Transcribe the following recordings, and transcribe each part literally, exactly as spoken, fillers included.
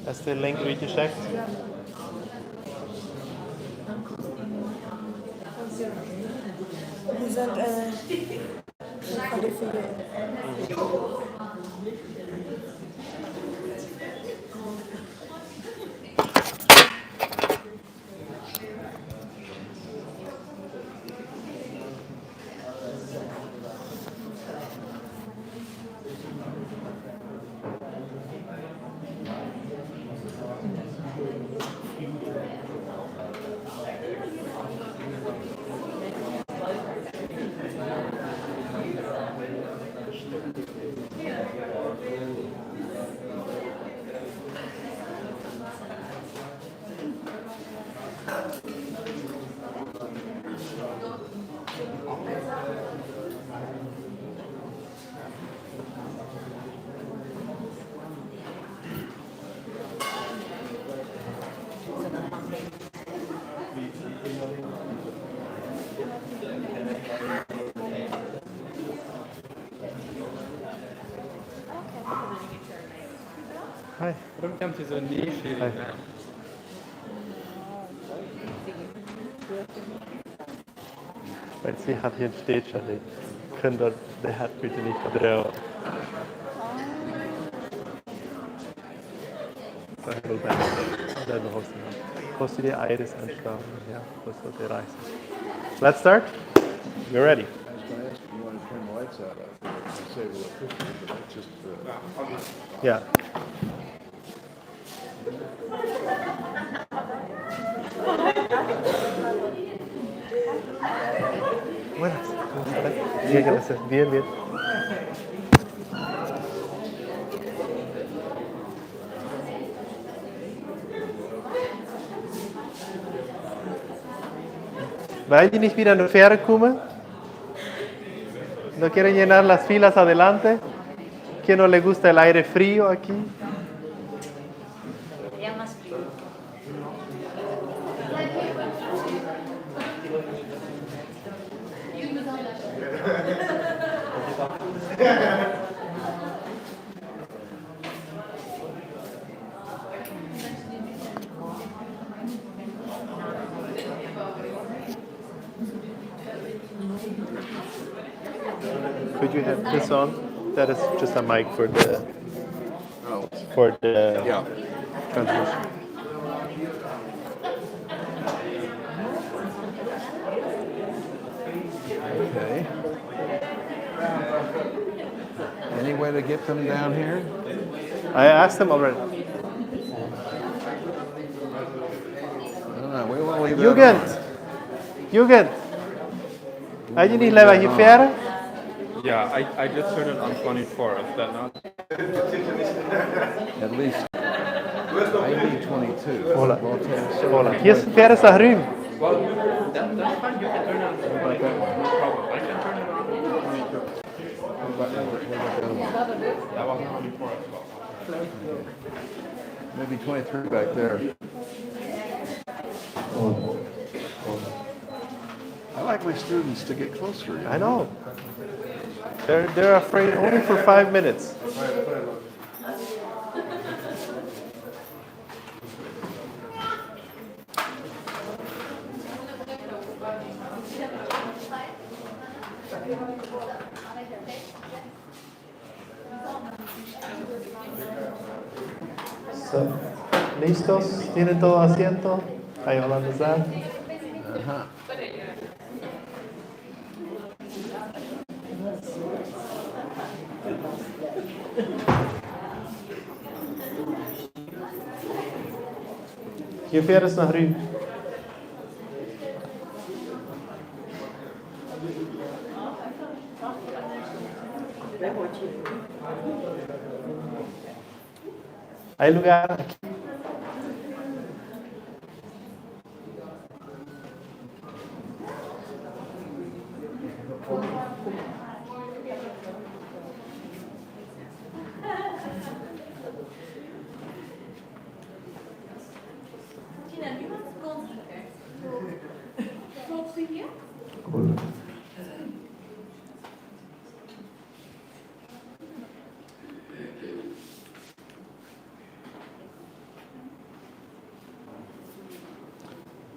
Hast du den Link durchgecheckt? Wir sind, äh, von der Filiale. Hi. Warum kommt hier so ein Nähschädel? Hi. Weil sie hat hier ein Städtchen, die können dort, der hat bitte nicht verdrehen. Sag mal, dann, dann hast du, hast du die Iris anschlagen? Ja, was soll der reißen? Let's start. We're ready. I was gonna ask if you wanna turn the lights out, uh, disable the picture, but that's just, uh, yeah. Buenas, ¿cómo estás? Bien, gracias. Bien, bien. Weil die nicht wieder in die Fähre kommen? No quieren llenar las filas adelante. Que no le gusta el aire frío aquí. Could you have this on? That is just a mic for the, oh, for the, yeah, transmission. Okay. Any way to get them down here? I asked them already. I don't know. We won't leave that on. Jugend! Jugend! Are you nicht lieber hier fähre? Yeah, I, I just turned it on twenty-four. Is that not? At least. I need twenty-two. Hola. Hola. Hier es ein Fähre, está arriba. Well, that, that's fine. You can turn it on. No problem. I can turn it on. That was twenty-four as well. Maybe twenty-three back there. I like my students to get closer, you know? I know. They're, they're afraid only for five minutes. So, ¿listos? ¿Tienen todo asiento? Ahí, Holanda, ¿sabes? Ajá. Hier fährt es nach Rügen. Hay lugar aquí. Cool.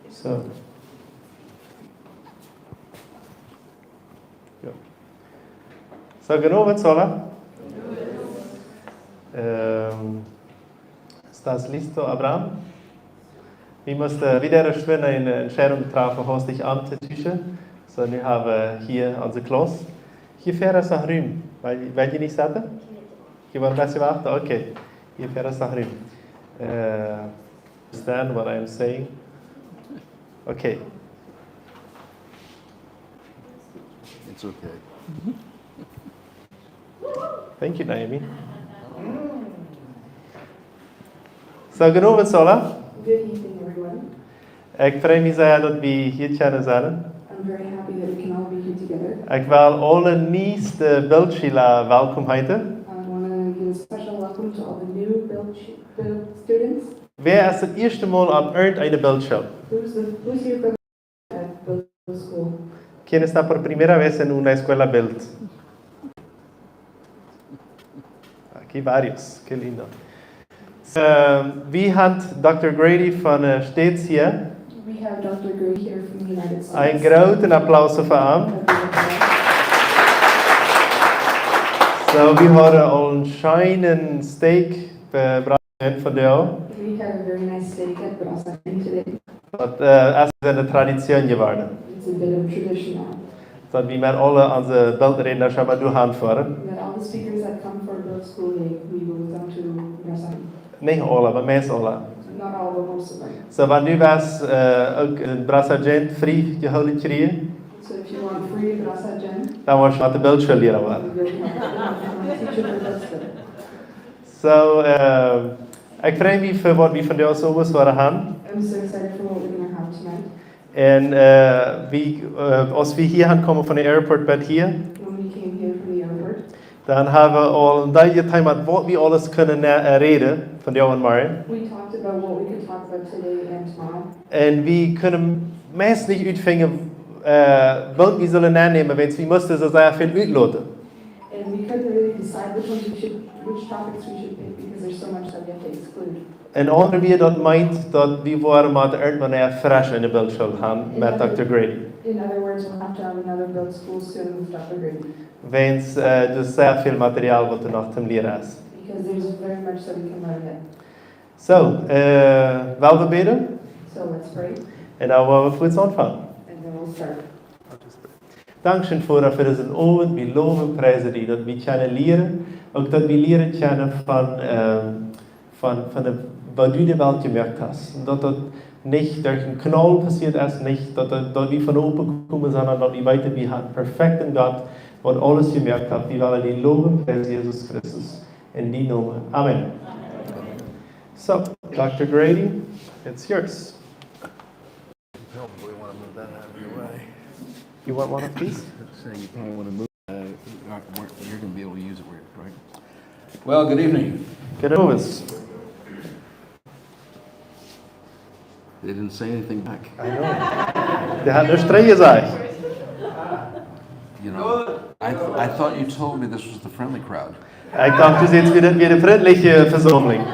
So. Jo. So, gonen Owent, Sola. Ähm, ¿Estás listo, Abraham? Wie musten wada schwind eene Entscheidunk träfen, hastich auntotuschen. So, nu haben wir hier unsere Klasse. Hia ver es noch Rum. Well, well jie nich setten? Jie wellen een bät wachten? Okay. Hia ver es noch Rum. Äh, understand what I'm saying? Okay. It's okay. Thank you, Naomi. So, gonen Owent, Sola. Good evening, everyone. Ekj frei mie sea, daut wie hia kjennen sennen. I'm very happy that we can all be here together. Ekj well aule niee Biltschüla welkom heeten. I want to give a special welcome to all the new Bilt, Bilt students. Wäa es daut ieeschte Mol opp irjent eene Biltschool? Who's the, who's here for the, at Bilt School? ¿Quién está por primera vez en una escuela Bilt? Aquí varios, qué lindo. Ähm, wie haben Doktor Grady von, äh, States hia. We have Doktor Grady here from the United States. Een grooten Applaus fa am. So, wie haben aul een scheenen Steak bie Brother Jen vondoag. We had a very nice steak at Brasa Jen today. Daut, äh, es eene Tradition jeworden. It's a bit of a tradition now. Daut wie met aule onse Biltredna emma doahan foaren. That all the speakers that come for Bilt School, they, we will come to Brasa Jen. Nich aule, oba meist aule. Not all, but most of them. So, wan du west, äh, uk en Brasa Jen free jehoolen kjrieen, so if you want free Brasa Jen, dan woascht du de Biltschoolliera woaren. You'll be my teacher for Bilt School. So, äh, ekj frei mie fa waut wie vondoag soo waut woaren haben. I'm so excited for what we're gonna have tonight. Un, äh, wie, äh, aus wie hia aunkamen von de Airport bat hia, when we came here from the airport, dan haben wie aul een Deel jeteemat, waut wie aules kjennen, äh, räden vondoag un morjen. We talked about what we could talk about today and tomorrow. Un wie kunnen meist nich utfinjen, äh, waut wie sellen aunnämen, wiels wie musten soo sea väl utloten. And we couldn't really decide which ones we should, which topics we should pick because there's so much that we have to exclude. En aundre Wieed, daut meent daut wie woaren motten irjentwanea fresch eene Biltschool haben met Doktor Grady. In other words, we'll have to have another Bilt School soon with Doktor Grady. Wiels, äh, doa es sea väl Material waut doa noch to lieren es. Because there's very much that we can learn yet. So, äh, well wie bäden? So let's pray. Un dan woa wie fuaz aunfangen. And then we'll start. Dankscheen, Voda, fa disen Owent. Wie lowen un priesen die, daut wie kjennen lieren, uk daut wie lieren kjennen von, ähm, von, von de, woo du de Welt jemoakt hast. Un daut daut nich derch een Knoll passieet es, nich daut, daut, daut wie von oben komen, sonda daut wie weeten, wie haben perfekten Gott, waut aules jemoakt haft. Wie wellen die lowen, priesen, Jesus Christus. En dien Nomen. Amen. So, Doktor Grady, it's yours. Probably want to move that out of your way. You want one of these? Saying you probably want to move. Uh, you're going to be able to use it weird, right? Well, good evening. Good evening. They didn't say anything back. I know. Dee hauden nuscht trigj jesajcht. You know, I, th- I thought you told me this was the friendly crowd. Ekj docht, du sajchst, wie daut wia de frintliche Vesaumlunk.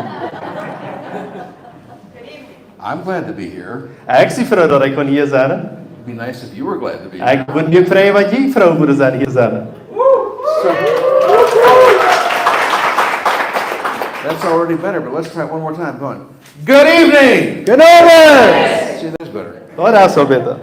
I'm glad to be here. Ekj sie froo, daut ekj kunn hia sennen. It'd be nice if you were glad to be here. Ekj wudd mie frei, wan jie froo wudden sennen, hia sennen. So, that's already better, but let's try it one more time. Go on. Good evening. Good evening. See, that's better. Oh, daut es aul bäta.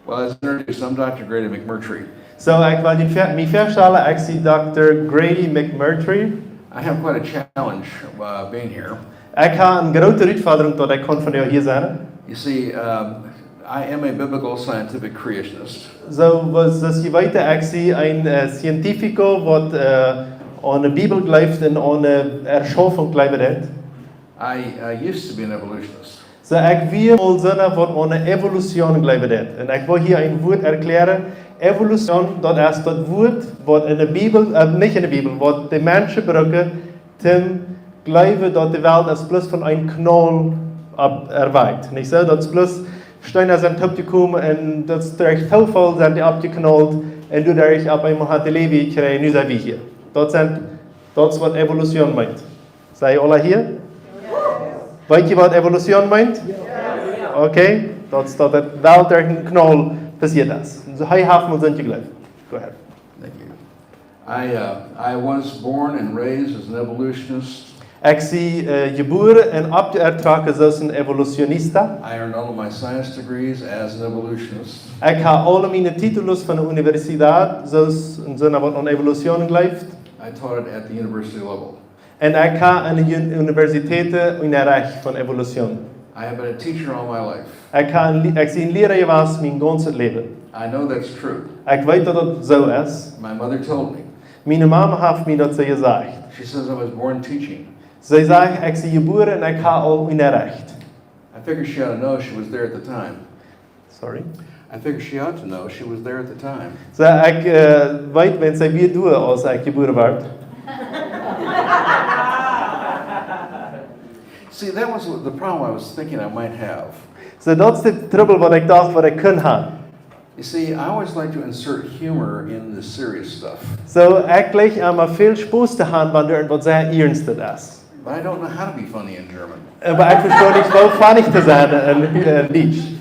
Well, as introduced, I'm Doktor Grady McMurtry. So, ekj well junt ve-, mie väastalen, ekj sie Doktor Grady McMurtry. I have quite a challenge, uh, being here. Ekj hab eene groote Utfodrunk, daut ekj kunn vondoag hia sennen. You see, um, I am a biblical scientific creationist. So, waut, aus jie weeten, ekj sie een, äh, Scientifico, waut, äh, aun de Bibel jleeft un aun de Erschaufunk jleewen deit. I, uh, used to be an evolutionist. So, ekj wia mol soona, waut aun de Evolution jleewen deit. Un ekj well hia een Wuat erkjlären. Evolution, daut es daut Wuat, waut en de Bibel, äh, nich en de Bibel, waut de Menschen brucken, toom jleewen, daut de Welt es bloos von een Knoll opp erwajcht. Nich soo? Daut es bloos, Steena sent toopjekomen un daut es derch Toofall sent dee aufjeknaut un doaderch opp eemol haft dee Läwen jekjräajen, nu sent wie hia. Daut sent, daut es waut Evolution meent. Sent jie aula hia? Weet jie waut Evolution meent? Okay, daut es daut de Welt derch een Knall passieet es. Soo, hee haft mol soont jejleeft. Go ahead. Thank you. I, uh, I was born and raised as an evolutionist. Ekj sie, äh, jebuaren un oppjetrocken aus een Evolutionist. I earned all of my science degrees as an evolutionist. Ekj hab aule miene Titels von de Universität, aus een Sinn waut aun Evolution jleeft. I taught it at the university level. Un ekj hab aun de Un-, Universität Unjarecht von Evolution. I have been a teacher all my life. Ekj hab een Li-, ekj sie een Liera jewast mien gaunzet Läwen. I know that's true. Ekj weet daut daut soo es. My mother told me. Miene Mama haft mie daut soo jesajcht. She says I was born teaching. See sajcht, ekj sie jebuaren un ekj hab aul Unjarecht. I figured she ought to know, she was there at the time. Sorry? I figured she ought to know, she was there at the time. Soo, ekj, äh, weet, wan see wia doa, aus ekj jebuaren wort. See, that was the problem I was thinking I might have. Soo, daut es de Trubbel waut ekj docht waut ekj kunn haben. You see, I always like to insert humor in the serious stuff. Soo, ekj jleich emma väl Spos to haben, wan doa waut sea Iernst es. But I don't know how to be funny in German. Oba ekj vesto nich, woo funny to sennen en, en Dietsch.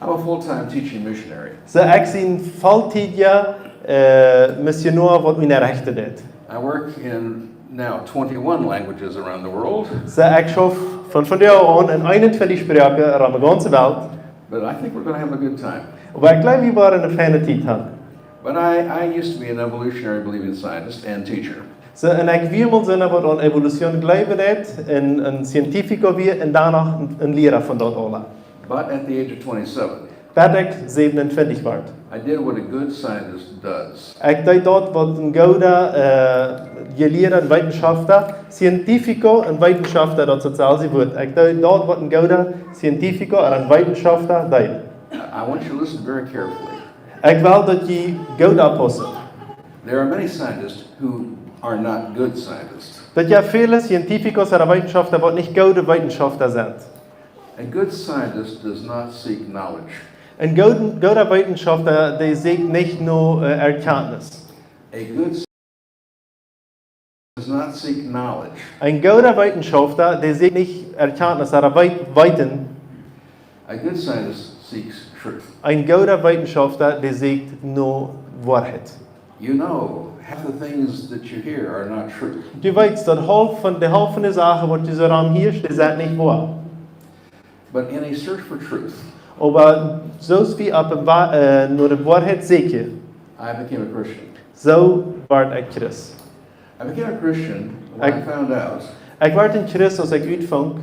I'm a full-time teaching missionary. Soo, ekj sie een volltiedja, äh, Missionoa waut Unjarecht deit. I work in now twenty-one languages around the world. Soo, ekj schauf von vondoag aun en eenuntwintich Sproaken aun de gaunze Welt. But I think we're gonna have a good time. Oba ekj jleew, wie woaren eene feine Tiet haben. But I, I used to be an evolutionary believing scientist and teacher. Soo, un ekj wia mol soona waut aun Evolution jleewen deed, un een Scientifico wia, un doano een, een Liera von daut aula. But at the age of twenty-seven, Bat ekj säwenuntwintich wort. I did what a good scientist does. Ekj deed daut waut een gooda, äh, jelieeda un Wetenschafta, Scientifico un Wetenschafta, daut es daut selwje Wuat. Ekj deed daut waut een gooda Scientifico un een Wetenschafta deed. I want you to listen very carefully. Ekj well daut jie goot oppaussen. There are many scientists who are not good scientists. Daut jeft väle Scientificos un Wetenschafta waut nich goode Wetenschafta sent. A good scientist does not seek knowledge. Een gooda, gooda Wetenschafta, dee sieekjt nich no, äh, Erkenntnis. A good scientist does not seek knowledge. Een gooda Wetenschafta, dee sieekjt nich Erkenntnis, oba weet-, Weeten. A good scientist seeks truth. Een gooda Wetenschafta, dee sieekjt no Woarheit. You know, half the things that you hear are not true. Du weetst daut haulf von, de Halft von de Sachen waut du soo rom hieescht, dee sent nich woa. But in a search for truth, Oba soo aus wie opp een Wa-, äh, no de Woarheit sieekjen, I became a Christian. Soo wort ekj Christ. I became a Christian when I Ekj, found out ekj wort een Christ aus ekj utfunk,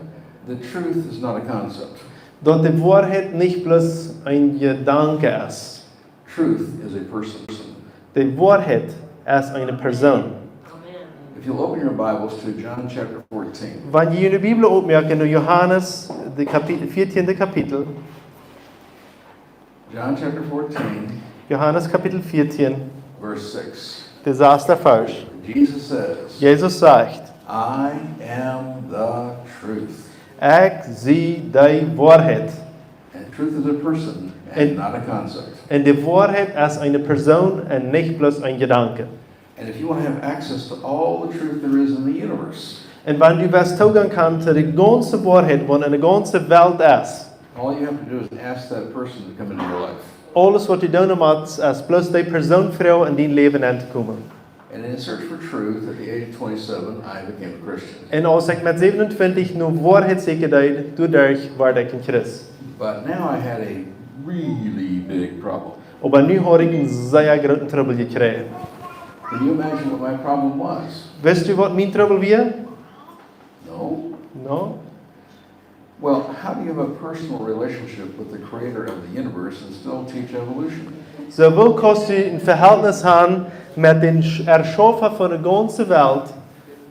that truth is not a concept. Daut de Woarheit nich bloos een Jedanke es. Truth is a person. De Woarheit es eene Persoon. Amen. If you'll open your Bibles to John chapter fourteen. Wan jie june Bibel oppmoaken no Johanes, de Kapi-, vieetieende Kapitel. John chapter fourteen, Johanes Kapitel vieetien, verse six. De sasta Varsch. Jesus says, Jesus sajcht, "I am the truth." Ekj sie de Woarheit. And truth is a person and Un, not a concept. Un de Woarheit es eene Persoon un nich bloos een Jedanke. And if you want to have access to all the truth there is in the universe, Un wan du west Toogang haben to de gaunze Woarheit, waut en de gaunze Welt es, all you have to do is ask that person to come into your life. Aules waut du doonen motst, es bloos dee Persoon froagen en dien Läwen auntokomen. And in search for truth, at the age of twenty-seven, I became a Christian. Un aus ekj met säwenuntwintich no Woarheit sieekjen deed, doaderch wort ekj een Christ. But now I had a really big problem. Oba nu haud ekj een sea grooten Trubbel jekjräajen. Can you imagine what my problem was? Weetst du waut mien Trubbel wia? No. No? Well, how do you have a personal relationship with the creator of the universe and still teach evolution? Soo, woo kaust du een Vehältnis haben met dän Sch-, Erschaufa von de gaunze Welt?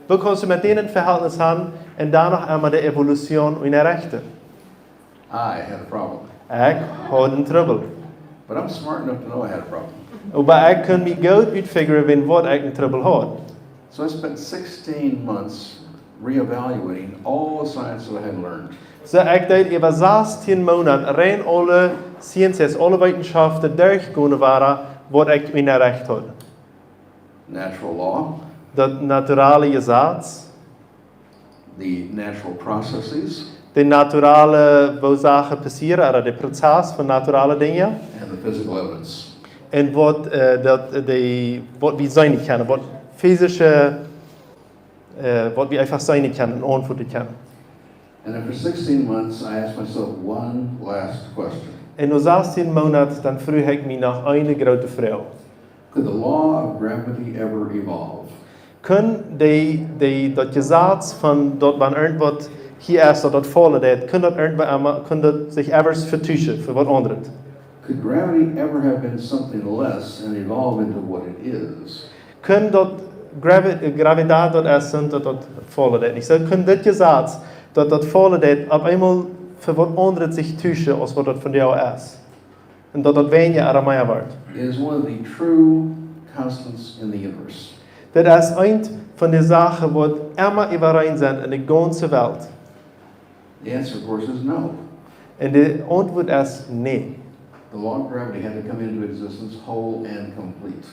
Woo kaust du met dän een Vehältnis haben un doano emma de Evolution unjarechten? I had a problem. Ekj haud een Trubbel. But I'm smart enough to know I had a problem. Oba ekj kunn mie goot utfiguren, wäajen waut ekj een Trubbel haud. So I spent sixteen months reevaluating all the science that I had learned. Soo ekj deed äwa sastieen Moonat rein aule Sciences, aule Wetenschaften derchgonen, wada waut ekj ennerrecht haud. Natural law, Daut naturale Jesaz, the natural processes, de naturale, woo Sachen passieren, ooda de Prozess von naturale Dinja. and the physical evidence. Un waut, äh, daut, de, waut wie seenen kjennen, waut physische, äh, waut wie eefach seenen kjennen un auntwuaden kjennen. And after sixteen months, I asked myself one last question. Un no sastieen Moonat, dan fruach ekj mie noch eene groote Froag. Could the law of gravity ever evolve? Kunn de, de, daut Jesaz von daut, wan irjentwaut hia es, daut daut faulen deit, kunn daut irjentwaut emma, kunn daut sikj ever vetuschen fa waut aundret? Could gravity ever have been something less and evolve into what it is? Kunn daut Gravi-, Gravidatie daut es, daut daut faulen deit? Nich soo? Kunn dit Jesaz, daut daut faulen deit, opp eemol fa waut aundret sikj tuschen aus waut daut vondoag es? Un daut daut weinja ooda mea woat? It is one of the true constants in the universe. Dit es eent von de Sachen, waut emma äwareen sent en de gaunze Welt. The answer, of course, is no. Un de Auntwuat es nä. The law of gravity had to come into existence whole and complete.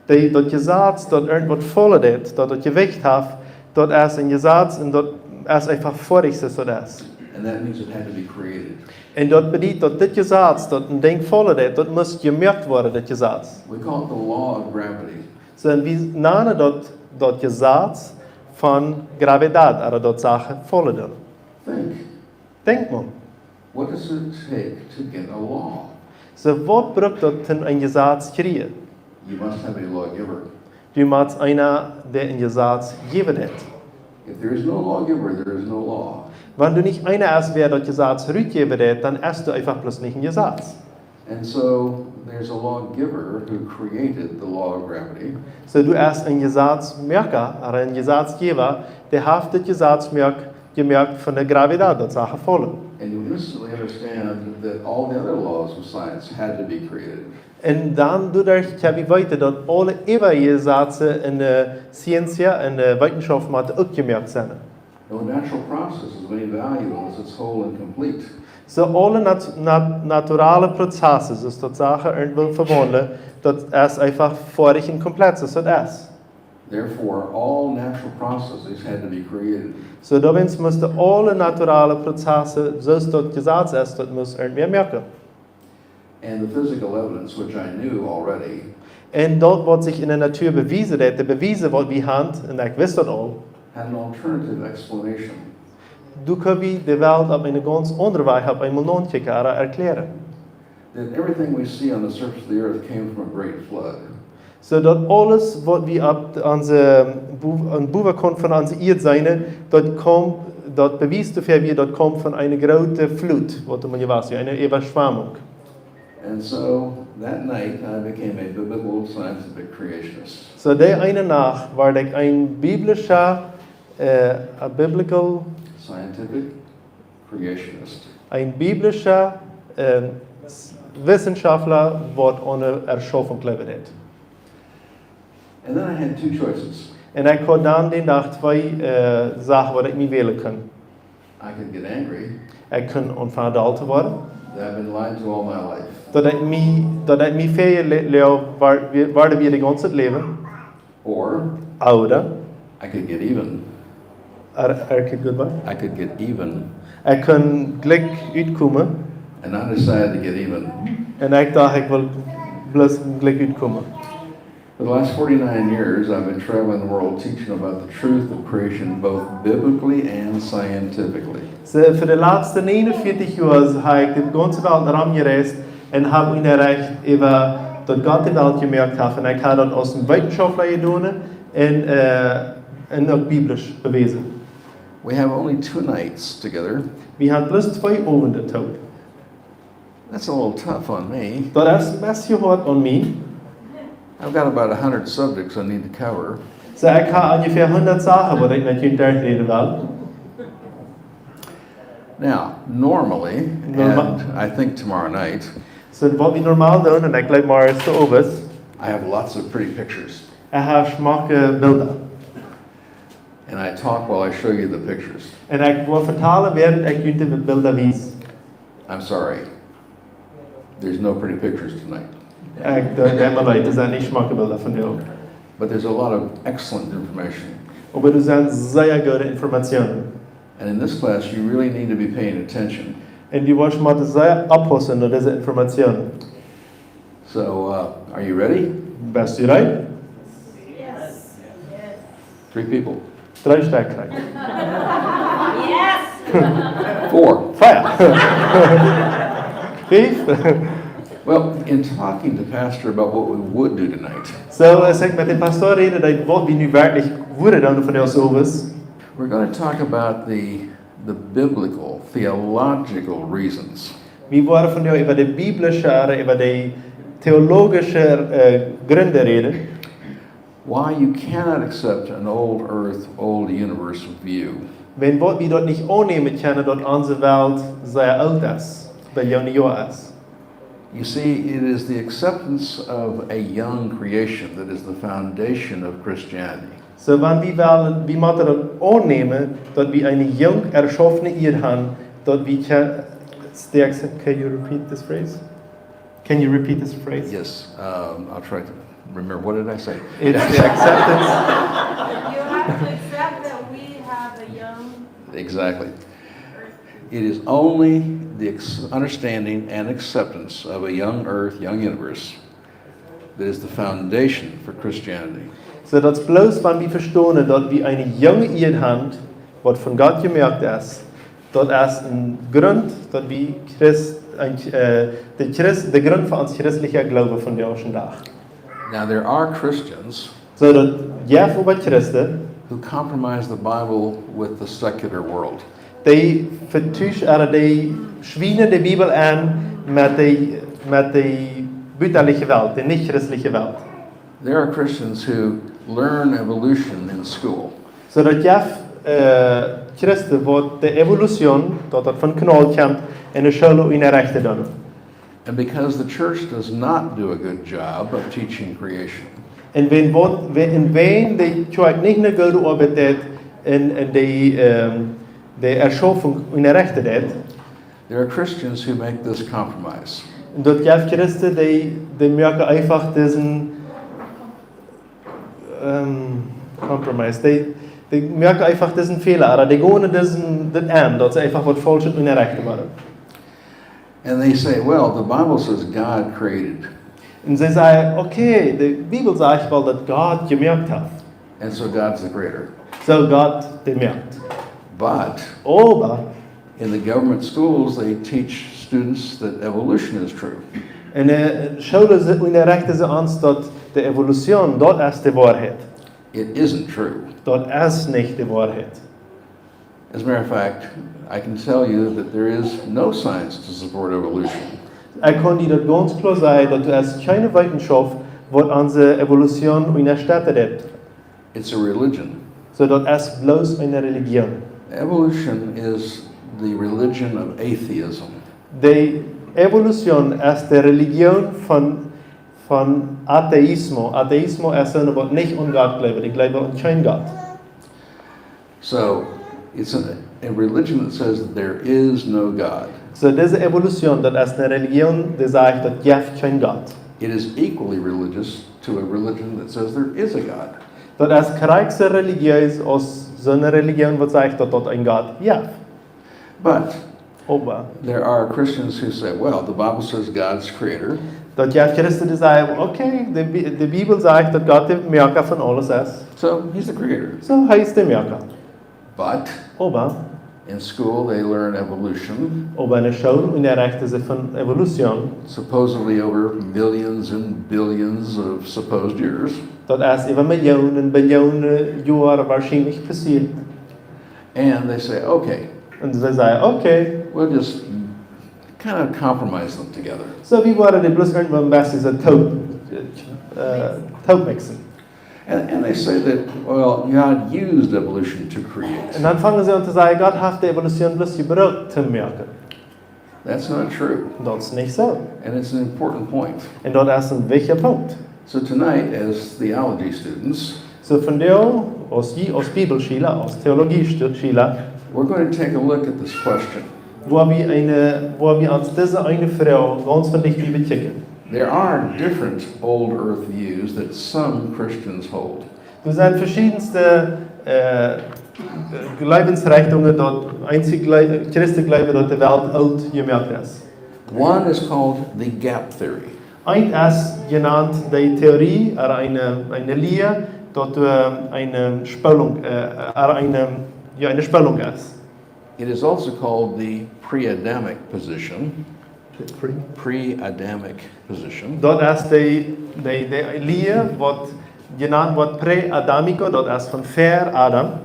De, daut Jesaz, daut irjentwaut faulen deit, daut daut Jewicht haft, daut es een Jesaz un daut es eefach foadich, soo daut es. And that means it had to be created. Un daut bediet, daut dit Jesaz, daut een Dinkj faulen deit, daut mott jemoakt woaren, dit Jesaz. We call it the law of gravity. Soo, un wie nanen daut, daut Jesaz von Gravidatie, ooda daut Sachen faulen doonen. Think, Denkj mol. What does it take to get a law? Soo, waut brukt daut, om een Jesaz kjrieen? You must have a lawgiver. Du motst eena, dee een Jesaz jäwen deit. If there is no lawgiver, there is no law. Wan doa nich eena es, wäa daut Jesaz rutjäwen deit, dan es doa eefach bloos nich een Jesaz. And so there's a lawgiver who created the law of gravity. Soo, doa es een Jesazmoaka, ooda een Jesazjäwa, dee haft dit Jesaz moak-, jemoakt von de Gravidatie, daut Sachen faulen. And you instantly understand that all the other laws of science had to be created. Un dan doaderch kjenn wie weeten, daut aule äwaje Jesazen en de Ciencia un de Wetenschauft motten uk jemoakt sennen. No natural process is of any value unless it's whole and complete. Soo, aule nat-, nat-, naturale Prozessen, soo aus daut Sachen irjentwoo vewaundlen, daut es eefach foadich un komplett, soo aus daut es. Therefore, all natural processes had to be created. Soo, doawäajen musten aule naturale Prozessen, soo aus daut Jesaz es, daut mott irjentwäa moaken. And the physical evidence, which I knew already, Un daut, waut sikj en de Natua bewiesen deit, de Bewiesen, waut wie haben, un ekj wist daut aul, had an alternative explanation. Doa kunn wie de Welt opp eene gaunz aundre Wies opp eemol notkjikjen ooda erkjlären. That everything we see on the surface of the earth came from a great flood. Soo daut aules, waut wie opp onse Bo-, aun de Bowenkaunt von onse Ieed seenen, daut kjemt, daut Bewies doafäa wia, daut kjemt von eene groote Flut, waut doa mol wia, eene Äwaschwemmunk. And so that night, I became a biblical scientific creationist. Soo, dee eene Nacht wort ekj een biblischa, äh, a biblical, Scientific creationist. een biblischa, äh, Wissenschaftler, waut aun de Erschaufunk jleewen deit. And then I had two choices. Un ekj haud dan dän Dach twee, äh, Sachen, waut ekj mie wälen kunn. I could get angry Ekj kunn aunfangen doll to woaren. that I've been lied to all my life. Daut ekj mie, daut ekj mie väajeläajen wia, wia, wia de gaunze Läwen. Or Ooda, I could get even. er, er kunn goot woaren. I could get even. Ekj kunn jlikj utkomen. And I decided to get even. Un ekj docht, ekj well bloos jlikj utkomen. For the last forty-nine years, I've been traveling the world teaching about the truth of creation, both biblically and scientifically. Soo, fa de latste negenunvierzig Joa hab ekj de gaunze Welt romjereist un hab unjarecht äwa daut Gott de Welt jemoakt haft. Un ekj hab daut aus een Wetenschoftler jedonen un, äh, un uk biblisch bewäsen. We have only two nights together. Wie haben bloos twee Owenten toop. That's a little tough on me. Daut es een bät hoat aun mie. I've got about a hundred subjects I need to cover. Soo, ekj hab onjefäa hundat Sachen, waut ekj met junt derchräden well. Now, normally, Norma- and I think tomorrow night, Soo, waut wie normal doonen, un ekj jleew morjen de Owes, I have lots of pretty pictures. ekj hab schmocke Bilda. I talk while I show you the pictures. Un ekj woa vetalen, wäarent ekj junt de Bilda wies. I'm sorry. There's no pretty pictures tonight. Ekj, daut deit mie leet, doa sent nich schmocke Bilda von die. But there's a lot of excellent information. Oba doa sent sea goode Informationen. And in this class, you really need to be paying attention. Un du woascht motten sea oppaussen no dise Informationen. So, uh, are you ready? Best du reed? Three people. Dree Stekj. Four. Fief. Well, in talking to Pastor about what we would do tonight, Soo, aus ekj met dän Pastor räd, daut waut wie nu werkjlich wudden doonen vondoag Owes, we're going to talk about the, the biblical, theological reasons wie woaren vondoag äwa de biblische, ooda äwa de teologische, äh, Jrint räden. Why you cannot accept an old earth, old universe view. Wäajen waut wie daut nich aunnämen kjennen, daut onse Welt sea oolt es, Billionen Joa es. You see, it is the acceptance of a young creation that is the foundation of Christianity. Soo, wan wie wellen, wie motten daut aunnämen, daut wie eene jung erschaufene Ieed haben, daut wie kje-, Stacks, can you repeat this phrase? Can you repeat this phrase? Yes, um, I'll try to remember. What did I say? It's the acceptance. You have to accept that we have a young Exactly. It is only the ex-, understanding and acceptance of a young earth, young universe that is the foundation for Christianity. Soo, daut es bloos, wan wie vestonen, daut wie eene junge Ieed haben, waut von Gott jemoakt es, daut es een Grunt, daut wie Christ, een, äh, de Christ, de Grunt fa ons christlichen Gloowen vondoag dän Dach. Now, there are Christians Soo, daut jeft oba Christen, who compromise the Bible with the secular world. Dee vetuschen, ooda dee schwienen de Bibel aun met de, met de butalichje Welt, de nich christliche Welt. There are Christians who learn evolution in school. Soo, daut jeft, äh, Christen, waut de Evolution, daut daut von Knoll kjemt, enne School unjarechten doonen. And because the church does not do a good job of teaching creation, Un wäajen waut, wäajen, un wäajen de Kjoakj nich eene goode Oabeit deit en, en de, ähm, de Erschaufung unjarechten deit, there are Christians who make this compromise. Un daut jeft Christen, dee, dee moaken eefach disen, ähm, compromise. Dee, dee moaken eefach disen Fäla, ooda dee gonen disen, dit aun, daut see eefach waut Faulschet unjarechten woaren. And they say, "Well, the Bible says God created." Un see sajen, okay, de Bibel sajcht woll, daut Gott jemoakt haft. And so God's the creator. Soo Gott, dee moakt. But Oba in the government schools, they teach students that evolution is true. En de School, see unjarechten see ons, daut de Evolution, daut es de Woarheit. It isn't true. Daut es nich de Woarheit. As a matter of fact, I can tell you that there is no science to support evolution. Ekj kaun die daut gaunz kloa sajen, daut doa es kjeene Wetenschauft, waut onse Evolution unjastetten deit. It's a religion. Soo, daut es bloos eene Religion. Evolution is the religion of atheism. De Evolution es de Religion von, von Atheismo. Atheismo es soone, waut nich aun Gott jleewen. Dee jleewen aun kjeen Gott. So, it's a, a religion that says that there is no God. Soo, dise Evolution, daut es eene Religion, dee sajcht, daut jeft kjeen Gott. It is equally religious to a religion that says there is a God. Daut es krakjt soo religiees aus soone Religion, waut sajcht, daut daut een Gott jeft. But Oba there are Christians who say, "Well, the Bible says God's creator." Daut jeft Christen, dee sajen, okay, de Bi-, de Bibel sajcht, daut Gott de Moaka von aules es. So, he's the creator. Soo, hee es de Moaka. But Oba in school, they learn evolution. Oba enne School unjarechten see von Evolution. Supposedly over millions and billions of supposed years. Daut es äwa Millionen, Billionen Joaren woarschienlich passieet. And they say, "Okay, Un see sajen, okay, we'll just kind of compromise them together." Soo, wie woaren dee bloos irjentwoo een bät soo toop, äh, toopmixen. And, and they say that, well, God used evolution to create. Un dan fangen see aun to sajen, Gott haft de Evolution bloos jebrukt to moaken. That's not true. Daut es nich soo. And it's an important point. Un daut es een wichtja Punkt. So tonight, as theology students, So vondoag, aus jie, aus Bibelschüler, aus Theologieschüler, we're going to take a look at this question. Woa wie eene, woa wie ons dise eene Froag gaunz von dicht bekjikjen. There are different old earth views that some Christians hold. Doa sent veschiedenste, äh, Jleewensrechtungen, daut eenje Jle-, Christen jleewen, daut de Welt oolt jemoakt es. One is called the gap theory. Eent es jenant de Theorie, ooda eene, eene Lia, daut, äh, eene Spolunk, äh, ooda eene, jo, eene Spolunk es. It is also called the pre-Adamic position. Pre- Pre-Adamic position. Daut es de, de, de Lia, waut jenant woat pre-Adamico, daut es von ver Adam.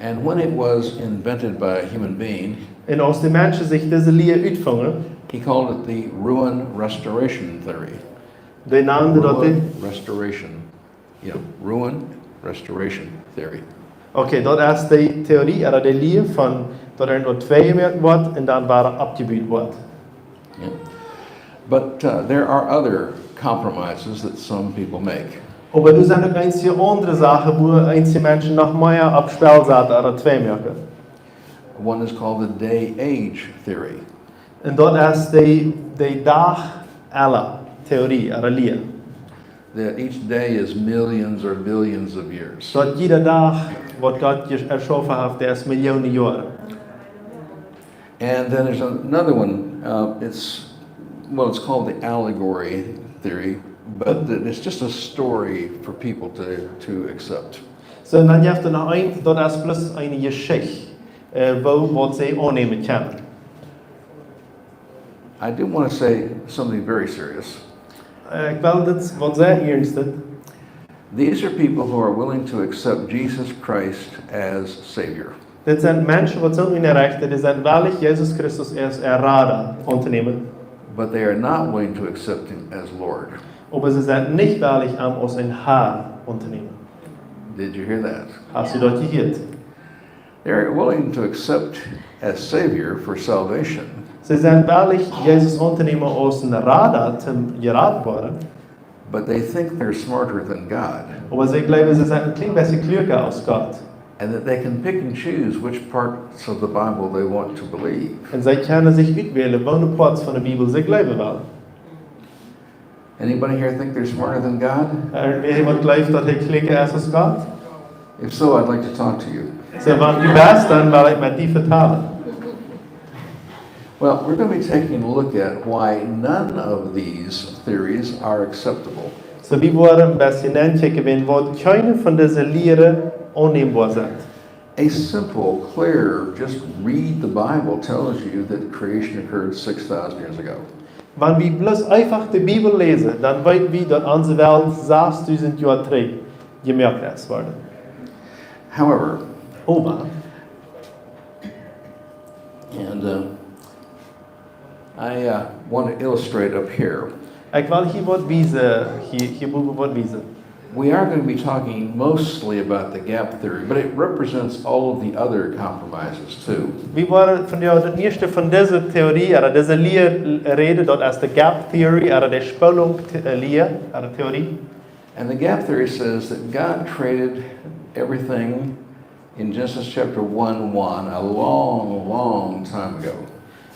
And when it was invented by a human being, un aus de Menschen sikj dise Lia utfungen, he called it the ruin restoration theory. Dee nanden daut de Ruin restoration. Yeah, ruin restoration theory. Okay, daut es de Theorie, ooda de Lia von daut irjentwaut tweimoakt woat un dan wada oppjebut woat. Yeah. But, uh, there are other compromises that some people make. Oba doa sent uk eenje aundre Sachen, wua eenje Menschen noch mea opp Spell saten ooda tweimoaken. One is called the day age theory. Un daut es de, de Dach-Ella-Theorie, ooda Lia. That each day is millions or billions of years. Daut jieda Dach, waut Gott je-, erschaufen haft, dee es Millionen Joaren. And then there's another one. Uh, it's, well, it's called the allegory theory, but th-, it's just a story for people to, to accept. So, un dan jeft et noch eent, daut es bloos eene Jeschicht, äh, woo, waut see aunnämen kjennen. I do want to say something very serious. Äh, ekj well dit waut sea ernst. These are people who are willing to accept Jesus Christ as Savior. Dit sent Menschen, waut soo enrechten, dee sent wellich, Jesus Christus aus äa Rada auntonämen. But they are not willing to accept him as Lord. Oba see sent nich wellich, am aus een Har auntonämen. Did you hear that? Hast du daut jehieet? They're willing to accept as Savior for salvation. See sent wellich, Jesus auntonämen aus een Rada, toom jerat woaren. But they think they're smarter than God. Oba see jleewen, see sent een kjlien bät kluaka aus Gott. And that they can pick and choose which parts of the Bible they want to believe. Un see kjennen sikj utwälen, woone Poat von de Bibel see jleewen wellen. Anybody here think they're smarter than God? Äh, wäa jemaunt jleeft, daut hee kluaka es aus Gott? If so, I'd like to talk to you. So, wan du best, dan well ekj met die vetalen. Well, we're gonna be taking a look at why none of these theories are acceptable. So, wie woaren een bät nenkjikjen, waut kjeene von dise Lieren aunnämboa sent. A simple, clear, just read the Bible tells you that creation occurred six thousand years ago. Wan wie bloos eefach de Bibel läsen, dan weeten wie, daut onse Welt sastüsent Joa trigj jemoakt es worden. However, Oba and, uh, I, uh, want to illustrate up here. Ekj well hia waut wiesen, hia, hia bowen waut wiesen. We are gonna be talking mostly about the gap theory, but it represents all of the other compromises too. Wie woaren vondoag daut mieeschte von dise Theorie, ooda dise Lia räden, daut es de gap theory, ooda de Spolunk, äh, Lia, ooda Theorie. And the gap theory says that God created everything in Genesis chapter one one, a long, long time ago.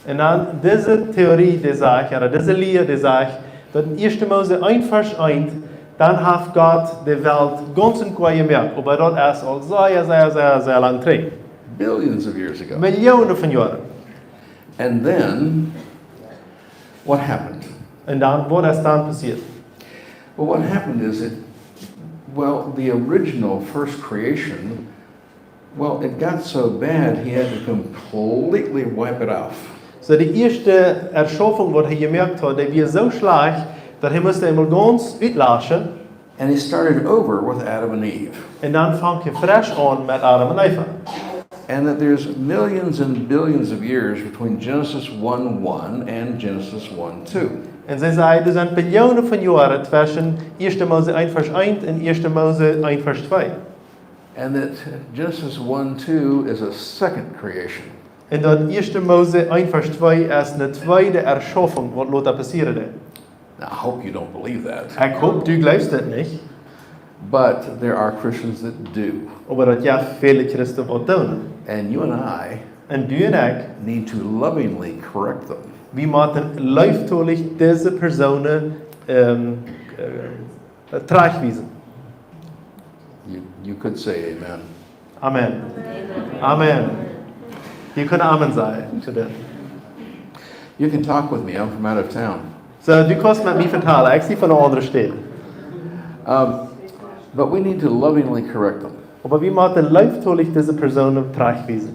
Un dan dise Theorie, dee sajcht, ooda dise Lia, dee sajcht, daut en Ieeschte Mose eent Varsch eent, dan haft Gott de Welt gaunz un goa jemoakt, oba daut es aul sea, sea, sea, sea lang trigj. Billions of years ago. Millionen von Joaren. And then, what happened? Un dan, waut es dan passieet? Well, what happened is it, well, the original first creation, well, it got so bad he had to completely wipe it off. So, de ieeschte Erschaufunk, waut hee jemoakt haud, dee wia soo schlajcht, daut hee must eemol gaunz utlaschen. And he started over with Adam and Eve. Un dan funk hee fresch aun met Adam un Eva. And that there's millions and billions of years between Genesis one one and Genesis one two. Un see säd, doa sent Billionen von Joaren tweschen Ieeschte Mose eent Varsch eent un Ieeschte Mose eent Varsch twee. And that Genesis one two is a second creation. Un daut Ieeschte Mose eent Varsch twee es eene tweede Erschaufunk, waut lota passieren deed. Now, I hope you don't believe that. Ekj hop, du jleefst daut nich. But there are Christians that do. Oba daut jeft väle Christen waut doonen. And you and I Un du un ekj, need to lovingly correct them. wie motten leeftolich dise Persoonen ähm, äh, trajchtwiesen. You, you could say amen. Amen. Amen. Jie kjennen Amen sajen to dit. You can talk with me. I'm from out of town. Soo, du kaust met mie vetalen, ekj sie von eene aundre Staut. Um, but we need to lovingly correct them. Oba wie motten leeftolich dise Persoonen trajchtwiesen.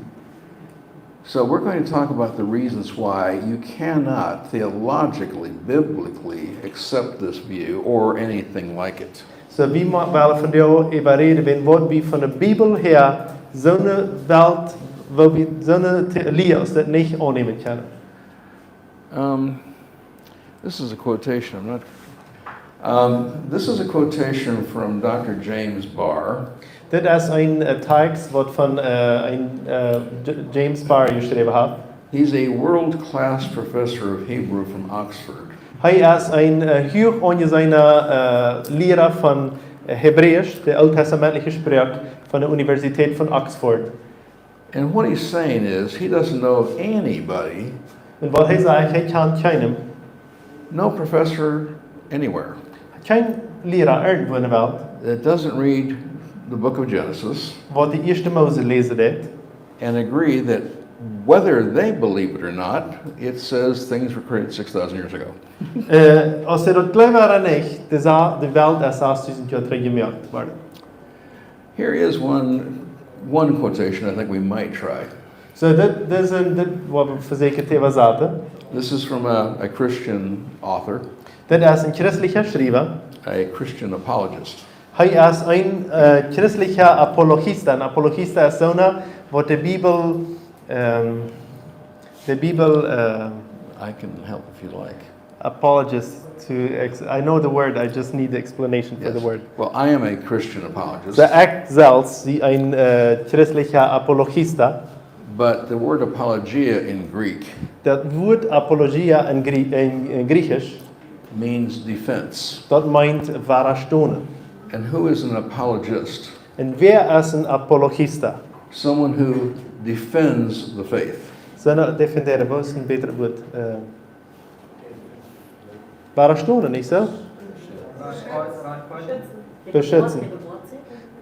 So we're going to talk about the reasons why you cannot theologically, biblically accept this view or anything like it. Soo, wie mo- wellen vondoag äwa räden, wäajen waut wie von de Bibel häa soone Welt, woo wie soone The- Lia aus daut nich aunnämen kjennen. Um, this is a quotation. I'm not. Um, this is a quotation from Doctor James Barr. Dit es een äh, Tekst, waut von äh, een äh, J- James Barr jeschräwen haft. He's a world class professor of Hebrew from Oxford. Hee es een äh, huach aunjeseena äh, Liera von äh, Hebräisch, de ooltestamentliche Sproak, von de Universität von Oxford. And what he's saying is he doesn't know of anybody, Un waut hee sajcht, hee kjant kjeenen, no professor anywhere, kjeen Liera irjentwua enne Welt, that doesn't read the book of Genesis waut de ieeschte Mose läsen deed. and agree that whether they believe it or not, it says things were created six thousand years ago. Äh, aus see daut jleewen ooda nich, de, Sa- de Welt es sastüsent Joa trigj jemoakt worden. Here is one, one quotation I think we might try. Soo, dit, dit es een, dit, waut wie vesäkjen to äwasaten. This is from a, a Christian author, Dit es een christlicha Schriewa. a Christian apologist. Hee es een äh, christlicha Apologista. Een Apologista es soona, waut de Bibel, ähm, de Bibel, äh, I can help if you like. Apologist to, ex- I know the word, I just need the explanation for the word. Well, I am a Christian apologist, Soo, ekj selfst sie een äh, christlicha Apologista. but the word apologia in Greek Daut Wuat Apologia en, Grie- en, en Griechisch, means defense. daut meent wadastonen. And who is an apologist? Un wäa es een Apologista? Someone who defends the faith. Soona defenderen, waut es een bätret Wuat? Äh, wadastonen, nich soo? Beschitzen.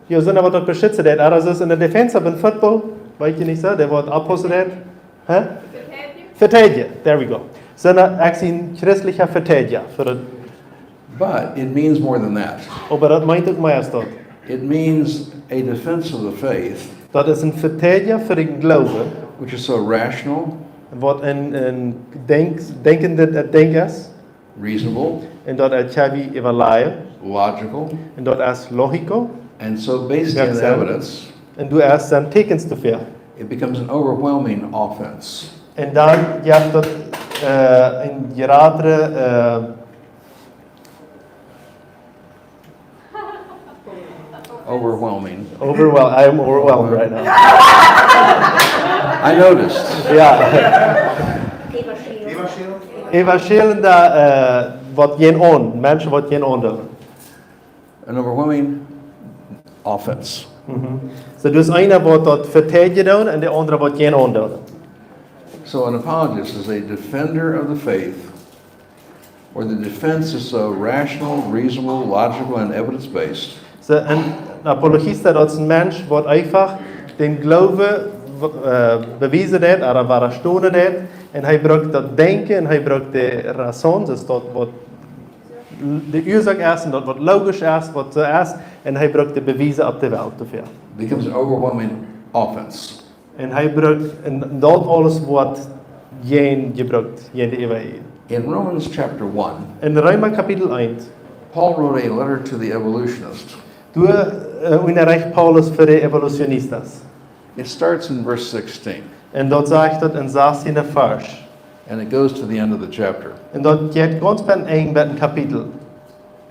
Jo, soona waut daut beschitzen deit. Ooda soo aus en de defense of een football, weet jie nich soo? Dee waut oppossen deit. Hä? Veteidijen. There we go. Soona, ekj sie een christlicha Veteidijer. Fa daut, But it means more than that. oba daut meent uk mea aus daut. It means a defense of the faith, Daut es een Veteidijer fa dän Gloowen, which is so rational, waut een, een denk, denkjendet äh, Denkj es. reasonable, Un daut es kjäwi äwalajen. logical, Un daut es logico. and so based on Makes sense. evidence, Un du hast dan Tieekjens doafäa. it becomes an overwhelming offense. Un dan jeft daut äh, een jratret äh, Overwhelming. Overwhelmed. I am overwhelmed right now. I noticed. Jo. Äwaschellende äh, waut jäajenaun, Menschen waut jäajenaun doonen. An overwhelming offense. Soo, dus eena waut daut veteidijen deit un de aundra waut jäajenaun deit. So an apologist is a defender of the faith, where the defense is so rational, reasonable, logical, and evidence-based. Soo, een Apologista, daut es een Mensch waut eefach dän Gloowen äh, bewiesen deit, ooda wadastonen deit. Un hee brukt daut Denkjen un hee brukt de raison, daut es daut waut de Uasoak es un daut waut logisch es, waut soo es. Un hee brukt de Bewiesen opp de Welt doafäa. Becomes an overwhelming offense. Un hee brukt, un daut aules woat jäajen jebrukt, jäajen de Eewichkjeit. In Romans chapter one, En Reema Kapitel eent, Paul wrote a letter to the evolutionists. doa äh, unjarecht Paulus fa de Evolutionistas. It starts in verse sixteen, Un daut sajcht daut en sastieen Varsch. and it goes to the end of the chapter. Un daut jeit gaunz bat Enj bat een Kapitel.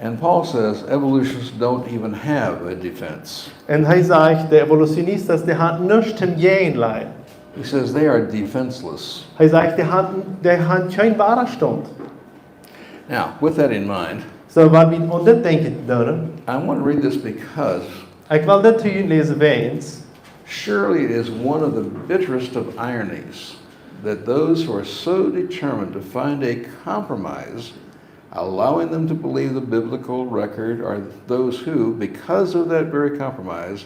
And Paul says evolutionists don't even have a defense. Un hee sajcht, de Evolutionistas, dee haben nuscht toom jäajenlajen. He says they are defenseless. Hee sajcht, dee haben, dee haben kjeen Wadastaunt. Now, with that in mind, Soo, wan wie aun dit denkjen doonen, I want to read this because Ekj well dit to junt läsen, wäajens surely it is one of the bitterest of ironies that those who are so determined to find a compromise, allowing them to believe the biblical record, are those who, because of that very compromise,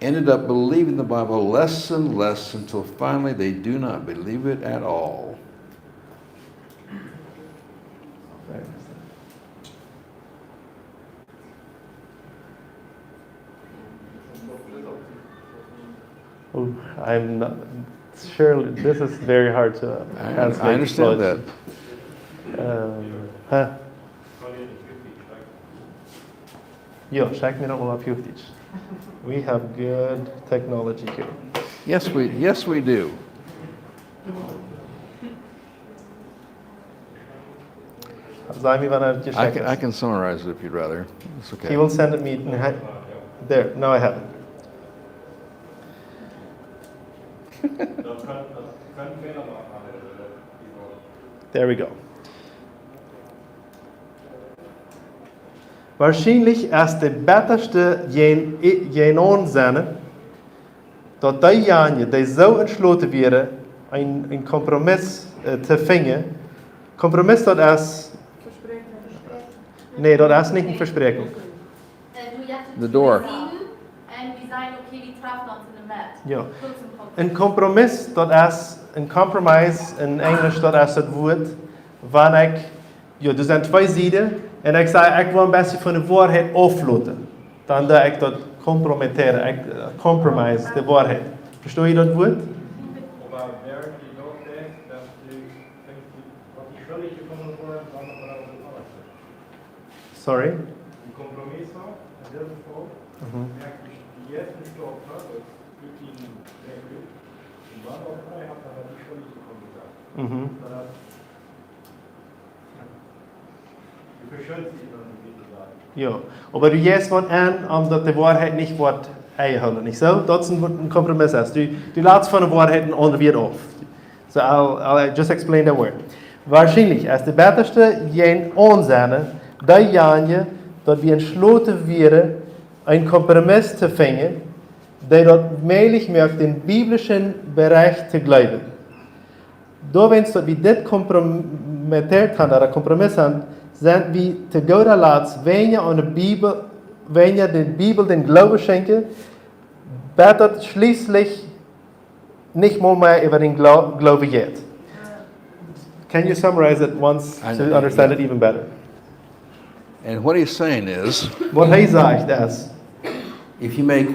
ended up believing the Bible less and less until finally they do not believe it at all. Oh, I'm not, surely, this is very hard to I, I translate. Understand that. Um, huh? Jo, schekj mie daut mol opp Huachdietsch. We have good technology here. Yes, we, yes, we do. Saj mie, wan et I can, I can summarize it if you'd rather. It's okay. He will send it me. There, now I have it. There we go. Woarschienlich es de bettaste jäajen, jäajen aun sennen, daut deejanje, dee soo entschloten wieren, een, een Kompromiss, äh, to finjen. Kompromiss, daut es, nä, daut es nich eene Vespräakjunk. The door. Jo. Een Kompromiss, daut es, een compromise en Enjlisch, daut es daut Wuat, wan ekj Jo, doa sent twee Sieden. Un ekj saj, ekj well een bät von de Woarheit aufloten. Dan doo ekj daut kompromittieren, ekj, äh, compromise de Woarheit. Vestonen jie daut Wuat? Oba während du daut denkst, daut du, denkst du, waut du schuldig jefunden woascht, dan noch waut aundasch. Sorry? Een Kompromiss, en disen Faul, mhm, moakt die, die ieeschte Stopp, daut es fifteen degree. Un dan opp eemol haft hee die schuldig jefunden. Mhm. Daut Jo, oba du jeist waut aun, om daut de Woarheit nich woat enjehoolen, nich soo? Daut es een, een Kompromiss es. Du, du latst von de Woarheit een aundret Wuat auf. So I'll, I'll just explain that word. Woarschienlich es de bettaste jäajen aun sennen, deejanje, daut wie entschloten wieren, een Kompromiss to finjen, dee daut mäajlich moakt, dän biblischen Berecht to jleewen. Doawäajens daut wie dit kompromittiert haben, ooda Kompromiss haben, sent wie to gooda Latst weinja aun de Bibel, weinja de Bibel dän Gloowen schenkjen, bat daut schlieslich nich mol mea äwa dän Glo-, Gloowen jeit. Can you summarize it once I to know, understand yeah. it even better? And what he's saying is, waut hee sajcht es, if you make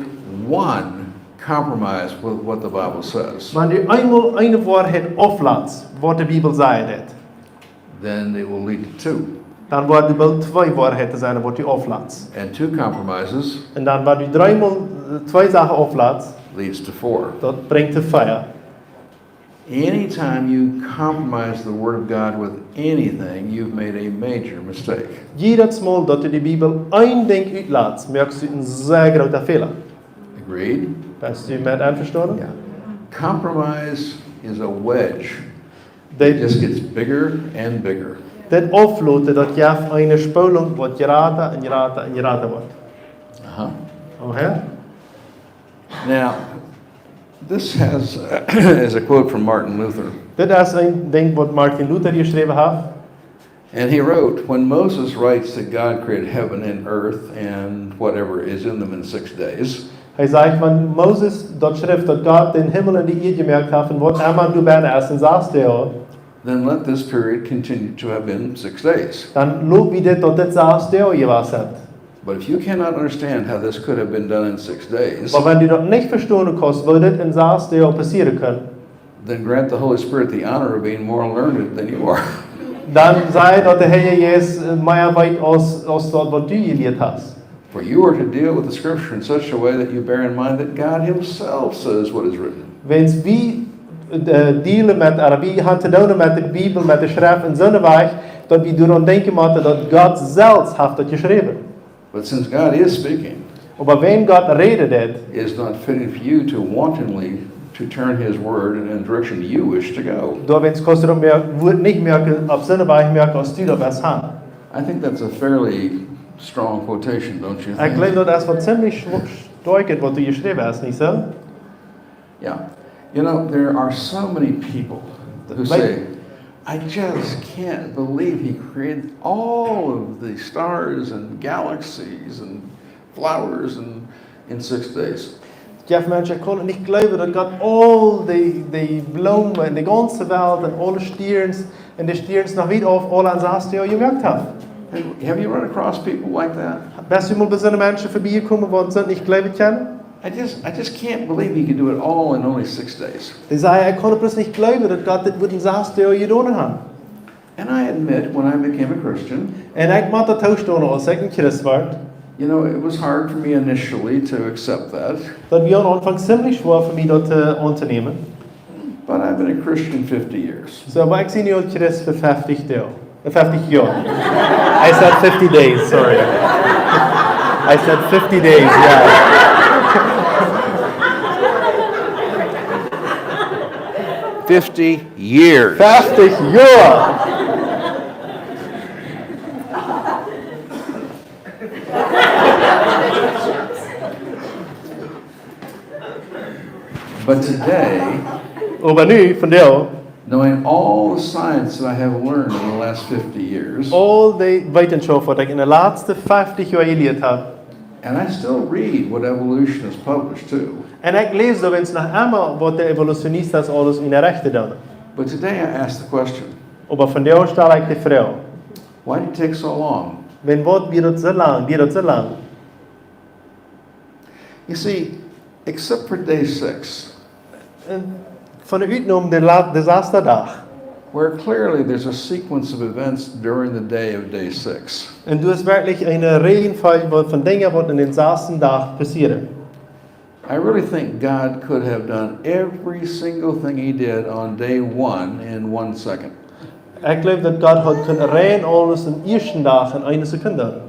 one compromise with what the Bible says, wan du eemol eene Woarheit auflatst, waut de Bibel sajcht, then it will lead to two. Dan woaren doa boolt twee Woarheiten sennen, waut du auflatst. And two compromises, un dan, wan du dreemol, äh, twee Sachen auflatst, leads to four. Daut brinjt to vea. Anytime you compromise the Word of God with anything, you've made a major mistake. Jiedet Mol, daut du de Bibel een Dinkj utlatst, moakst du eenen sea grooten Fäla. Agreed? Best du met envestonen? Yeah. Compromise is a wedge. It just gets bigger and bigger. Dit Aufloten, daut jeft eene Spolunk, waut jrata un jrata un jrata woat. Uh-huh. Okay? Now, this has, is a quote from Martin Luther. Dit es een Dinkj, waut Martin Luther jeschräwen haft. And he wrote, when Moses writes that God created heaven and earth and whatever is in them in six days, hee sajcht, wan Moses daut schrift, daut Gott dän Himmel un de Ieed jemoakt haft un waut emma doabennen es en sas Doag, then let this period continue to have been six days. Dan lot wie dit, daut dit sas Doag jewast sent. But if you cannot understand how this could have been done in six days, oba wan du daut nich vestonen kaust, woo dit en sas Doag passieren kunn, then grant the Holy Spirit the honor of being more learned than you are. Dan saj, daut de Herr Jesus, äh, mea weet aus, aus daut, waut du jelieet hast. For you are to deal with the Scripture in such a way that you bear in mind that God himself says what is written. Wäajens wie, äh, dealen met, ooda wie haben to doonen met de Bibel, met de Schreft en soone Wies, daut wie doaraun denkjen motten, daut Gott selfst haft daut jeschräwen. But since God is speaking, oba wan Gott räden deit, it is not fitting for you to wantonly to turn his word in a direction you wish to go. Doawäajens kaust du daut mea, Wuat nich mea opp soone Wies moaken, aus du daut west haben. I think that's a fairly Strong quotation, don't you think? Ekj jleew, daut es waut ziemlich schw-, stoakj, waut du jeschräwen hast, nich soo? Yeah. You know, there are so many people who say, "I just can't believe he created all of the stars and galaxies and flowers and in six days." Jeft Menschen, ekj kaun nich jleewen, daut Gott aul dee, dee Bloomen un de gaunze Welt un aule Stierns un de Stierns noch wiet auf aule en sas Doag jemoakt haft. Have, have you run across people like that? Best du mol bie soone Menschen verbiejekomen, waut see nich jleewen kjennen? I just, I just can't believe he could do it all in only six days. Dee säden, ekj kaun daut bloos nich jleewen, daut Gott dit wudd en sas Doag jedonen haben. And I admit, when I became a Christian, Un ekj mott daut toostonen, aus ekj een Christ wort, you know, it was hard for me initially to accept that. Daut wia aum Aunfank ziemlich schwoa fa mie, daut, äh, auntonämen. But I've been a Christian fifty years. Soo, oba ekj sie nu aul Christ fa feftig Doag. Äh, feftig Joa. I said fifty days, sorry. I said fifty days, yeah. Fifty years. Feftig Joa. But today, Oba nu, vondoag, knowing all the science that I have learned in the last fifty years, aul dee Wetenschauft, waut ekj en de latste feftig Joa jelieet hab, and I still read what evolution is published too. Un ekj läs doawäajen noch emma, waut de Evolutionisten aules en de Rechta doonen. But today I ask the question, Oba vondoag stal ekj de Froag, why did it take so long? Wuarom wia daut soo lang? Wia daut soo lang? You see, except for day six, Un von de Utnahm de la-, de sasta Dach, where clearly there's a sequence of events during the day of day six. Un du hast werkjlich eene Reihenfolge von, von Dinja, waut en dän sasta Dach passieren. I really think God could have done every single thing he did on day one in one second. Ekj jleew, daut Gott haud kunt rein aules en ieeschten Dach en eene Sekund doonen.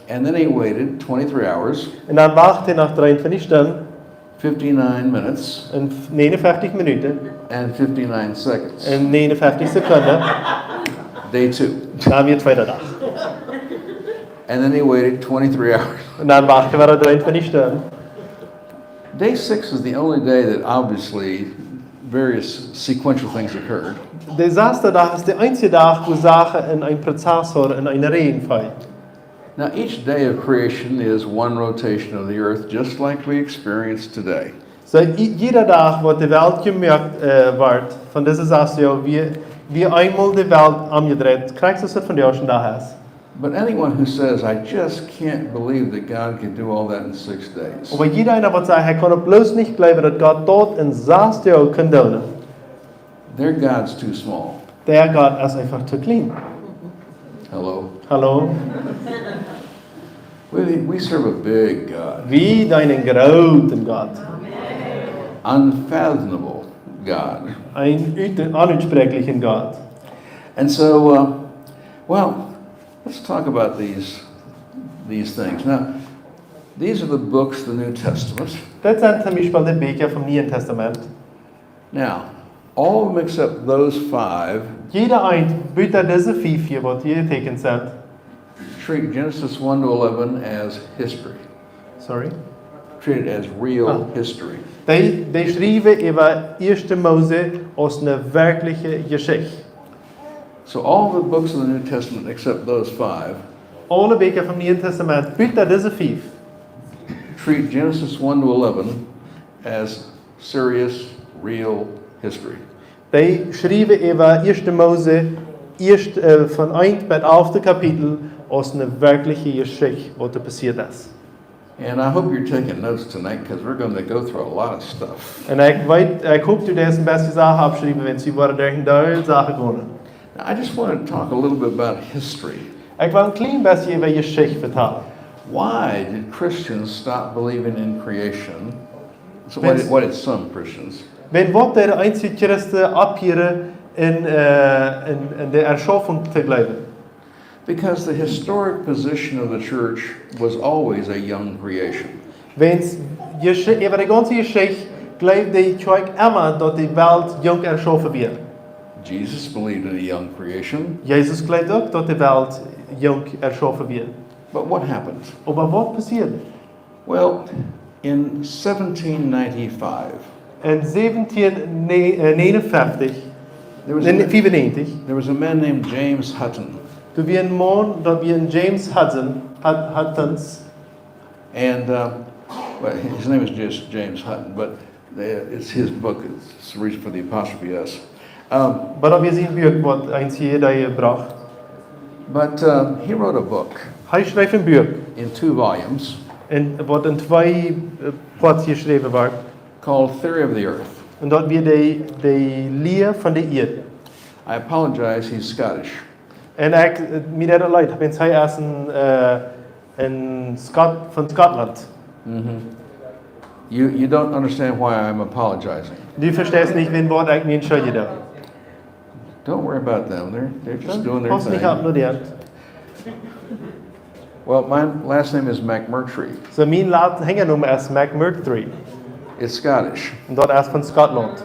And then he waited twenty-three hours, Un dan wacht hee noch dreeuntwintich Stunden, fifty-nine minutes, un f-, negenunfeftig Minuten, and fifty-nine seconds. Un negenunfeftig Sekunden. Day two. Dan wia tweeda Dach. And then he waited twenty-three hours. Un dan wacht hee wada dreeuntwintich Stunden. Day six is the only day that obviously various sequential things occurred. De sasta Dach es de eensje Dach, wua Sachen en een Prozess hauden, en eene Reihenfolge. Now, each day of creation is one rotation of the earth, just like we experience today. Soo, i-, jieda Dach, waut de Welt jemoakt, äh, wort, von dise sasta Joa, wia, wia eemol de Welt omjedreit, krakjt soo aus daut vondoag dän Dach es. But anyone who says, "I just can't believe that God could do all that in six days." Oba jieda eena, waut sajcht, hee kaun daut bloos nich jleewen, daut Gott daut en sasta Joa kunn doonen, their God's too small. Dee Gott es eefach too kjlien. Hello? Hallo? We, we serve a big God. Wie deenen eenen grooten Gott. Unfathomable God. Een ut-, onutspreekjlichen Gott. And so, uh, well, let's talk about these, these things. Now, these are the books of the New Testament. Dit sent toom Biespel de Bieekja vom Nieen Tastament. Now, all of them except those five, jieda eent buta dise fief hia, waut hia jeteekjent sent, treat Genesis one to eleven as history. Sorry? Treat it as real history. Dee, dee schriewen äwa ieeschte Mose aus eene werkjliche Jeschicht. So all the books of the New Testament except those five, aule Bieekja vom Nieen Tastament, buta dise fief, treat Genesis one to eleven as serious, real history. Dee schriewen äwa ieeschte Mose, ieescht, äh, von eent bat alfte Kapitel, aus eene werkjliche Jeschicht, waut doa passieet es. And I hope you're taking notes tonight, 'cause we're gonna go through a lot of stuff. Un ekj weet, ekj hop, du deist een bät Sachen oppschriewen, wiels wie woaren derch een Deel Sachen gonen. Now, I just wanna talk a little bit about history. Ekj well een kjlien bät äwa Jeschicht vetalen. Why did Christians stop believing in creation? So why did, why did some Christians? Wiels waut deeden eenje Christen opphieren en, äh, en, en de Erschafunk to jleewen? Because the historic position of the church was always a young creation. Wiels Jeschi-, äwa de gaunze Jeschicht jleewd de Kjoakj emma, daut de Welt junk erschaufen wia. Jesus believed in a young creation. Jesus jleewd uk, daut de Welt junk erschaufen wia. But what happened? Oba waut passieed? Well, in seventeen ninety-five, En zeventien negenenfeftich, there was a, ne, fiewennäajentich, there was a man named James Hutton. Doa wia een Maun, daut wia een James Hudson, Hut-, Huttons. And, uh, well, his name is just James Hutton, but uh, it's his book. It's the reason for the apostrophe S. Um, Oba daut wia sien Buak, waut eent hia dee brocht. But, uh, he wrote a book. Hee schreef een Buak. In two volumes. En waut en twee, eh, Poat jeschräwen wort. Called Theory of the Earth. En daut wia de, de Lia von de Ieed. I apologize, he's Scottish. En ekj, eh, mie deit daut leet, wiels hee es een, eh, een Scot-, von Scotland. Mhm. You, you don't understand why I'm apologizing. Du vesteist nich, wäajen waut ekj mie entschuljen doo. Don't worry about them. They're, they're just doing their thing. Pass nich opp no dee. Well, my last name is McMurtry. Soo, mien Lat-, Hinjanomen es McMurtry. It's Scottish. En daut es von Scotland.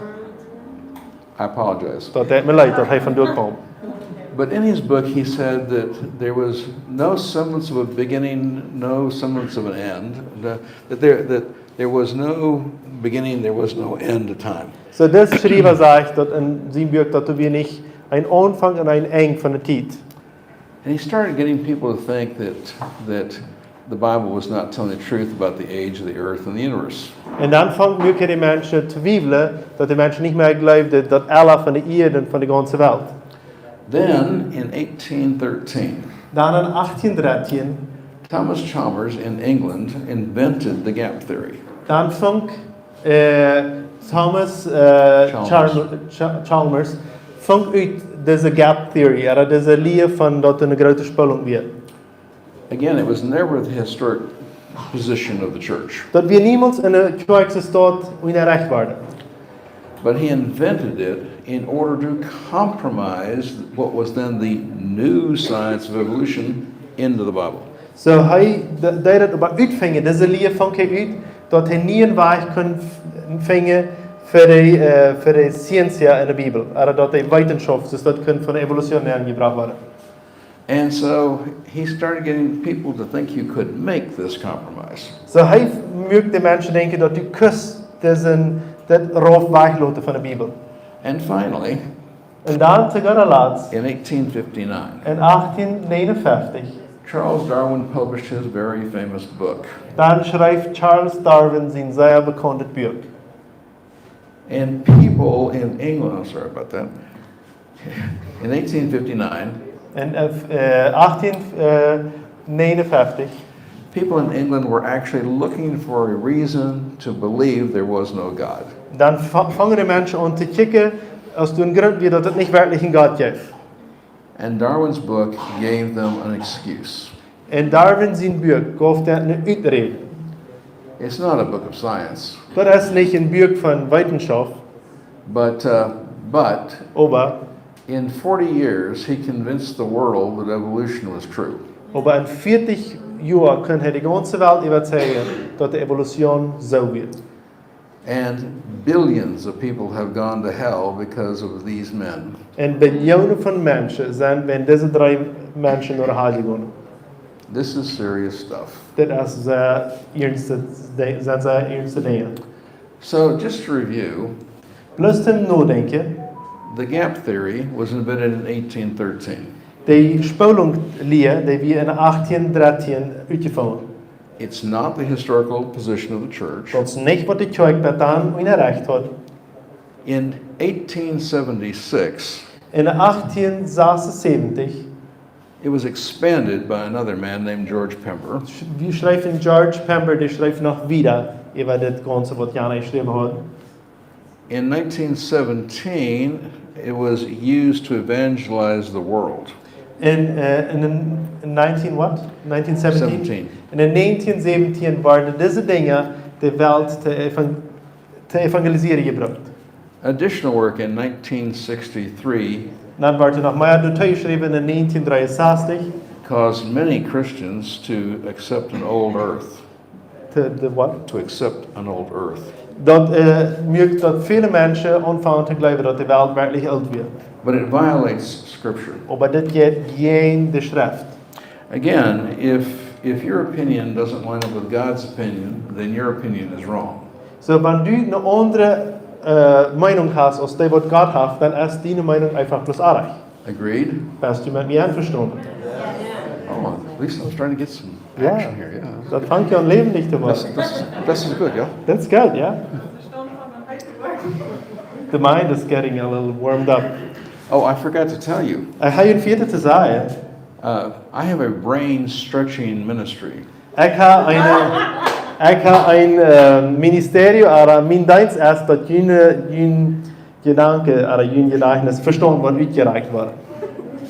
I apologize. Daut deit mie leet, daut hee von doa kjeem. But in his book, he said that there was no semblance of a beginning, no semblance of an end, the, that there, that there was no beginning, there was no end to time. Soo, dis Schriewa sajcht daut en sien Buak, daut doa wia nich een Aunfank un een Enj von de Tiet. And he started getting people to think that, that the Bible was not telling the truth about the age of the earth and the universe. En dan funk muak hee de Menschen twiewlen, daut de Menschen nich mea jleewden daut Ella von de Ieed un von de gaunze Welt. Then, in eighteen thirteen, Dan en achtieen dartieen, Thomas Chalmers in England invented the gap theory. Dan funk, eh, Thomas, eh, Chalmers. Charm-, Cha-, Chalmers funk ut dise gap theory, ooda dise Lia von daut doa eene groote Spolunk wia. Again, it was never the historic position of the church. Daut wia niemols en de Kjoakj soo stoakj unjarecht worden. But he invented it in order to compromise what was then the new science of evolution into the Bible. Soo, hee de-, deed et oba utfinjen, dise Lia funk hee ut, daut hee nich een Wajch kunn f-, finjen fa de, eh, fa de Ciencia en de Bibel, ooda daut de Wetenschauft, soo daut kunn von de Evolution nenjebrocht woaren. And so he started getting people to think you could make this compromise. Soo hee muak de Menschen denkjen daut du kust disen, daut rauf wajchloten von de Bibel. And finally, Un dan to gooda latst, in eighteen fifty-nine, en achtieen negenenfeftich, Charles Darwin published his very famous book. Dan schreef Charles Darwin sien sea bekauntet Buak. And people in England, I'm sorry about that. In eighteen fifty-nine, En, eh, eh, achtieen, eh, negenenfeftich, people in England were actually looking for a reason to believe there was no God. Dan fa-, fungen de Menschen aun to kjikjen, aus doa een Grunt wia, daut et nich werkjlich een Gott jeef. And Darwin's book gave them an excuse. En Darwin sien Buak jeef dee eene Uträd. It's not a book of science. Daut es nich een Buak von Wetenschauft. But, uh, but Oba, in forty years, he convinced the world that evolution was true. Oba en vieetich Joa kunn hee de gaunze Welt äwazeijen, daut de Evolution soo wia. And billions of people have gone to hell because of these men. En Billionen von Menschen sent wäajen dise dree Menschen no de Hal jegonen. This is serious stuff. Dit es sea iernste Di-, sent sea iernste Dinja. So, just to review, Bloos toom Nodenkjen. The gap theory was invented in eighteen thirteen. De Spolunk-Lia, dee wia en achtieen dartieen utjefungen. It's not the historical position of the church. Daut es nich waut de Kjoakj bat dan unjarecht haud. In eighteen seventy-six, En achtieen sasunsäwentich, it was expanded by another man named George Pember. Sch-, wie schreef George Pember, dee schreef noch wieda äwa dit gaunze waut Jana jeschräwen haud. In nineteen seventeen, it was used to evangelize the world. En, eh, en de nineteen what? Nineteen seventeen? Seventeen. En en nineteen seventeen worden dise Dinja de Welt to evan-, to evangelisieren jebrukt. Additional work in nineteen sixty-three Dan wort noch mea doatoo jeschräwen en nineteen dreeunsastich. Caused many Christians to accept an old earth. To the what? To accept an old earth. Daut, eh, muak daut väle Menschen aunfungen to jleewen daut de Welt werkjlich oolt wia. But it violates Scripture. Oba dit jeit jäajen de Schreft. Again, if If your opinion doesn't line up with God's opinion, then your opinion is wrong. So, wan du eene aundre äh, Meinung hast aus dee, waut Gott haft, dan es diene Meinung eefach bloos oajch. Agreed? Best du met mie envestonen? Oh, at least I'm starting to get some action here, yeah. Daut fangt jo aun läwendich to woaren. This, this, this is good, yeah? That's good, yeah. The mind is getting a little warmed up. Oh, I forgot to tell you. Ekj hab junt vejäten to sajen. Uh, I have a brain stretching ministry. Ekj hab een, ekj hab een äh, Ministerio, oba mien Deenst es daut june, jun Jedanken, oda jun Jedajchtnis vestonen woat, utjerakjt woat.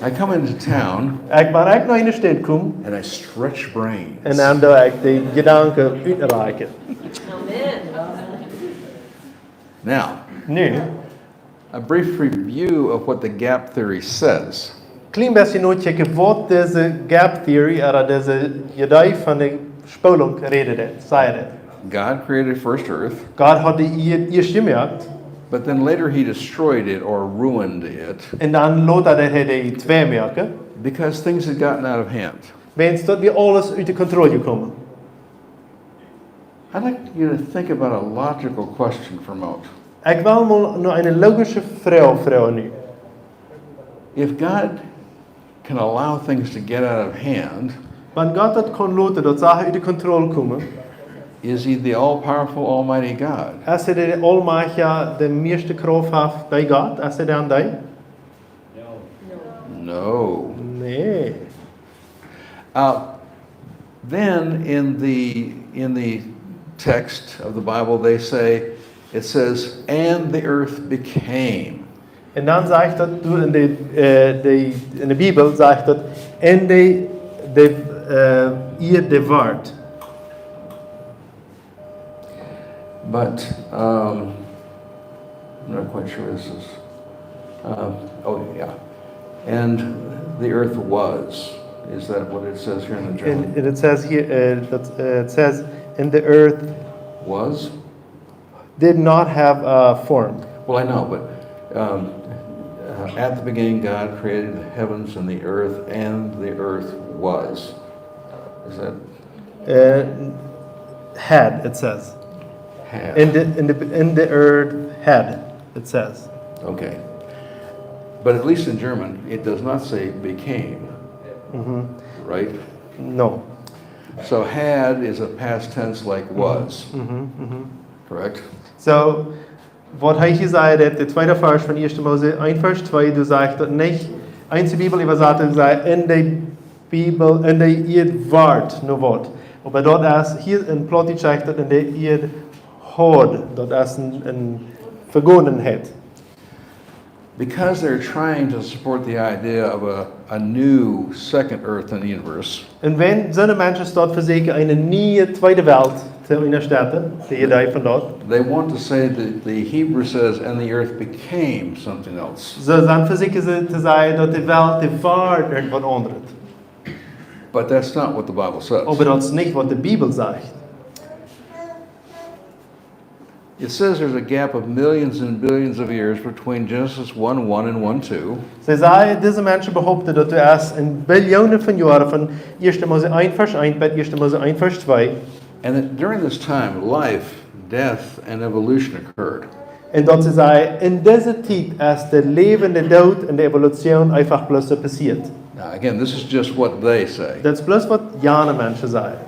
I come into town. Ekj, wan ekj no eene Staut kom, and I stretch brains. Un dan doo ekj de Jedanken utrakjen. Now, nu, a brief review of what the gap theory says. Kjlien bät nochecken waut dise gap theory, oda dise Idee von de Spolunk, rät et, sajcht et. God created first earth. Gott haud de Ieed ieescht jemoakt. But then later he destroyed it or ruined it. Un dan lota deed hee dee twei moaken. Because things had gotten out of hand. Wiels daut wia aules ut de Kontroll jekomen. I'd like you to think about a logical question for a moment. Ekj well mol no eene logische Froag froagen nu. If God can allow things to get out of hand, Wan Gott daut kaun loten, daut Sachen ut de Kontroll komen, is he the all-powerful, almighty God? Es hee de aulmajchtja, de mieeschte Krauft haft, dee Gott? Es hee dan dee? No. Nä. Uh, then in the, in the text of the Bible, they say, it says, "And the earth became." Un dan sajcht daut, du, en de, äh, de, en de Bibel sajcht daut, un de, de äh, Ieed wort. But um, I'm not quite sure this is. Um, oh, yeah. And the earth was. Is that what it says here in the German? And, and it says here, uh, that, uh, it says, "And the earth was?" Did not have a form. Well, I know, but um, uh, at the beginning, God created the heavens and the earth, and the earth was. Is that Uh, had, it says. Had. In the, in the, in the earth had, it says. Okay. But at least in German, it does not say became, Mhm. right? No. So had is a past tense like was, Mhm, mhm. correct? So, waut hee hia sajcht, daut de tweede Varsch von ieeschte Mose eent Varsch twee, doa sajcht daut nich, eenje Bibeläwasaten sajen, un de Bibel, un de Ieed wort, no waut. Oba daut es, hia en Plautdietsch sajcht daut, un de Ieed haud, daut es een, een Vegangenheit. Because they're trying to support the idea of a, a new second earth in the universe, Un wan soone Menschen daut vesieekjen, eene niee tweede Welt to unjastetten, de Idee von daut, they want to say that the Hebrew says, "And the earth became something else." So, dan vesieekjen see to sajen daut de Welt, dee wort irjentwaut aundret. But that's not what the Bible says. Oba daut es nich waut de Bibel sajcht. It says there's a gap of millions and billions of years between Genesis one one and one two. See sajen, dise Menschen behaupten daut doa es een Billionen von Joaren von ieeschte Mose eent Varsch eent bat ieeschte Mose eent Varsch twee. And that during this time, life, death, and evolution occurred. Un daut see sajen, en dise Tiet es daut Läwen, de Doot un de Evolution eefach bloos soo passieet. Now, again, this is just what they say. Daut es bloos waut jane Menschen sajen.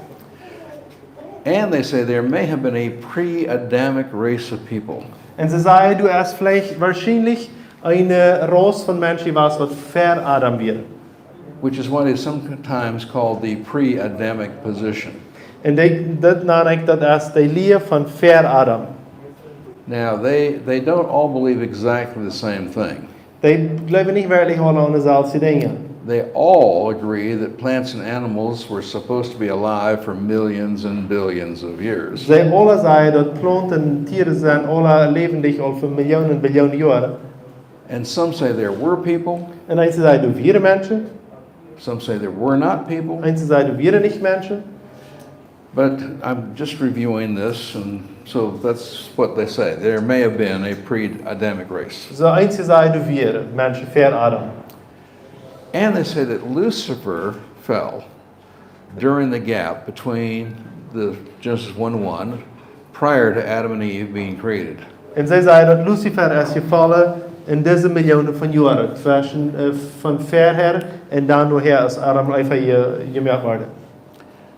And they say there may have been a pre-Adamic race of people. Un see sajen, doa es veleicht woarschienlich eene Ras von Menschen jewast, waut ver Adam wia. Which is what is sometimes called the pre-Adamic position. Un dee, daut nan ekj daut es de Lia von ver Adam. Now, they, they don't all believe exactly the same thing. Dee jleewen nich werkjlich aule aun deeselwje Dinja. They all agree that plants and animals were supposed to be alive for millions and billions of years. See aule sajen daut Plaunten, Tieren sent aule läwendich aul fa Millionen, Billionen Joaren. And some say there were people. Un eenje sajen doa wieren Menschen. Some say there were not people. Eenje sajen doa wieren nich Menschen. But I'm just reviewing this, and so that's what they say. There may have been a pre-Adamic race. So eenje sajen doa wieren Menschen ver Adam. And they say that Lucifer fell. during the gap between the Genesis one one, prior to Adam and Eve being created. Un see säd daut Luzifer es jefollen en dise Millionen von Joaren, tweschen, äh, von verhäa un dan nohäa aus Adam un Eva je-, jemoakt worden.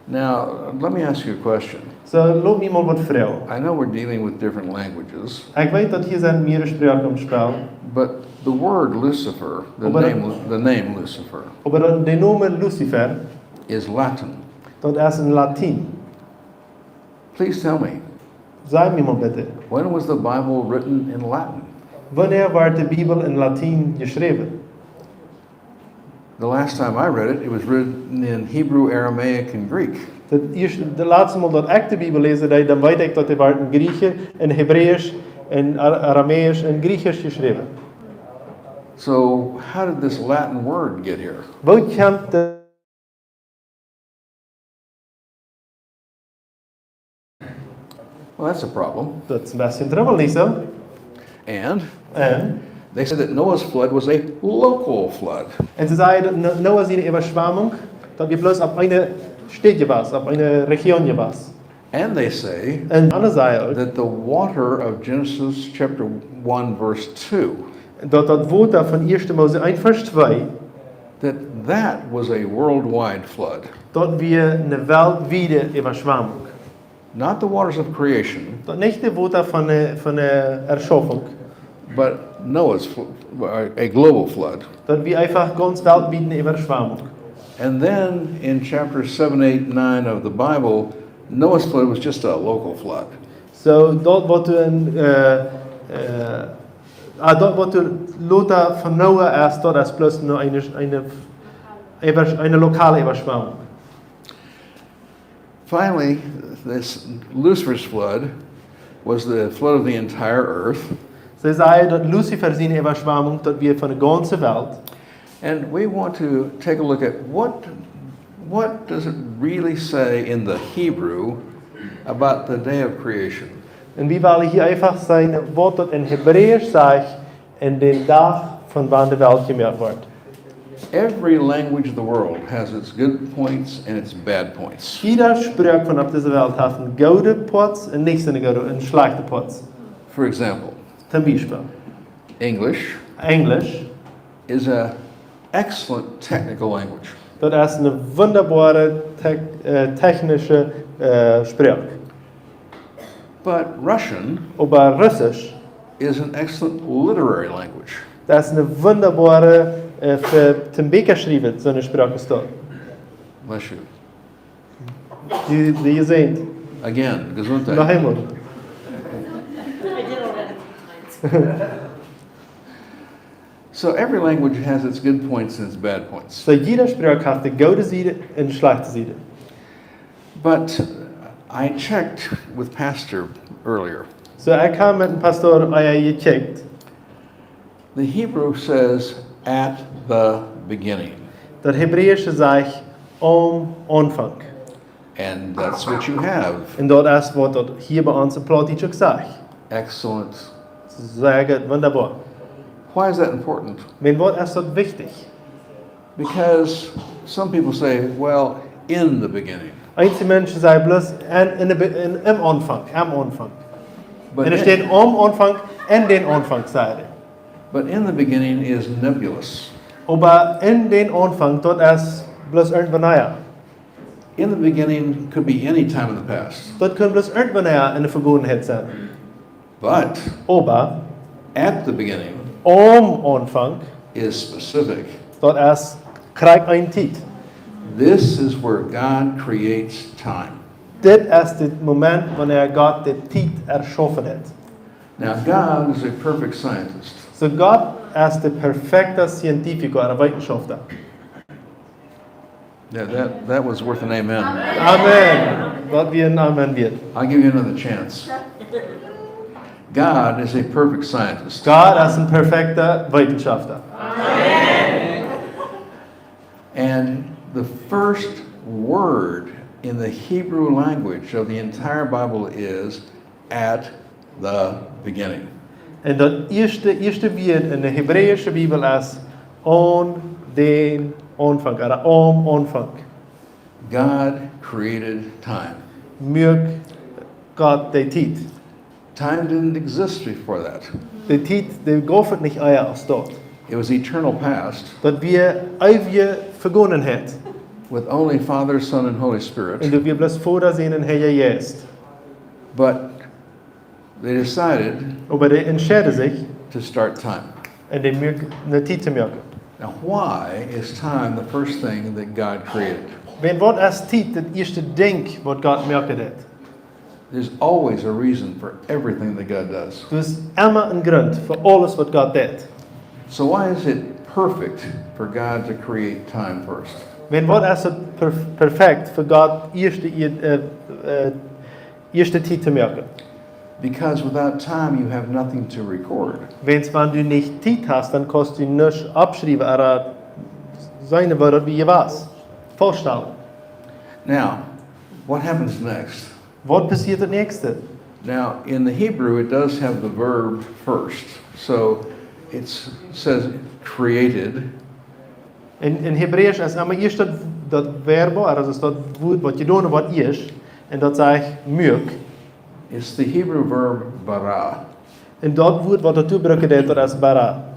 Now, let me ask you a question. Soo, lot mie mol waut froagen. I know we're dealing with different languages, Ekj weet daut hia sent mearere Sproaken aum Spell, but the word Lucifer, the Oba name, the name Lucifer, oba daut, de Nomen Luzifer is Latin. Daut es en Latien. Please tell me, Saj mie mol bitte, when was the Bible written in Latin? Wanea wort de Bibel en Latien jeschräwen? The last time I read it, it was written in Hebrew, Aramaic, and Greek. Daut ieeschte, daut latste Mol daut ekj de Bibel läsen deed, dan weet ekj daut dee wort en Griechisch, en Hebräisch, en Ar-, Aramäisch, en Griechisch jeschräwen. So, how did this Latin word get here? Woo kjemt de Well, that's a problem. Daut es een bät Trubbel, nich soo? And And they said that Noah's flood was a local flood. Un see säden daut No-, Noah siene Äwaschwamunk, daut wia bloos opp eene Städ jewast, opp eene Region jewast. And they say Un aundre säden uk, that the water of Genesis chapter one, verse two, daut daut Wota von ieeschte Mose eent Varsch twee, that that was a worldwide flood. Daut wia eene weltwiede Äwaschwamunk. Not the waters of creation, Daut nich de Wota von de, von de Erschaufunk, but Noah's fl-, a, a global flood. Daut wia eefach gaunz weltwiede Äwaschwamunk. And then in chapter seven, eight, nine of the Bible, Noah's flood was just a local flood. Soo, daut waut doa en, äh, äh, ah, daut waut doa lota von Noah es, daut es bloos noch eene, eene, Äwasch-, eene lokale Äwaschwamunk. Finally, this Lucifer's flood was the flood of the entire earth. See säden daut Luzifer siene Äwaschwamunk, daut wia von de gaunze Welt. And we want to take a look at what, what does it really say in the Hebrew about the day of creation? Un wie wellen hia eefach seenen, waut daut en Hebräisch sajcht, en dän Dach von wan de Welt jemoakt wort. Every language of the world has its good points and its bad points. Jiede Sproak von opp dise Welt haft een goode Poat un nich soone goode, een schlajchte Poat. For example, Toom Biespel, English Englisch is an excellent technical language. Daut es eene wundaboare tec-, äh, technische, äh, Sproak. But Russian Oba Russisch is an excellent literary language. Daut es eene wundaboare, äh, fa toom Bieekja schriewen, soone Sproak es daut. Bless you. Dee, dee jeseent. Again, Gesundheit. Noch eemol. So every language has its good points and its bad points. Soo, jiede Sproak haft de goode Sied un de schlajchte Sied. But I checked with Pastor earlier. Soo, ekj haud met een Pastor ea jecheckt. The Hebrew says, "At the beginning." Daut Hebräische sajcht, "Aum Aunfank." And that's what you have. Un daut es waut daut hia bie ons en Plautdietsch uk sajcht. Excellent. Sea goot, wundaboa. Why is that important? Wan, wuarom es daut wichtich? Because some people say, "Well, in the beginning." Eenje Menschen sajen bloos, "En, en de Be-, en, em Aunfank, em Aunfank." But Un doa in, steit, "Aum Aunfank, en dän Aunfank," säden see. But in the beginning is nebulous. Oba en dän Aunfank, daut es bloos irjentwanea. In the beginning could be any time in the past. Daut kunn bloos irjentwanea en de Vegangenheit sennen. But Oba at the beginning aum Aunfank is specific. Daut es krakjt eene Tiet. This is where God creates time. Dit es de Moment, wanea Gott de Tiet erschaufen haft. Now, God is a perfect scientist. Soo, Gott es de perfekta Scientifico, ooda Wetenschauftler. Yeah, that, that was worth an amen. Amen. Daut wia een Amen wieet. I'll give you another chance. God is a perfect scientist. Gott es een perfekta Wetenschauftler. And the first word in the Hebrew language of the entire Bible is at the beginning. Un daut ieeschte, ieeschte Wieet en de Hebräische Bibel es aun dän Aunfank, ooda aum Aunfank. God created time. Muak Gott de Tiet. Time didn't exist before that. De Tiet, dee gauf et nich ea aus daut. It was eternal past. Daut wia eewje Vegonenheit. With only Father, Son, and Holy Spirit. Un doa wia bloos Voda, Sän un Heilja Jeist. But they decided Oba dee entscheiden sikj, to start time. Un dee muak-, ne Tiet to moaken. Now, why is time the first thing that God created? Wan, waut es Tiet daut ieeschte Dinkj, waut Gott moaken deed? There's always a reason for everything that God does. Doa es emma een Grunt fa aules, waut Gott deed. So why is it perfect for God to create time first? Wan, waut es et perf-, perfekt fa Gott ieeschte, ea-, ea-, ea-, ieeschte Tiet to moaken? Because without time, you have nothing to record. Wan, wan du nich Tiet hast, dan kaust du nuscht oppschriewen, ooda seenen, woo daut wia jewast. Faststalen. Now, what happens next? Waut passieet daut näakjste? Now, in the Hebrew, it does have the verb first. So it says created. En, en Hebräisch es emma ieescht daut, daut Verb, ooda daut es daut Wuat, waut jedonen woat ieescht. Un daut sajcht muak. It's the Hebrew verb bara. Un daut Wuat, waut doa tobrukt woat, daut es bara.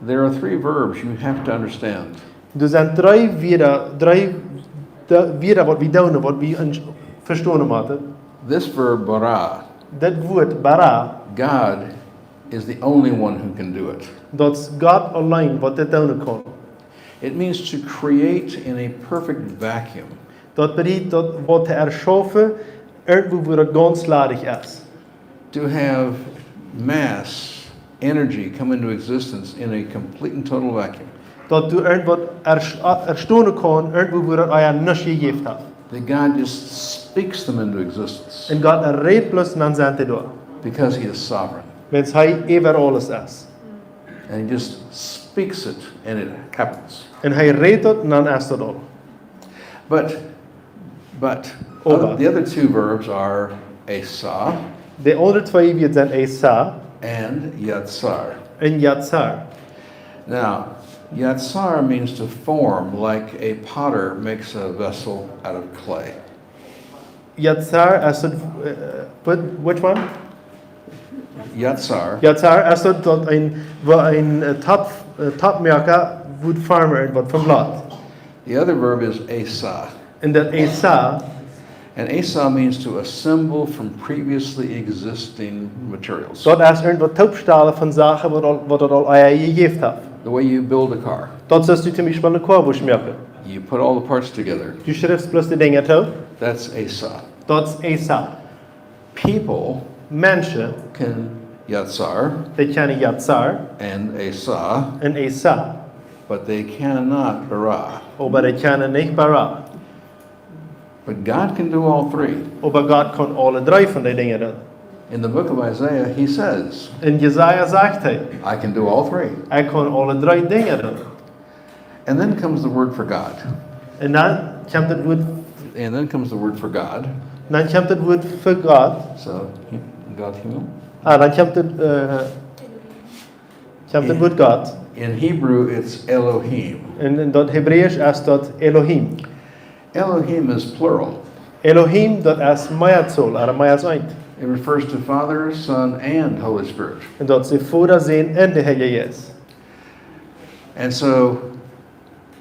There are three verbs you have to understand. Doa sent dree Wieed, dree, de Wieed, waut wie doonen, waut wie en-, vestonen motten. This verb, bara, Dit Wuat, bara, God is the only one who can do it. Daut es Gott auleen, waut dit doonen kaun. It means to create in a perfect vacuum. Daut bediet daut, waut to erschaufen, irjentwua, wua daut gaunz ladich es. To have mass, energy come into existence in a complete and total vacuum. Daut doa irjentwaut ersch-, erstonen kaun, irjentwua, wua daut ea nuscht jejäft haft. That God just speaks them into existence. Un Gott rät bloos un dan sent dee doa. Because he is sovereign. Wiels hee äwa aules es. And he just speaks it and it happens. Un hee rät daut un dan es daut aul. But, but Oba. Oth-, the other two verbs are asa De aundre twee Wieed sent asa and yatsar. Un yatsar. Now, yatsar means to form, like a potter makes a vessel out of clay. Yatsar es daut, uh, what, which one? Yatsar. Yatsar es daut, daut een, wua een, uh, Top-, uh, Topmoaka woat formen waut von Blaut. The other verb is asa. Un daut asa. And asa means to assemble from previously existing materials. Daut es irjentwaut toopstalen von Sachen, waut aul, waut daut aul ea jejäft haft. The way you build a car. Daut es aus du toom Biespel eene Koa wurscht moaken. You put all the parts together. Du schriefst bloos de Dinja toop. That's asa. Daut es asa. People Menschen can yatsar dee kjennen yatsar and asa, un asa. But they cannot bara. Oba dee kjennen nich bara. But God can do all three. Oba Gott kaun aule dree von dee Dinja doonen. In the book of Isaiah, he says, En Jesaja sajcht hee, I can do all three. Ekj kaun aule dree Dinja doonen. And then comes the word for God. Un dan kjemt daut Wuat, And then comes the word for God. Dan kjemt daut Wuat fa Gott. So, God Himmel. Ah, dan kjemt daut, uh, kjemt daut Wuat Gott. In Hebrew, it's Elohim. Un en daut Hebräisch es daut Elohim. Elohim is plural. Elohim, daut es Meatsol, ooda mea aus eent. It refers to Father, Son, and Holy Spirit. Un daut es de Voda, Sän un de Heilja Jeist. And so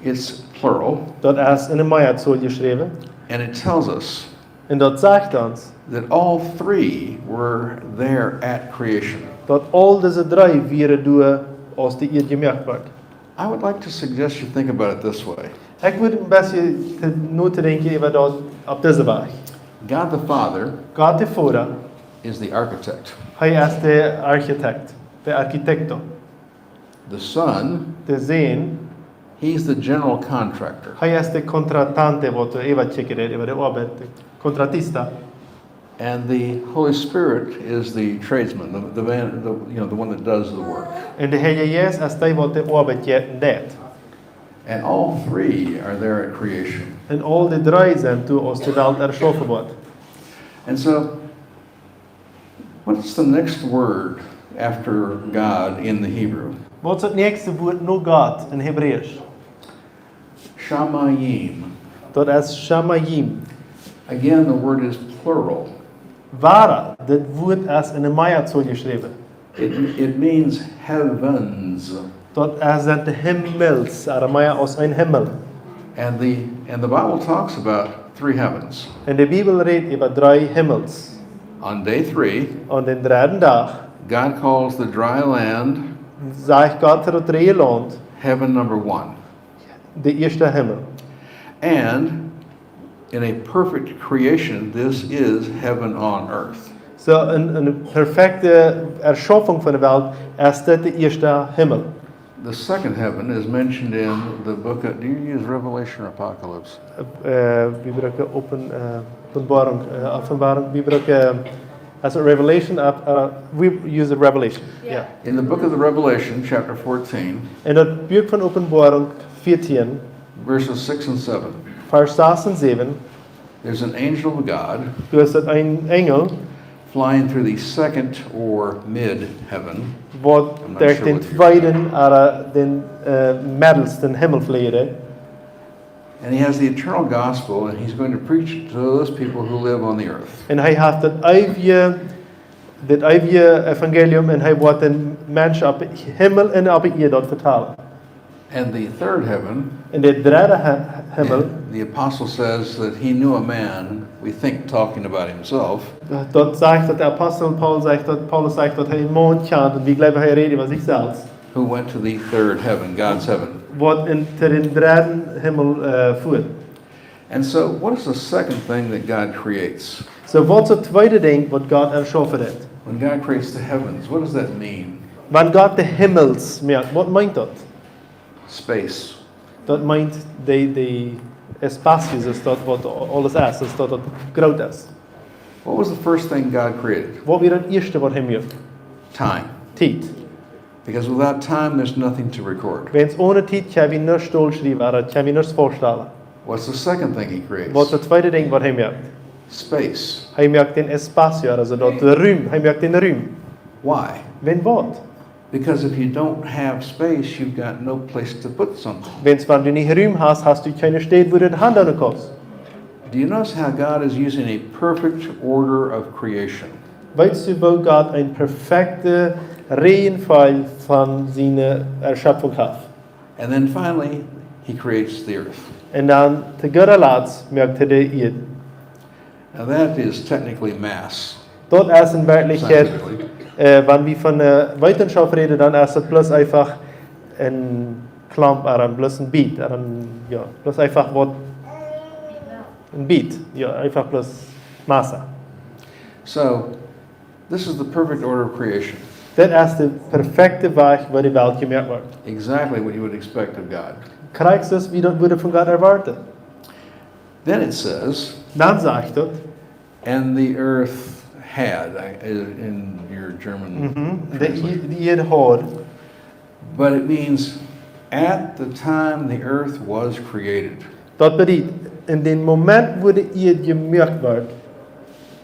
it's plural. Daut es en de Meatsol jeschräwen. And it tells us Un daut sajcht ons, that all three were there at creation. Daut aul dise dree wieren doa, aus de Ieed jemoakt wort. I would like to suggest you think about it this way. Ekj wudd een bät to, no to denkjen äwa daut opp dise Wies. God the Father Gott de Voda is the architect. Hee es de Architekt, de Arquitecto. The Son, De Sän, he's the general contractor. Hee es de contratante, waut doa äwa kjikjen deit, äwa de Oabeit, de contratista. And the Holy Spirit is the tradesman, the, the man, the, you know, the one that does the work. Un de Heilja Jeist es dee, waut de Oabeit jeit un deit. And all three are there at creation. Un aul de dree sent doa, aus de Welt erschaufen woat. And so, what's the next word after God in the Hebrew? Waut es daut näakjste Wuat no Gott en Hebräisch? Shamayim. Daut es Shamayim. Again, the word is plural. Wada, dit Wuat es en de Meazahl jeschräwen. It, it means heavens. Daut es, sent de Himmels, Aramea aus een Himmel. And the, and the Bible talks about three heavens. Un de Bibel rät äwa dree Himmels. On day three, aun dän dredden Dach, God calls the dry land, sajcht Gott to daut dree Launt, heaven number one. De ieeschte Himmel. And in a perfect creation, this is heaven on earth. Soo, en, en perfekte Erschaufunk von de Welt es dit de ieeschte Himmel. The second heaven is mentioned in the book of, do you use Revelation or Apocalypse? Äh, wie brucken Open-, äh, Openbarung, äh, Offenbarung, wie brucken, also Revelation, äh, äh, we use the Revelation. Yeah. In the book of the Revelation, chapter fourteen, en daut Buak von Openbarung vieetieen, verses six and seven, Varsch sas un säwen, there's an angel of God, doa es een Enjel, flying through the second or mid heaven. Waut derch dän tweeden ooda dän, äh, meddelsten Himmel fleajen. And he has the eternal gospel, and he's going to preach it to those people who live on the earth. Un hee haft daut eewje, daut eewje Evangelium un hee woat dän Menschen opp Himmel un opp Ieed daut vetalen. And the third heaven, en de dredde Hi-, Himmel, the apostle says that he knew a man, we think talking about himself, daut sajcht, daut de Apostel Paulus sajcht, daut Paulus sajcht, daut hee een Maun kjand, un wie jleewen, hee rät äwa sikj selfst, who went to the third heaven, God's heaven. Waut en, to dän dredden Himmel, äh, fua. And so, what is the second thing that God creates? Soo, waut es daut tweede Dinkj, waut Gott erschaufen haft? When God creates the heavens, what does that mean? Wan Gott de Himmels moakt, waut meent daut? Space. Daut meent de, de espacio, es daut waut aules es, es daut waut groot es. What was the first thing God created? Waut wia daut ieeschte waut hee muak? Time. Tiet. Because without time, there's nothing to record. Wiels one Tiet kjenn wie nuscht dolschriewen, ooda kjenn wie nuscht väastalen. What's the second thing he creates? Waut es daut tweede Dinkj waut hee muak? Space. Hee muak dän espacio, also daut Rum, hee muak dän Rum. Why? Wan waut? Because if you don't have space, you've got no place to put something. Wiels wan du nich Rum hast, hast du kjeene Städ, wua du daut han doonen kaust. Do you notice how God is using a perfect order of creation? Weetst du, woo Gott eene perfekte Reihenfolge von siene Erschöpfung haft? And then finally, he creates the earth. Un dan, to gooda Latst, muak hee de Ieed. Now that is technically mass. Daut es en Werkjlichkjeit, scientifically, äh, wan wie von, äh, Wetenschauft räden, dan es daut bloos eefach een Klomp, ooda bloos een Beat, ooda een, jo, bloos eefach waut, een Beat, jo, eefach bloos Massa. So, this is the perfect order of creation. Dit es de perfekte Wajch, woo de Welt jemoakt woat. Exactly what you would expect of God. Krakjt soo aus wie daut wudden von Gott erwoaten. Then it says, dan sajcht daut, and the earth had, I, in your German, mhm, de translation. Ieed, de Ieed haud. But it means at the time the earth was created. Daut bediet, en dän Moment wua de Ieed jemoakt woat.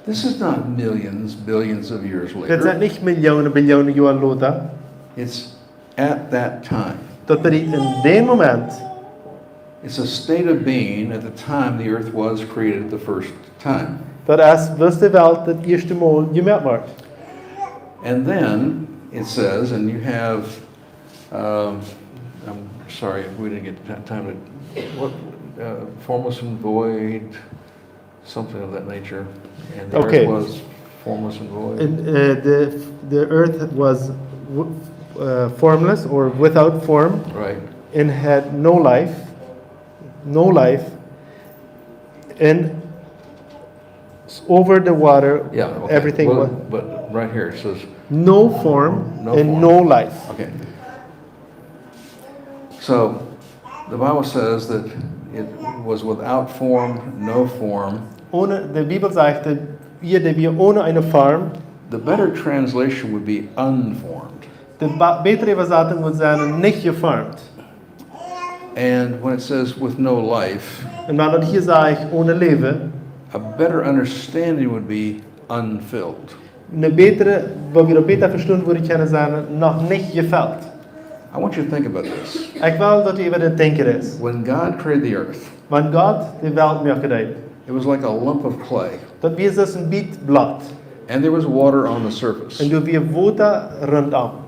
This is not millions, billions of years later. Dit sent nich Millionen, Billionen Joa lota. It's at that time. Daut bediet en dän Moment. It's a state of being at the time the earth was created the first time. Daut es, woo de Welt daut ieeschte Mol jemoakt woat. And then it says, and you have, um, I'm sorry, we didn't get ti-, time to, what, uh, formless and void, something of that nature. And the earth, okay, Was formless and void. And, uh, the, the earth was w-, uh, formless or without form. Right. And had no life, no life. And s-, over the water, yeah, okay, everything, well, was, but right here it says no form, no form and no life. Okay. So, the Bible says that it was without form, no form. One, de Bibel sajcht, daut hia, daut wia one eene Form. The better translation would be unformed. De ba-, bätre Äwasatunk wudd sennen, nich jeformt. And when it says with no life, un wan daut hia sajcht, one Läwen, a better understanding would be unfilled. Een bätre, woo wie daut bäta vestonen wudden kjennen, sennen noch nich jefelt. I want you to think about this. Ekj well, daut du äwa dit denkjen deist. When God created the earth, Wan Gott de Welt moaken deed, it was like a lump of clay. Daut wia soo aus een bät Blatt. And there was water on the surface. Un doa wia Wota runtom.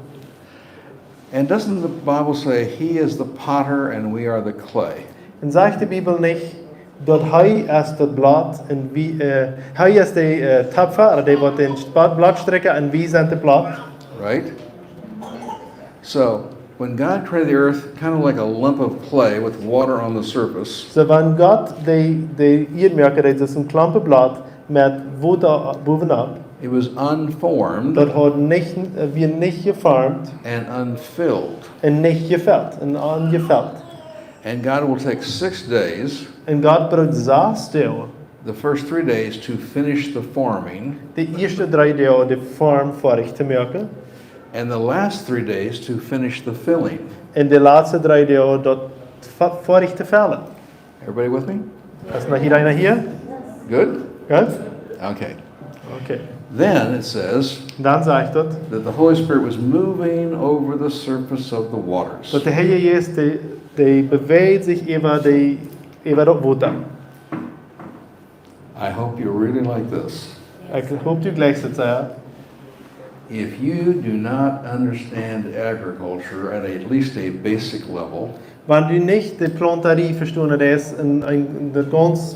And doesn't the Bible say, "He is the potter and we are the clay"? Un sajcht de Bibel nich, daut hee es daut Blatt un wie, äh, hee es de, äh, Töpfa, ooda dee waut dän Spa-, Blatt strikjt un wie sent de Blatt? Right? So, when God created the earth, kind of like a lump of clay with water on the surface, Soo, wan Gott de, de Ieed moaken deed, soo aus een Klompen Blatt met Wota bowenop, it was unformed, daut haud nich, äh, wia nich jeformt and unfilled. Un nich jefelt, un onjefelt. And God will take six days, Un Gott brukt sas Doag, the first three days to finish the forming, de ieeschte dree Doag de Form foadich to moaken, and the last three days to finish the filling. Un de latste dree Doag daut fa-, foadich to fellen. Everybody with me? Es noch jieda eena hia? Good? Goot? Okay. Okay. Then it says, Dan sajcht daut, that the Holy Spirit was moving over the surface of the waters. Daut de Heilje Jeist, dee, dee bewäajd sikj äwa de, äwa daut Wota. I hope you really like this. Ekj hop, du jlikjst et sea. If you do not understand agriculture at at least a basic level, Wan du nich de Plauntarie vestonen deist, en, en, daut gaunz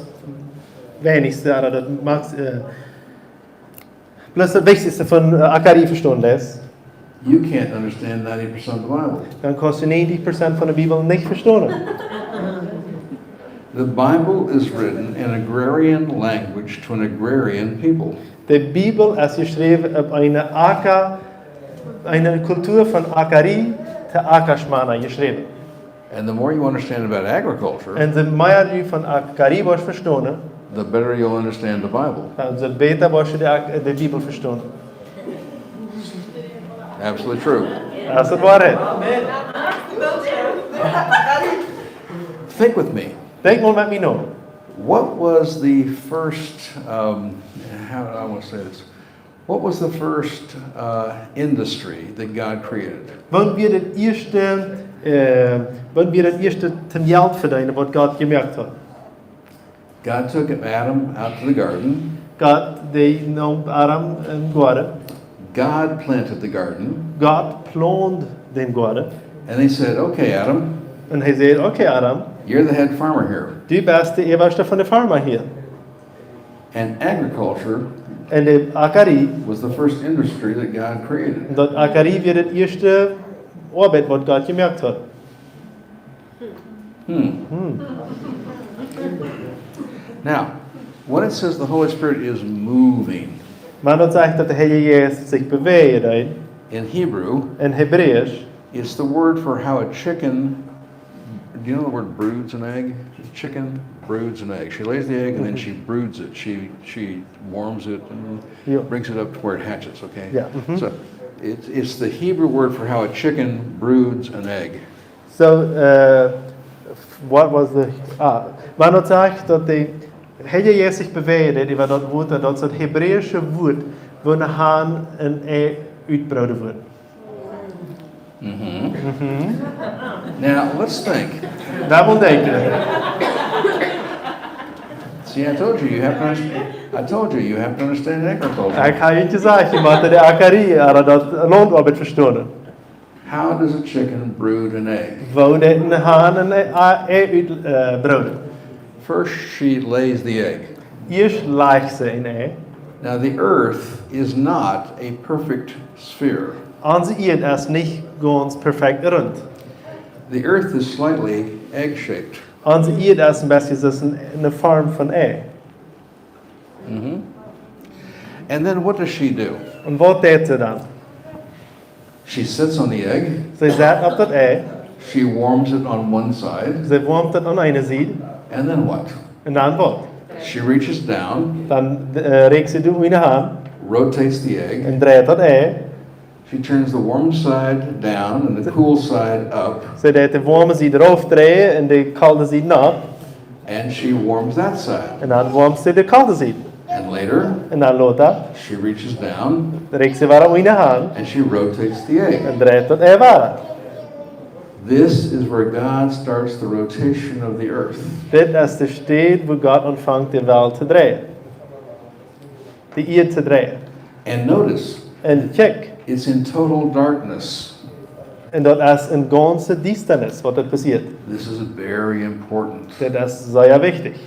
weinichste, ooda daut max-, äh, bloos daut Wichtichste von, äh, Ackerie vestonen deist, you can't understand ninety percent of the Bible. Dan kaust du negentig Prozent von de Bibel nich vestonen. The Bible is written in agrarian language to an agrarian people. De Bibel es jeschräwen opp eene Acka, eene Kultua von Ackerie to Ackaschmana jeschräwen. And the more you understand about agriculture, Un je mea du von Ackerie woascht vestonen, the better you'll understand the Bible. Dan je bäta woascht du de Ak-, de Bibel vestonen. Absolutely true. Daut es de Woarheit. Think with me. Denkj mol met mie no. What was the first, um, how do I want to say this? What was the first, uh, industry that God created? Waut wia daut ieeschte, äh, waut wia daut ieeschte toom Jelt vedeenen, waut Gott jemoakt haud? God took Adam out to the garden. Gott, dee neem Adam em Goaden. God planted the garden. Gott plond dän Goaden. And he said, "Okay, Adam, Un hee säd: "Okay, Adam, you're the head farmer here. Du best de Äwaschta von de Farma hia." And agriculture Un de Ackerie, was the first industry that God created. Daut Ackerie wia daut ieeschte Oabeit, waut Gott jemoakt haud. Hmm. Hmm. Now, when it says the Holy Spirit is moving, Wan daut sajcht, daut de Heilje Jeist sikj bewäajen deed, in Hebrew, en Hebräisch, it's the word for how a chicken, do you know the word broods an egg? A chicken broods an egg. She lays the egg and then she broods it. She, she warms it and Jo. brings it up to where it hatches, okay? Jo, mhm. So it's, it's the Hebrew word for how a chicken broods an egg. So, äh, what was the, ah, wan daut sajcht, daut de Heilje Jeist sikj bewäajen deed äwa daut Wota, daut es daut hebräische Wuat, woo een Hahn een Ei utbrooden wudd. Mhm. Mhm. Now, let's think. Doa mott denkjen. See, I told you, you have to understand, I told you, you have to understand agriculture. Ekj hab junt jesajcht, jie motten de Ackerie, ooda daut Laundoabeit vestonen. How does a chicken brood an egg? Woo deit een Hahn een Ei, Ei ut, äh, brooden? First, she lays the egg. Ieescht lajcht see een Ei. Now, the earth is not a perfect sphere. Onse Ieed es nich gaunz perfekt runt. The earth is slightly egg-shaped. Onse Ieed es een bät soo aus een, eene Form von Ei. Mhm. And then what does she do? Un waut deit see dan? She sits on the egg. See sett opp daut Ei. She warms it on one side. See woamt daut aun eene Sied. And then what? Un dan waut? She reaches down. Dan, äh, rakjt see doa unja han. Rotates the egg. Un dreit daut Ei. She turns the warm side down and the cool side up. See deit de woame Sied rauf dreien un de kolde Sied nopp. And she warms that side. Un dan woamt see de kolde Sied. And later, Un dan lota she reaches down rakjt see wada unja han and she rotates the egg. Un dreit daut Ei wada. This is where God starts the rotation of the earth. Dit es de Städ, wua Gott aunfangt, de Welt to dreien. De Ieed to dreien. And notice, Un kjikj, it's in total darkness. Un daut es en gaunze Diestanis, waut doa passieet. This is very important. Dit es sea wichtich.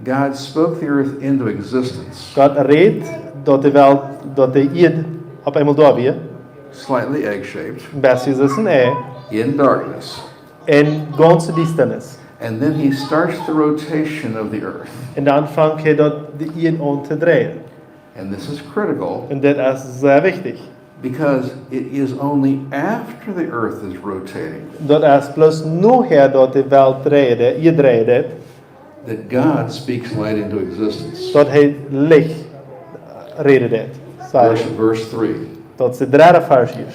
God spoke the earth into existence. Gott räd, daut de Welt, daut de Ieed opp eemol doa wia. Slightly egg-shaped. Een bät soo aus een Ei. In darkness. En gaunze Diestanis. And then he starts the rotation of the earth. Un dan fangt hee daut, de Ieed aun to dreien. And this is critical. Un dit es sea wichtich. Because it is only after the earth is rotating. Daut es bloos nohäa daut de Welt dreien, de Ieed dreien, that God speaks light into existence. Daut hee Licht räden deed. Sorry. Verse, verse three. Daut es de dredde Varsch hia.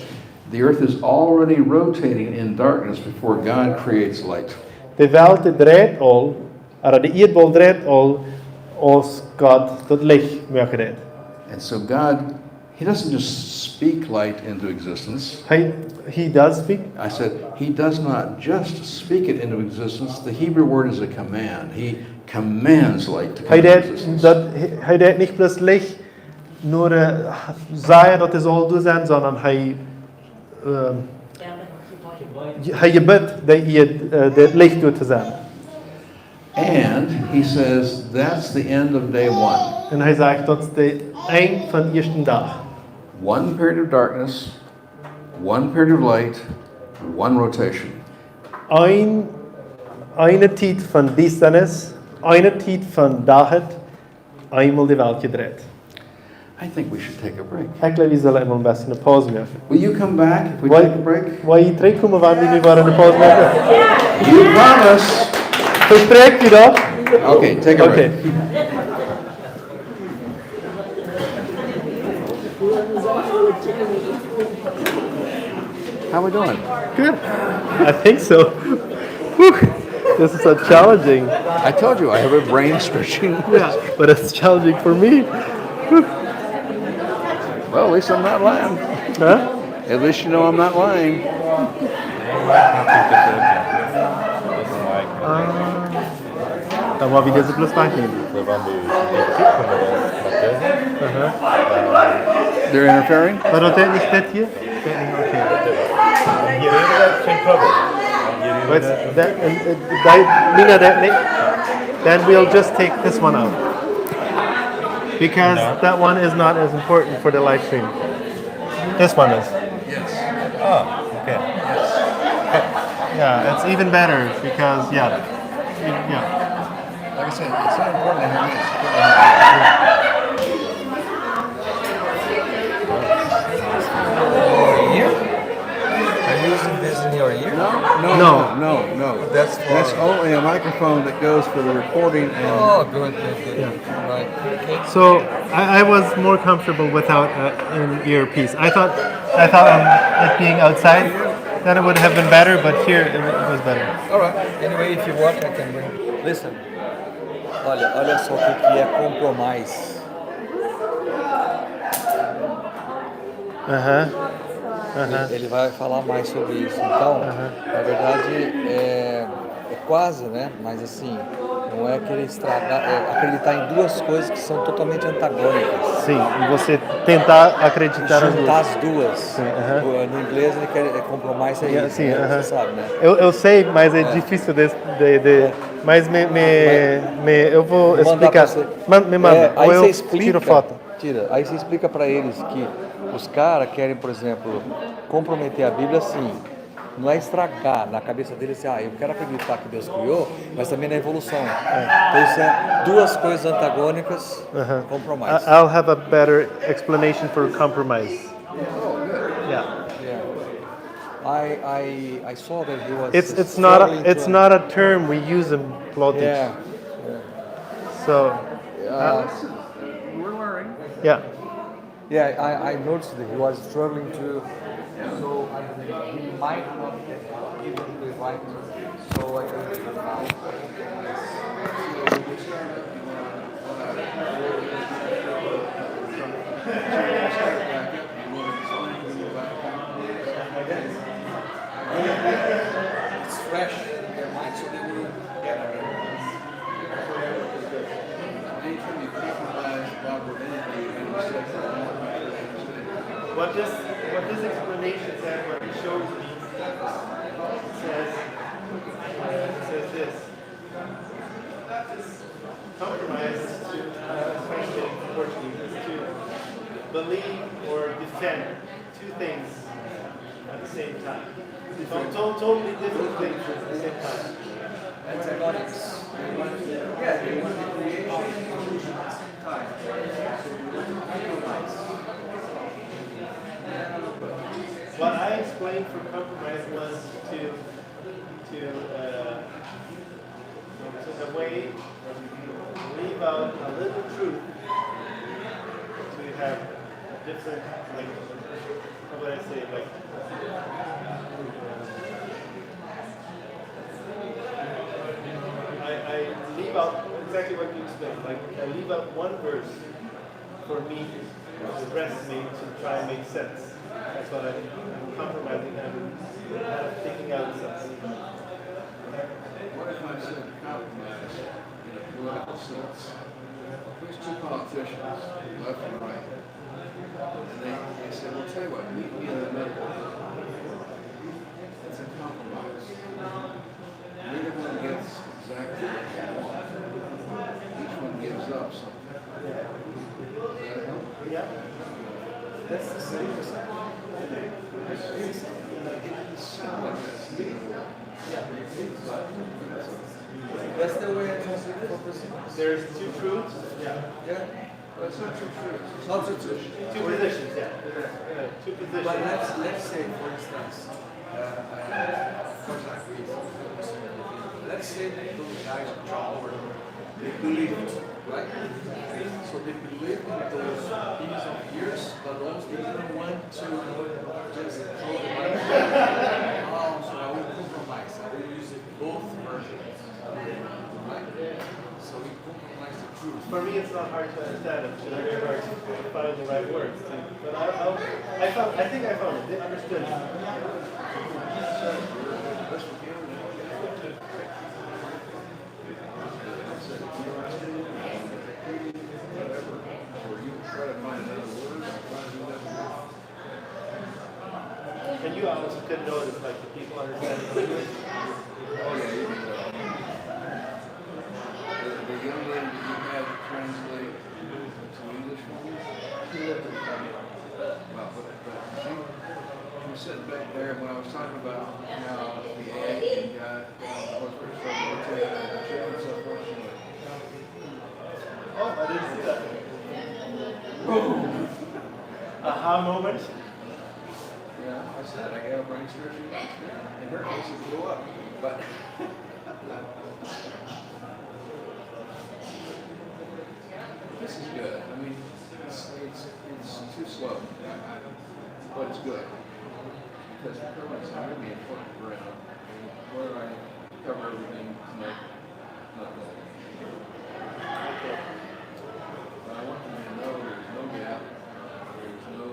The earth is already rotating in darkness before God creates light. De Welt, dee dreit aul, ooda de Ieed dreit aul, aus Gott daut Licht moaken deed. And so God, he doesn't just speak light into existence. He, he does speak. I said, he does not just speak it into existence. The Hebrew word is a command. He commands light to come into existence. Hee deed daut, hee, hee deed nich bloos Licht, nä, äh, sajen daut et saul doa sennen, sonda hee, ähm, hee jebät de Ieed, äh, daut Licht doa to sennen. And he says, that's the end of day one. Un hee sajcht, daut es daut Enj vom ieeschten Dach. One period of darkness, one period of light, one rotation. Een, eene Tiet von Diestanis, eene Tiet von Dach, eemol de Welt jedreit. I think we should take a break. Ekj jleew, wie sellen eemol een bät eene Paus moaken. Will you come back if we take a break? Woa jie trigjkomen, wan wie nu wada eene Paus moaken? You promise. Vesprakjt jie daut? Okay, take a break. Okay. How we doing? Good. I think so. Whew. This is so challenging. I told you, I have a brain stretching. Yeah, but it's challenging for me. Well, at least I'm not lying. Huh? At least you know I'm not lying. Uh, Dan woa wie dise bloos wajchnämen. Aha. They're interfering? Oba daut deit nich dit hia? Deit nich, okay. But that, uh, uh, that, Mina, that nich? Then we'll just take this one out. Because that one is not as important for the live stream. This one is. Yes. Oh, okay. Yeah, it's even better because, yeah. Yeah. Like I said, it's not important to have this. Your ear? Are you using this in your ear? No, no, no, no, no. That's for... That's only a microphone that goes for the recording and... Oh, good, good, good. Yeah. Right. Okay. So I, I was more comfortable without, uh, an earpiece. I thought, I thought, um, it being outside, then it would have been better, but here it, it was better. All right. Anyway, if you want, I can bring. Listen. Olha, olha só o que que é compromise. Aham. Aham. Ele, ele vai falar mais sobre isso. Então, aham, na verdade, é, é quase, né? Mas assim, não é querer estragar, é acreditar em duas coisas que são totalmente antagônicas. Sim, e você tentar acreditar nas duas. Juntar as duas. Sim, aham. O, no inglês ele quer, é, compromise é isso, sim, né? Aham. Você sabe, né? Eu, eu sei, mas é difícil de, de, de, é. Mas me, me, mas me, eu vou explicar. Vou mandar pra você. Man-, me manda, é, aí você explica. Ou eu tiro foto. Tira. Aí você explica pra eles que os cara querem, por exemplo, comprometer a Bíblia assim. Não é estragar na cabeça deles assim, ah, eu quero acreditar que Deus criou, mas também na evolução. É. Então isso é duas coisas antagônicas, aham, compromise. I, I'll have a better explanation for compromise. Yeah. Yeah. I, I, I saw that he was struggling to... It's, it's not a, it's not a term we use in politics. Yeah. Yeah. So, uh, we're learning. Yeah. Yeah, I, I noticed that he was struggling to, so I, he might not have given the right, so I think now It's fresh in their mind, so they will get it. Anytime you compromise Bible with anything, you're gonna say, "What this, what this explanation says, what it shows me, it says, it says this. Compromise is to, uh, translate to Portuguese, is to believe or defend two things at the same time. To-, to-, totally different things at the same time. Antagonics. They want, yeah, they want the creation and the illusion at the same time. So they want to compromise. What I explained for compromise was to, to, uh, so in a way, leave out a little truth to have a different, like, how would I say, like, I, I leave out exactly what you explained. Like, I leave out one verse for me to rest me to try and make sense. That's what I'm, I'm compromising. I'm kind of taking out something. What if I said compromise in a political sense? There's two politicians, left and right. And they, they said, "Well, tell you what, meet me in the middle." It's a compromise. Neither one gets exactly what they want. Each one gives up something. Does that help? Yeah. That's the same. It's, it's, it's similar. It's meaningful. Yeah. But that's the way I translate it for this. There's two truths. Yeah. Yeah. Well, it's not two truths. Not two truths. Two positions, yeah. Yeah, two positions. But let's, let's say, for instance, uh, uh, for example, let's say that those guys in John were, they believed, right? So they believed in those things of years, but also they didn't want to just throw it away. Oh, so I will compromise. I will use it both versions. Right? So we compromise the truth. For me, it's not hard to understand it. It's very hard to find the right words. But I, I, I found, I think I found it. They understood. Whatever. Or you try to find another word, or try to do that. And you also could notice, like, the people understand the language. Oh, yeah, you can tell. The, the young lady that you had to translate to English for me, she lived in Canada. Well, but, but she, she was sitting back there when I was talking about how the Acting guy, uh, was pretty sure to take the chicken and so forth, she went, "Oh, I didn't see that." Boom! Aha moment. Yeah, I said, I got a brain surgery last year. And her eyes blew up. But this is good. I mean, it's, it's, it's too slow. I, I, but it's good. Because the permanent's not gonna be important for now. Where I cover everything, like, nothing. But I want them to know there's no gap, there's no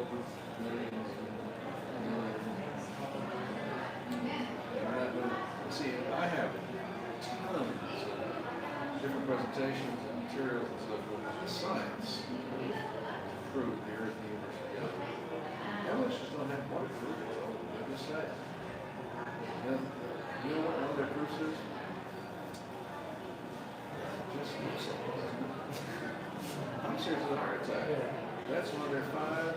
millions and millions. And we're not gonna, see, I have tons of different presentations and materials and so forth. The science proved the earth and the universe together. Demolitions don't have one proof, I just say. And you know what one of their proofs is? Just looks like it. I'm serious, it's a heart attack. Yeah. That's one of their five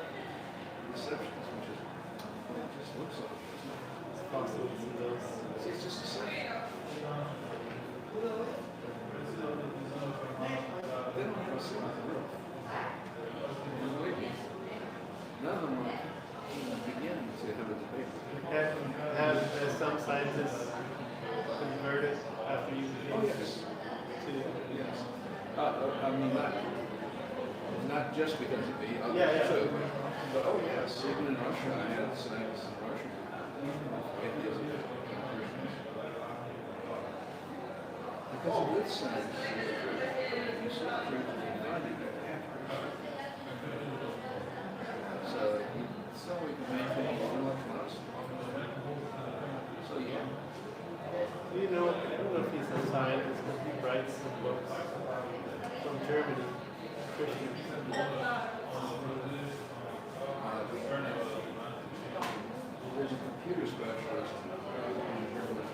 deceptions, which is, it just looks like it. It's possible to see those. See, it's just a second. They don't have a single proof. And believe me, none of them are even beginning to have a debate. Have, have, uh, some scientists converted after you? Oh, yes. To, yes. Uh, uh, I mean, not, not just because of me, others, yeah, yeah, too. But, oh, yes, even in Russia, I had scientists in Russia, atheists and Christians. Because of this science, you see the truth and you find it, you have to. So, so we can maintain one less loss. Do you know, I don't know if he's a scientist, but he writes some books from Germany, Christian. There's a computer specialist, uh, in Germany.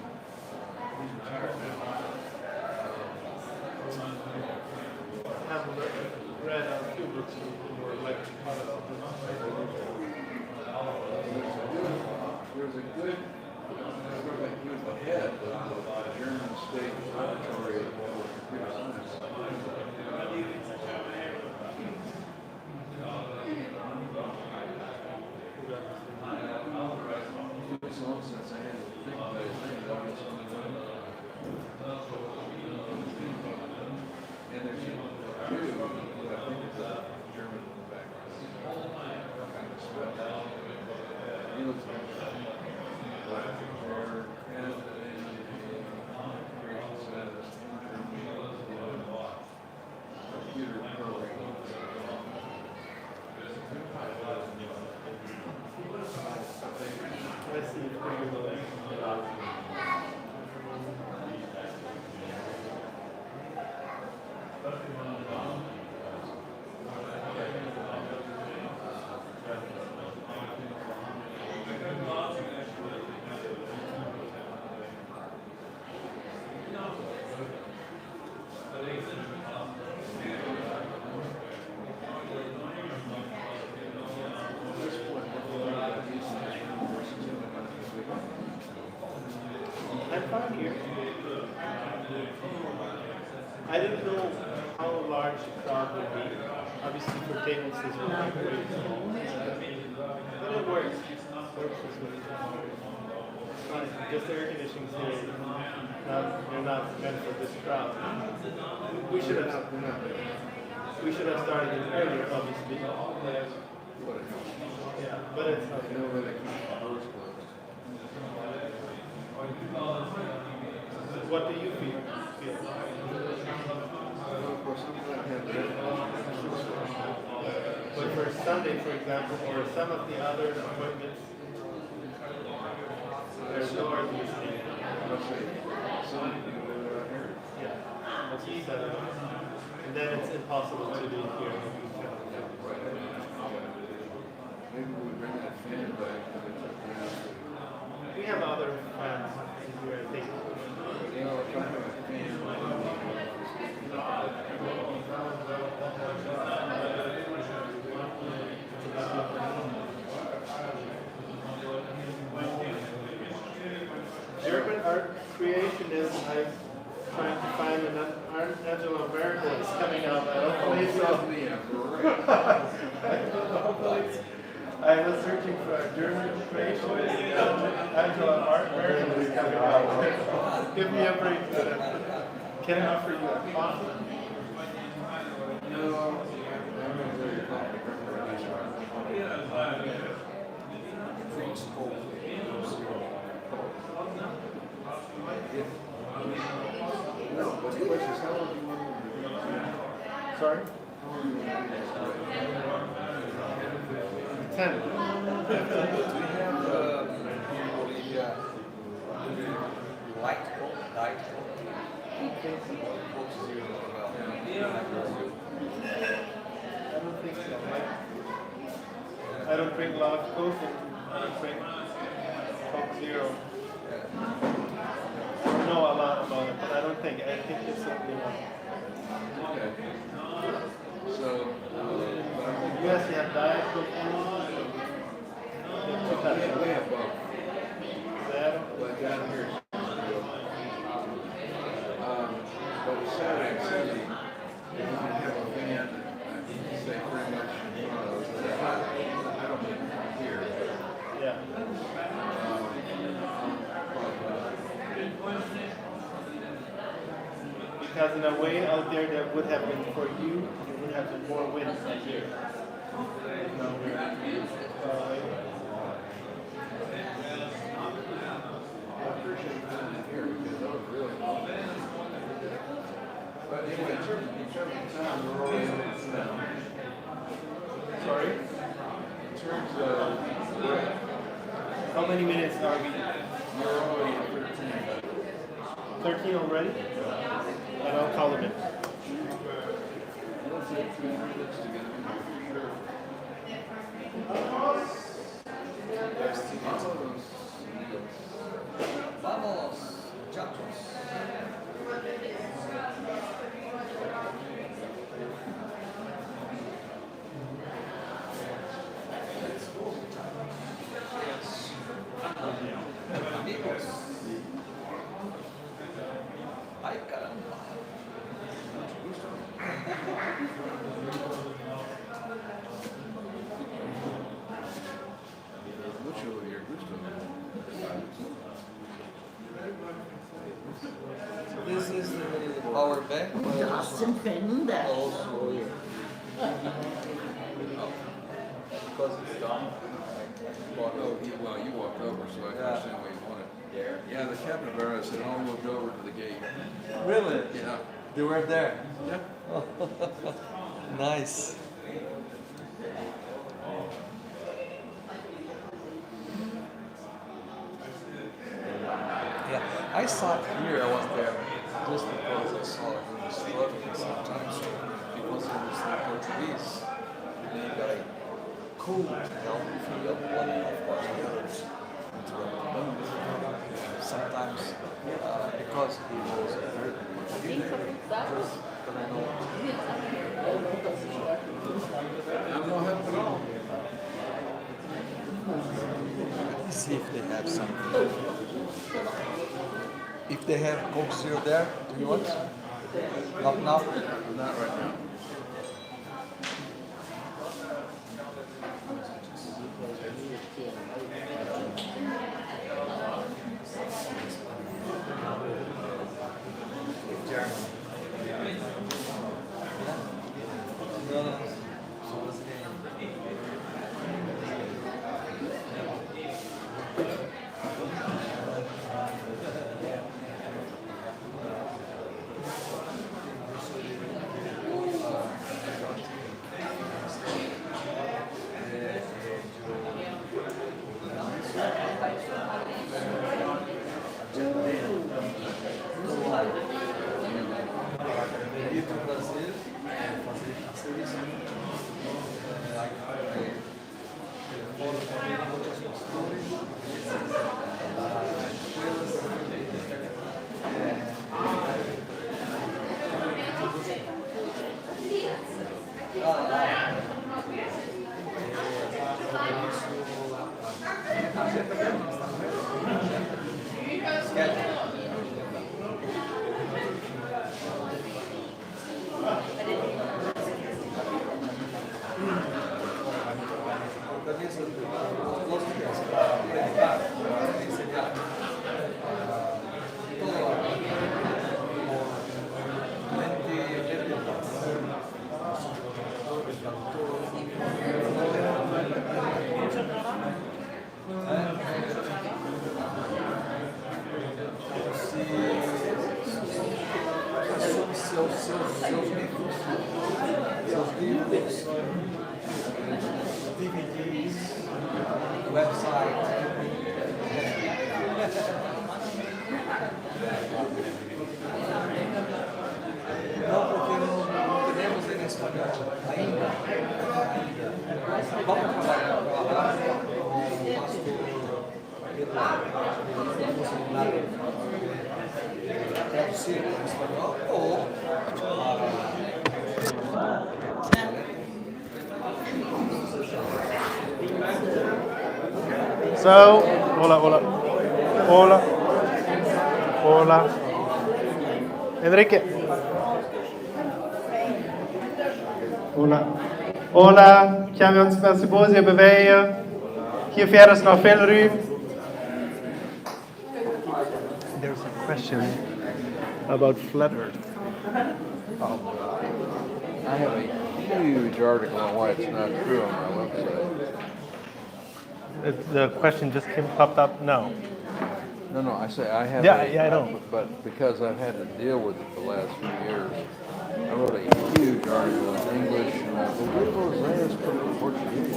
He's retired now. Have read, read a few books from him, or like, there's a good, there's a good, he was the head of the German State Laboratory for Computer Science. I'm fine here. I didn't know how large the crowd would be. Obviously, for tables, this would be very small. But it works. Works this way. It's fine. Just the air conditioning today. Not, you're not meant for this crowd. We should have, we should have started it earlier, obviously. Yeah, but it's okay. What do you feel? Feel? But for Sunday, for example, or some of the other appointments, there's no air conditioning. Yeah, that's what you said. And then it's impossible to do it here. Maybe we bring that fan back and we took it out. We have other fans in here, I think. You know, we're talking about fans. German art creationism, I trying to find an, an Angela Merkel is coming out. I don't believe so. Hopefully it's, I was searching for a German creationist. Angela Mer-, Merkel is coming out. Give me a break. Can I offer you a coffee? No, I'm not very coffee drinker. Drinks cold. Sorry? Ten. Do you have, uh, Bolivia light Coke, diet Coke? Coke Zero as well. I don't think so. Like, I don't drink a lot of Coke, and I don't drink Coke Zero. I don't know a lot about it, but I don't think. I think it's something else. Okay. So, uh, you guys have diet Coke and we have, we have both. Zero? But down here, um, but we sat in Sunday. If you have a van, uh, you can say pretty much, uh, I don't care. Yeah. Um, but, uh, because in a way out there that would have been for you, you would have been more wind than here. But anyway, in terms, in terms of time, we're already at, uh, sorry? In terms of, how many minutes are we? We're already at thirteen. Thirteen already? And I'll call them in. Vamos, muchachos. Let's go, muchachos. Amigos. Ay, caramba. Mucho your gusto. This is the power bank. Muchas gracias. Also, because it's done. Oh, you, well, you walked over, so I understand why you want it. Yeah, the capybara said, "I'll move over to the gate." Really? Yeah. They were there? Yeah. Nice. Yeah, I sat here, I was there just because I saw it was struggling sometimes. It wasn't just the Portuguese. They got a cool health field, one of course, sometimes, uh, because he was a very good. Let me see if they have something. If they have Coke Zero there, do you want? Not now? Not right now. Seus, seus, seus, seus livros, seus livros, D V Ds, website. No, porque no, no tenemos en español ainda. Ainda. Vamos a trabajar con pastor. So, hola, hola. Hola. Hola. Enrique. Hola. Hola, kjenn wie ons een bät bowen bewäajen? Hia ver es noch väl Rum. There's a question about flat earth. Um, I have a huge article on why it's not true on my website. It, the question just came, popped up now. No, no, I say I have. Yeah, a, yeah, I know. But because I've had to deal with it the last few years, I wrote a huge article in English, and I believe it was last put in Portuguese.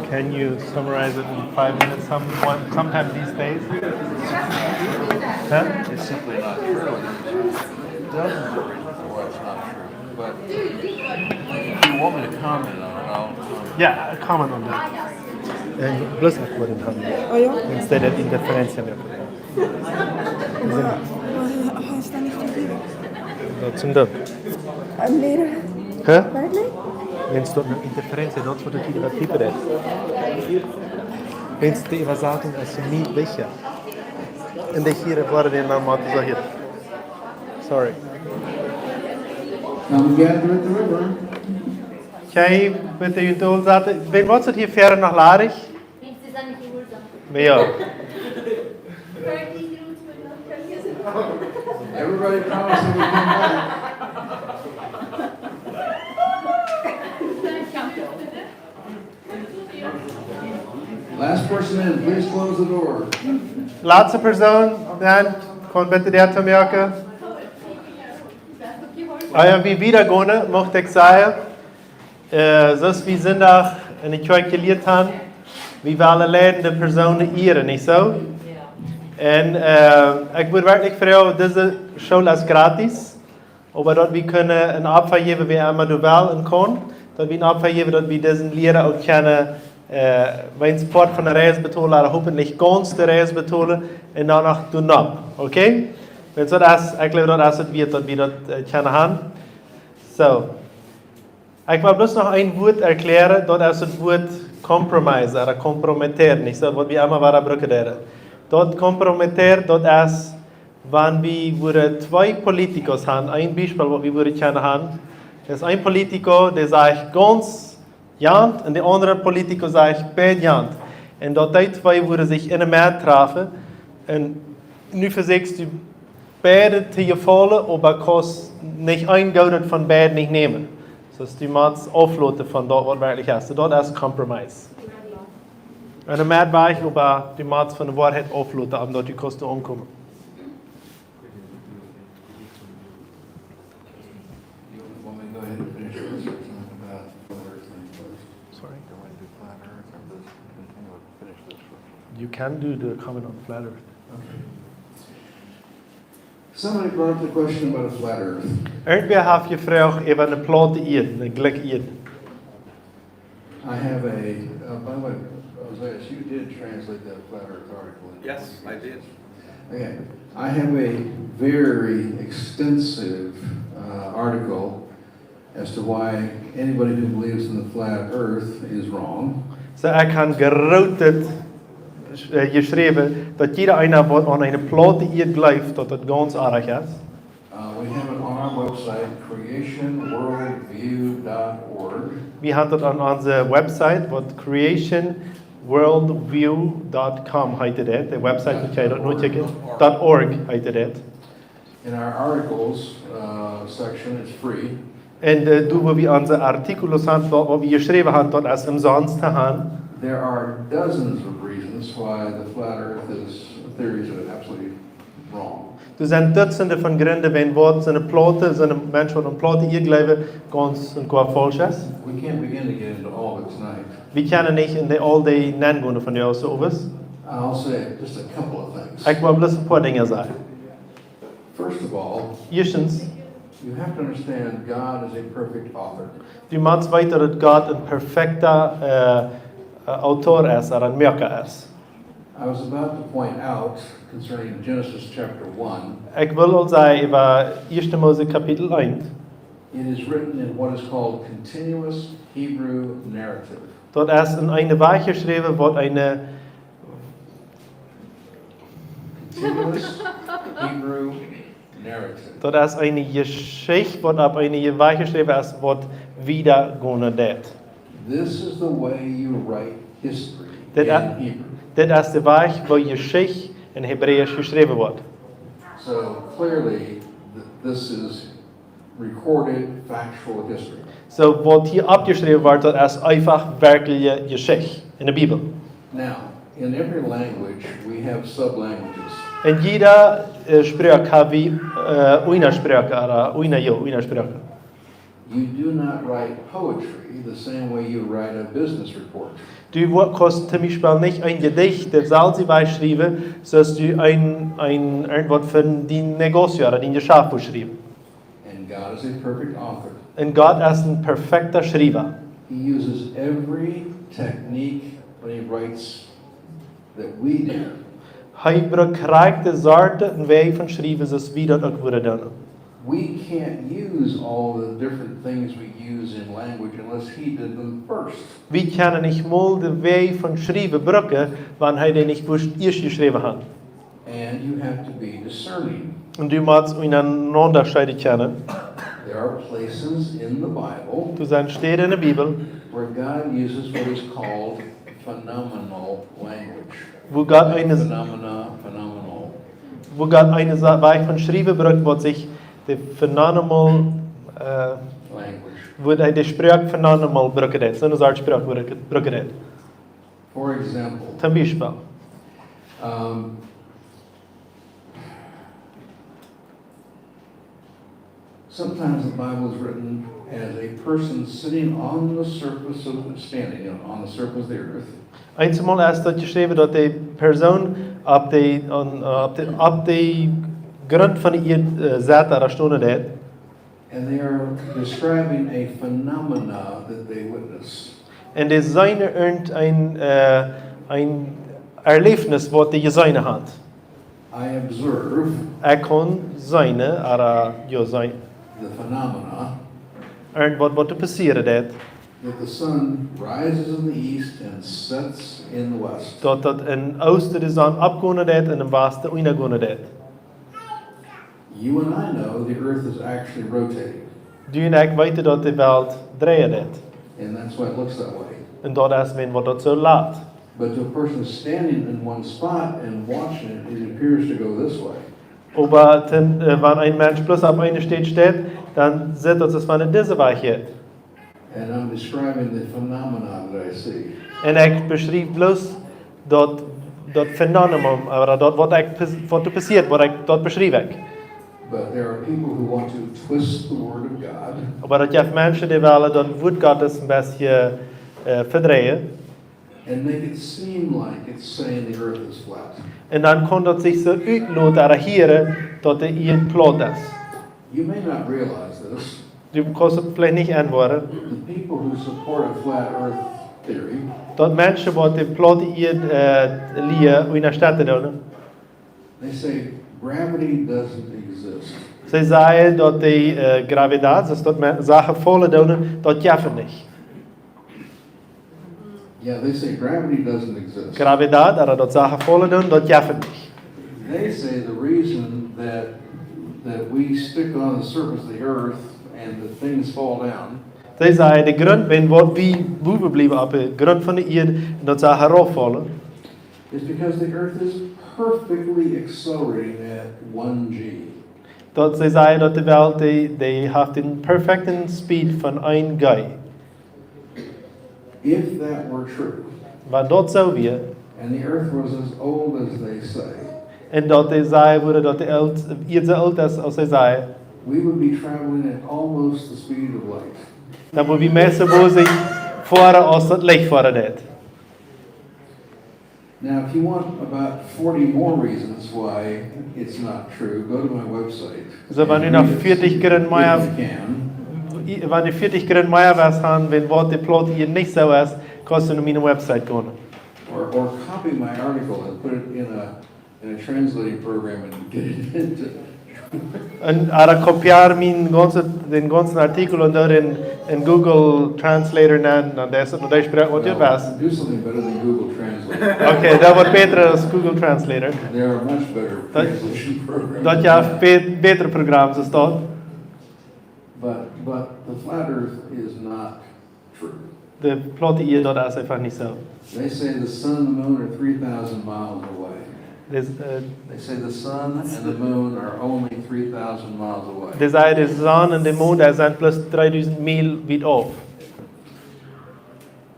Can you summarize it in five minutes some, one, sometime these days? Huh? It's simply not true. It doesn't work, or it's not true. But if you want me to comment on it, I'll comment. Yeah, comment on that. En plus akkoorden haben. Oh ja? En staut daut interferencia. Waut, waut es dan nich de Bibel? Daut es een Deel. Een Lehrer. Huh? Werkjlich? Wan daut een interferencia, daut woat de Tiet waut diepa. Wan de Übersetzung es nich sicher. En de hia woaren de normal so hia. Sorry. Come get with the river. Okay, bitte, du sagst, wan woat daut hia wieda noch ladich? Wan see sent nich jehuarsom. Jo. Everybody promised they would come back. Last person in, please close the door. Latste Persoon, dan kaun bitte de Däa toomoaken. Ah jo, wie wieda gonen, mucht ekj sajen, äh, soo aus wie Sindach en de Kjoakj jelieet haben, wie wellen leiden de Persoonen ieren, nich soo? En, äh, ekj wudd werkjlich froagen, dise School es gratis, oba daut wie kjennen een Opfa jäwen, wäa emma doa well un kaun, daut wie een Opfa jäwen, daut wie disen Liera uk kjennen, äh, wan Poat von de Reis betolen, ooda hopentlich gaunz de Reis betolen, un dan noch doonen noch, okay? Wan daut es, ekj jleew, daut es daut wieet, daut wie daut, äh, kjennen haben. Soo. Ekj well bloos noch een Wuat erkjläaren, daut es daut Wuat compromise, ooda comprometer, nich soo, waut wie emma wada brucken deeden. Daut comprometer, daut es, wan wie wudden twee políticos haben, een Biespel waut wie wudden kjennen haben, es een político, dee sajcht gaunz jant, un de aundre político sajcht beid jant. Un daut dee twee wudden sikj enne Medd trafen, un nu vesieekjst du beide to jefaulen, oba kaust nich een Goodet von beid nich nämen. Soo daut du motst aufloten von daut waut werkjlich es. Soo daut es compromise. Enne Medd wajch, oba du motst von de Woarheit aufloten, om daut du kaust aunkomen. You want me to go ahead and finish this or talk about flat earth thing first? Sorry? You want to do flat earth or just continue to finish this one? You can do the comment on flat earth. Okay. Somebody brought up the question about a flat earth. Irjentwäa haft jefroacht äwa eene plaute Ieed, eene jlekje Ieed. I have a, uh, by the way, Jose, you did translate that flat earth article into Portuguese. Yes, I did. Okay. I have a very extensive, uh, article as to why anybody who believes in the flat earth is wrong. Soo, ekj hab grootet, äh, jeschräwen, daut jieda eena waut aun eene plaute Ieed jleeft, daut daut gaunz oajch es. Uh, we have it on our website, creation worldview dot org. Wie haben daut aun onse Website, waut creation worldview dot com heet daut. De Website, waut jie daut nochecken, dot org heet daut. In our articles, uh, section, it's free. Un, äh, doa wua wie onse Artículos haben, waut, waut wie jeschräwen haben, daut es omsonst to haben. There are dozens of reasons why the flat earth is, theories are absolutely wrong. Doa sent Dutzende von Grinj, wan waut soone plaute, soone Menschen waut aun plaute Ieed jleewen, gaunz un gaunz faulsch es. We can't begin to get into all of it tonight. Wie kjennen nich en de, aul dee nengonen von dee Aussagen. I'll say just a couple of things. Ekj well bloos een poa Dinja sajen. First of all, Ieeschtens, you have to understand God is a perfect author. Du motst weeten, daut Gott een perfekta, äh, äh, Autor es, ooda een Moaka es. I was about to point out concerning Genesis chapter one. Ekj well aul sajen äwa Ieeschte Mose Kapitel eent. It is written in what is called continuous Hebrew narrative. Daut es en eene Wajch jeschräwen, waut eene Continuous Hebrew narrative. Daut es eene Jeschicht, waut opp eene Wajch jeschräwen es, waut wieda gonen deit. This is the way you write history in Hebrew. Dit e-, dit es de Wajch, woo Jeschicht en Hebräisch jeschräwen woat. So clearly, th-, this is recorded factual history. Soo, waut hia oppjeschräwen woat, daut es eefach werkjliche Jeschicht en de Bibel. Now, in every language, we have sublanguages. En jieda, äh, Sproak hab wie, äh, Unjasproaken, ooda Unja-, jo, Unjasproaken. You do not write poetry the same way you write a business report. Du wo-, kaust toom Biespel nich een Jedicht daut selwje Wajch schriewen, soo aus du een, een, irjentwaut fa dien Negocio ooda dien Jeschaft wust schriewen. And God is a perfect author. Un Gott es een perfekta Schriewa. He uses every technique when he writes that we do. Hee brukt krakjt de Sort un Wajch von schriewen, soo aus wie daut uk wudden doonen. We can't use all the different things we use in language unless he did them first. Wie kjennen nich mol de Wajch von schriewen brucken, wan hee dee nich ieescht, ieescht jeschräwen haft. And you have to be discerning. Un du motst unjarenaunda scheiden kjennen. There are places in the Bible Doa sent Städen enne Bibel, where God uses what is called phenomenal language. Wua Gott eene, Phenomena, phenomenal. Wua Gott eene Sa-, Wajch von schriewen brukt, waut sikj de phenomenal, äh, language. Wua hee de Sproak phenomenal brucken deed, soone Sort Sproak brucken, brucken deed. For example, Toom Biespel. Um, sometimes the Bible is written as a person sitting on the surface of, standing, you know, on the surface of the earth. Eenjemol es daut jeschräwen, daut de Persoon opp de, aun, äh, opp de, opp de Grunt von de Ieed, äh, sett ooda stonen deed. And they are describing a phenomena that they witness. Un dee seenen irjent een, äh, een Erläwnis, waut dee jeseenen haft. I observe Ekj kunn seenen, ooda, jo, seenen, the phenomena irjentwaut, waut doa passieren deed. That the sun rises in the east and sets in the west. Daut, daut em Oosten de Sonn oppgonen deed un em Wasten unjagonen deed. You and I know the earth is actually rotating. Du un ekj weeten, daut de Welt dreien deed. And that's why it looks that way. Un daut es, wäajen waut daut soo lat. But to a person standing in one spot and watching it, it appears to go this way. Oba dan, äh, wan een Mensch bloos opp eene Städ steit, dan sitt daut, aus wan et dise Wajch jeit. And I'm describing the phenomena that I see. Un ekj beschriew bloos daut, daut Phänomen, ooda daut, waut ekj pes-, waut doa passieet, waut ekj, daut beschriew ekj. But there are people who want to twist the word of God Oba daut jeft Menschen, dee wellen daut Wuat Gottes een bät, äh, vedreien. And make it seem like it's saying the earth is flat. Un dan kaun daut sikj soo utloten ooda hieren, daut de Ieed plaut es. You may not realize this. Du kaust et veleicht nich enwoaren. The people who support a flat earth theory, Daut Menschen, waut de plaute Ieed, äh, Lia unjastetten doonen, they say gravity doesn't exist. See sajen, daut de, äh, Gravidat, daut, daut Sachen faulen doonen, daut jeft et nich. Yeah, they say gravity doesn't exist. Gravidat, ooda daut Sachen faulen doonen, daut jeft et nich. They say the reason that, that we stick on the surface of the earth and the things fall down See sajen, de Grunt, wäajen waut wie bowen bliewen opp de Grunt von de Ieed un daut Sachen rauffaulen, is because the earth is perfectly accelerating at one G. Daut see sajen, daut de Welt, dee, dee haft dän perfekten Speed von een G. If that were true, Wan daut soo wia, and the earth was as old as they say, un daut dee sajen wudden, daut de Elt-, Ieed soo oolt es, aus see sajen, we would be traveling at almost the speed of light. Dan wudd wie meist soo boolt sikj foaren, aus daut Licht foaren deed. Now, if you want about forty more reasons why it's not true, go to my website. Soo, wan du noch vieetich Grunt mea, if you can, wan du vieetich Grunt mea west haben, wäajen waut de plaute Ieed nich soo es, kaust du no miene Website gonen. Or, or copy my article and put it in a, in a translating program and get it into Un ooda kopieer mien gaunzen, dän gaunzen Artikel un doa en, en Google Translator nenn, dan deist et no dee Sproak, waut du west. Do something better than Google Translate. Okay, daut woat bäta aus Google Translator. There are much better translation programs. Daut jeft bä-, bätre Programme aus daut. But, but the flat earth is not true. De plaute Ieed, daut es eefach nich soo. They say the sun and the moon are three thousand miles away. Dee, äh, They say the sun and the moon are only three thousand miles away. Dee sajen, de Sonn un de Mond, dee sent bloos dreedusent Miel wiet auf.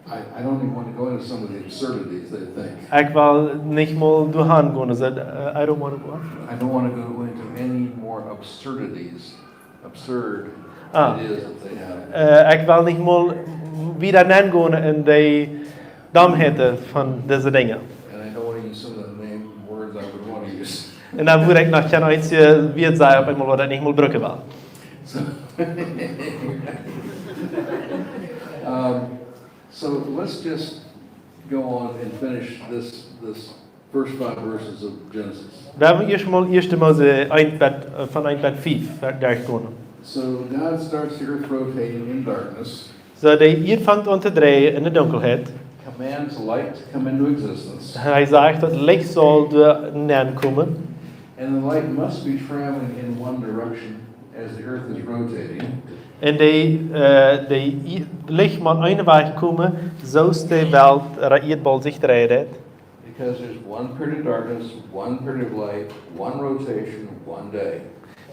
I, I don't even want to go into some of the absurdities they think. Ekj well nich mol doahan gonen, soo, äh, I don't wanna go. I don't want to go into any more absurdities. Absurd Ah. ideas that they have. Äh, ekj well nich mol wieda nenn gonen en dee, Domheiten von dise Dinja. And I don't want to use some of the name words I would want to use. Un dan wudd ekj noch kjennen eent, äh, wia et, saj, opp eemol, waut ekj nich mol brucken well. So, um, so let's just go on and finish this, this first five verses of Genesis. Wie haben ieescht mol ieeschte Mose eent bat, äh, von eent bat fief derchgonen. So God starts the earth rotating in darkness. Soo, de Ieed fangt aun to dreien en de Dunkelheit. Commands light to come into existence. Hee sajcht, daut Licht saul doa nenkomen. And the light must be traveling in one direction as the earth is rotating. Un de, äh, de Lie-, Licht mott eenen Wajch komen, soo aus de Welt, de Ieed boolt sikj dreien deit. Because there's one period of darkness, one period of light, one rotation, one day.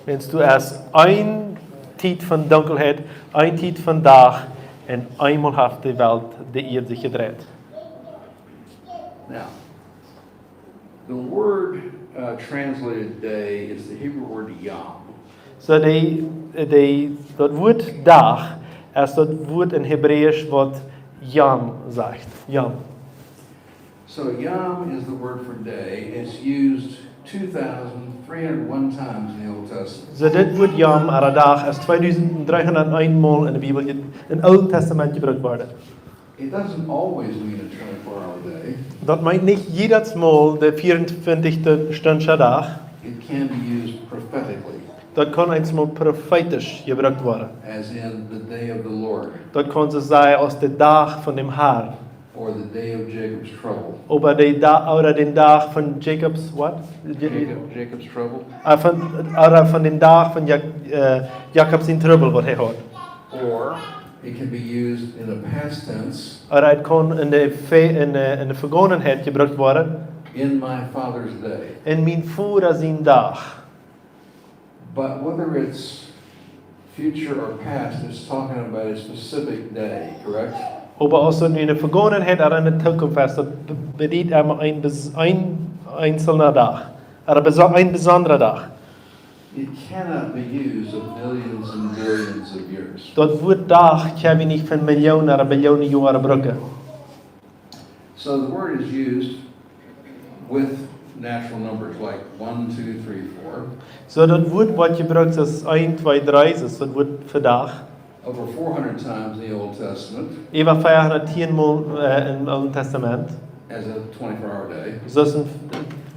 Wiels du hast eene Tiet von Dunkelheit, eene Tiet von Dach, un eemol haft de Welt, de Ieed sikj jedreit. Now, the word, uh, translated day is the Hebrew word yom. Soo, de, de, daut Wuat Dach es daut Wuat en Hebräisch, waut Yom sajcht. Yom. So yom is the word for day. It's used two thousand three hundred one times in the Old Testament. Soo, dit Wuat Yom, ooda Dach, es tweedusent dreehundat eent mol en de Bibel, je-, em Oolen Tastament jebrukt worden. It doesn't always mean a twenty-four hour day. Daut meent nich jiedet Mol de vieruntwintich Stund Dach. It can be used prophetically. Daut kaun eemol profeetisch jebrukt worden. As in the day of the Lord. Daut kaun soo sennen aus de Dach von däm Harn. Or the day of Jacob's trouble. Ooda de Da-, ooda dän Dach von Jakobs, what? Jacob, Jacob's trouble. Ah, von, ooda von dän Dach von Jak-, äh, Jakob sien Trubbel, waut hee haud. Or it can be used in the past tense. Ooda et kaun en de Ve-, en de, en de Vegangenheit jebrukt woaren. In my father's day. En mien Voda sien Dach. But whether it's future or past, it's talking about a specific day, correct? Oba aus et nu en de Vegangenheit ooda en de Zukunft es, daut be-, bediet emma een bes-, een eenzelna Dach. Ooda beso-, een besondra Dach. It cannot be used of millions and billions of years. Daut Wuat Dach kjenn wie nich fa Millionen ooda Billionen Joaren brucken. So the word is used with natural numbers like one, two, three, four. Soo, daut Wuat woat jebrukt aus eent, twee, dree, soo daut Wuat fa Dach. Over four hundred times in the Old Testament. Äwa veahundat tieen mol, äh, em Oolen Tastament. As a twenty-four hour day. Soo es een,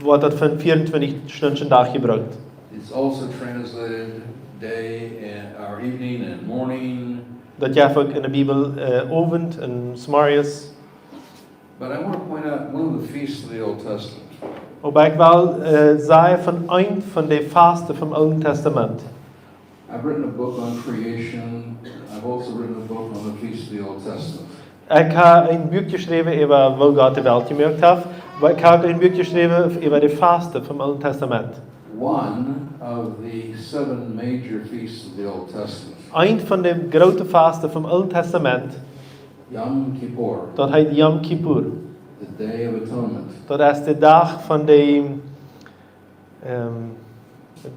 woat daut fa een vieruntwintich Stund Dach jebrukt. It's also translated day and, or evening and morning. Daut jeft uk en de Bibel, äh, Owent un Zemorjes. But I want to point out one of the feasts of the Old Testament. Oba ekj well, äh, sajen von eent von de Fasten vom Oolen Tastament. I've written a book on creation. I've also written a book on the feasts of the Old Testament. Ekj hab een Buak jeschräwen äwa woo Gott de Welt jemoakt haft, oba ekj hab een Buak jeschräwen äwa de Fasten vom Oolen Tastament. One of the seven major feasts of the Old Testament. Eent von de groote Fasten vom Oolen Tastament. Yom Kippur. Daut heet Yom Kippur. The Day of Atonement. Daut es de Dach von de, ähm,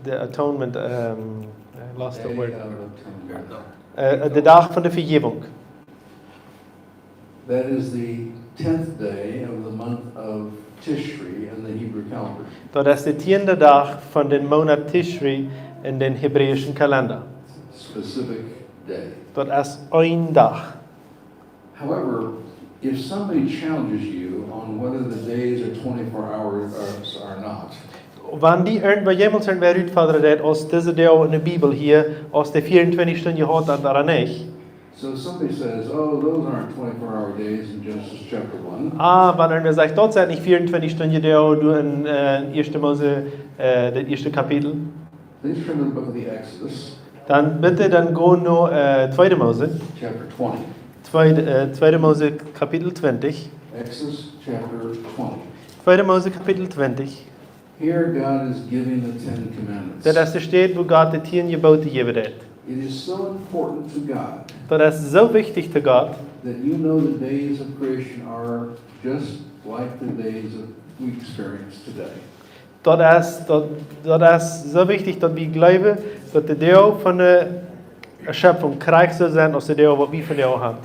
de Atonement, ähm, I lost the word. Day of Atonement. Äh, de Dach von de Vejäwunk. That is the tenth day of the month of Tishri in the Hebrew calendar. Daut es de tieenda Dach von dän Moonat Tishri en dän hebräischen Kalenda. Specific day. Daut es een Dach. However, if somebody challenges you on whether the days are twenty-four hours or, or not, Wan die irjentwäa, jemaunt irjentwäa utfodren deit, aus dise Doag en de Bibel hia, aus dee vieruntwintich Stunden jehaut haft ooda nich. So if somebody says, "Oh, those aren't twenty-four hour days in Genesis chapter one." Ah, wan irjentwäa sajcht, daut sent nich vieruntwintich Stunden Doag doa en, äh, ieeschte Mose, äh, daut ieeschte Kapitel. Please turn to the book of the Exodus. Dan bitte dan go no, äh, tweede Mose. Chapter twenty. Tweede, äh, tweede Mose Kapitel twintich. Exodus chapter twenty. Tweede Mose Kapitel twintich. Here God is giving the Ten Commandments. Daut es de Städ, wua Gott de tieen Jeboten jäwen deit. It is so important to God. Daut es soo wichtich to Gott. That you know the days of creation are just like the days that we experience today. Daut es, daut, daut es soo wichtich, daut wie jleewen, daut de Doag von de Schöpfung krakjt soo sent aus de Doag, waut wie vondoag haben.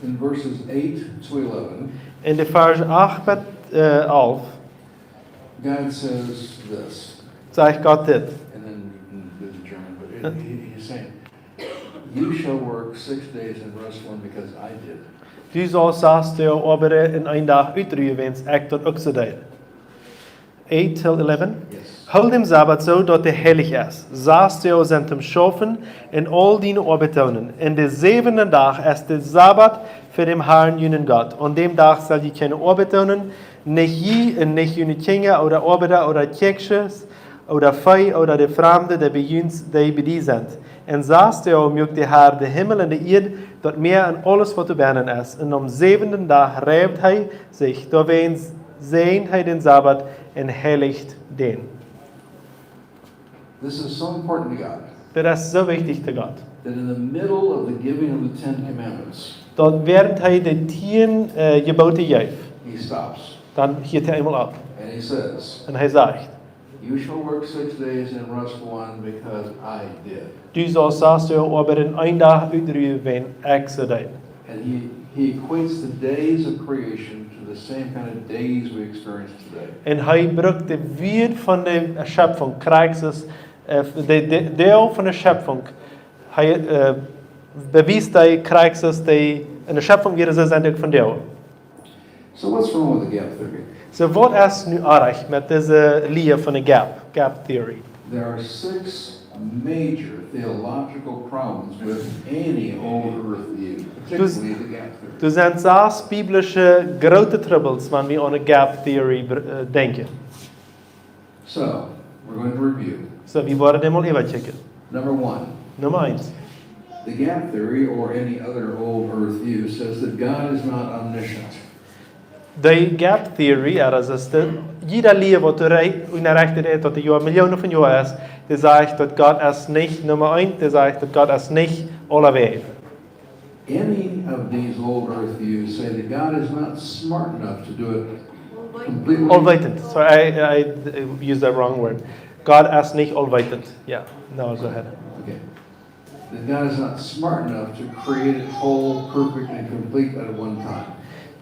In verses eight to eleven. In de Varsch acht bat, äh, alf God says this, sajcht Gott dit. And then you can do the German, but it, he, he's saying, "You shall work six days and rest one because I did." Du saust sas Doag oabeiden un eenen Dach utruen, wiels ekj daut uk soo deed. Eight till eleven. Yes. Hool dän Sabbat soo, daut dee heilich es. Sas Doag sent toom Schaufen un aul diene Oabeit doonen. Un de säwenda Dach es de Sabbat fa dän Harn, jun Gott. Aun däm Dach saul jie kjeene Oabeit doonen, nich jie un nich june Kjinja ooda Oabeida ooda Kjäakjsches ooda Vee ooda de Framde, dee bie junt, dee bie die sent. Un sas Doag muak de Har de Himmel un de Ieed, daut Mäa un aules, waut doabennen es. Un aum säwenda Dach reed hee sikj. Doawäajen säajend hee dän Sabbat un heilicht dän. This is so important to God Dit es soo wichtich to Gott. That in the middle of the giving of the Ten Commandments, Daut wäarent hee de tieen, äh, Jeboten jeef, he stops dan hieet hee eemol opp. And he says, Un hee sajcht, "You shall work six days and rest one because I did." Du saust sas Doag oabeiden un eenen Dach utruen, wiels ekj soo deed. And he, he equates the days of creation to the same kind of days we experience today. Un hee brukt de Wieed von de Schepfunk, krakjt soo aus, äh, de, de, Deel von de Schepfunk. Hee, äh, bewiest hee krakjt soo aus dee en de Schepfunk wieren, soo sent uk vondoag. So what's wrong with the gap theory? Soo, waut es nu oajch met dise Lia von de gap, gap theory? There are six major theological problems with any old earth view, particularly the gap theory. Doa sent sas biblische groote Trubbels, wan wie aun de gap theory br-, äh, denkjen. So, we're going to review. Soo, wie woaren dän mol äwakjikjen. Number one. Numma eent. The gap theory, or any other old earth view, says that God is not omniscient. De gap theory, jo, daut es de, jieda Lia, waut doa rei-, unjarecht woat, daut doa Millionen von Joaren es, dee sajcht, daut Gott es nich, Numma eent, dee sajcht, daut Gott es nich aulawäajen. Any of these old earth views say that God is not smart enough to do it completely. Allwetend. Sorry, I, I, I used that wrong word. Gott es nich allwetend. Yeah. No, go ahead. Okay. That God is not smart enough to create it whole, perfect, and complete at one time.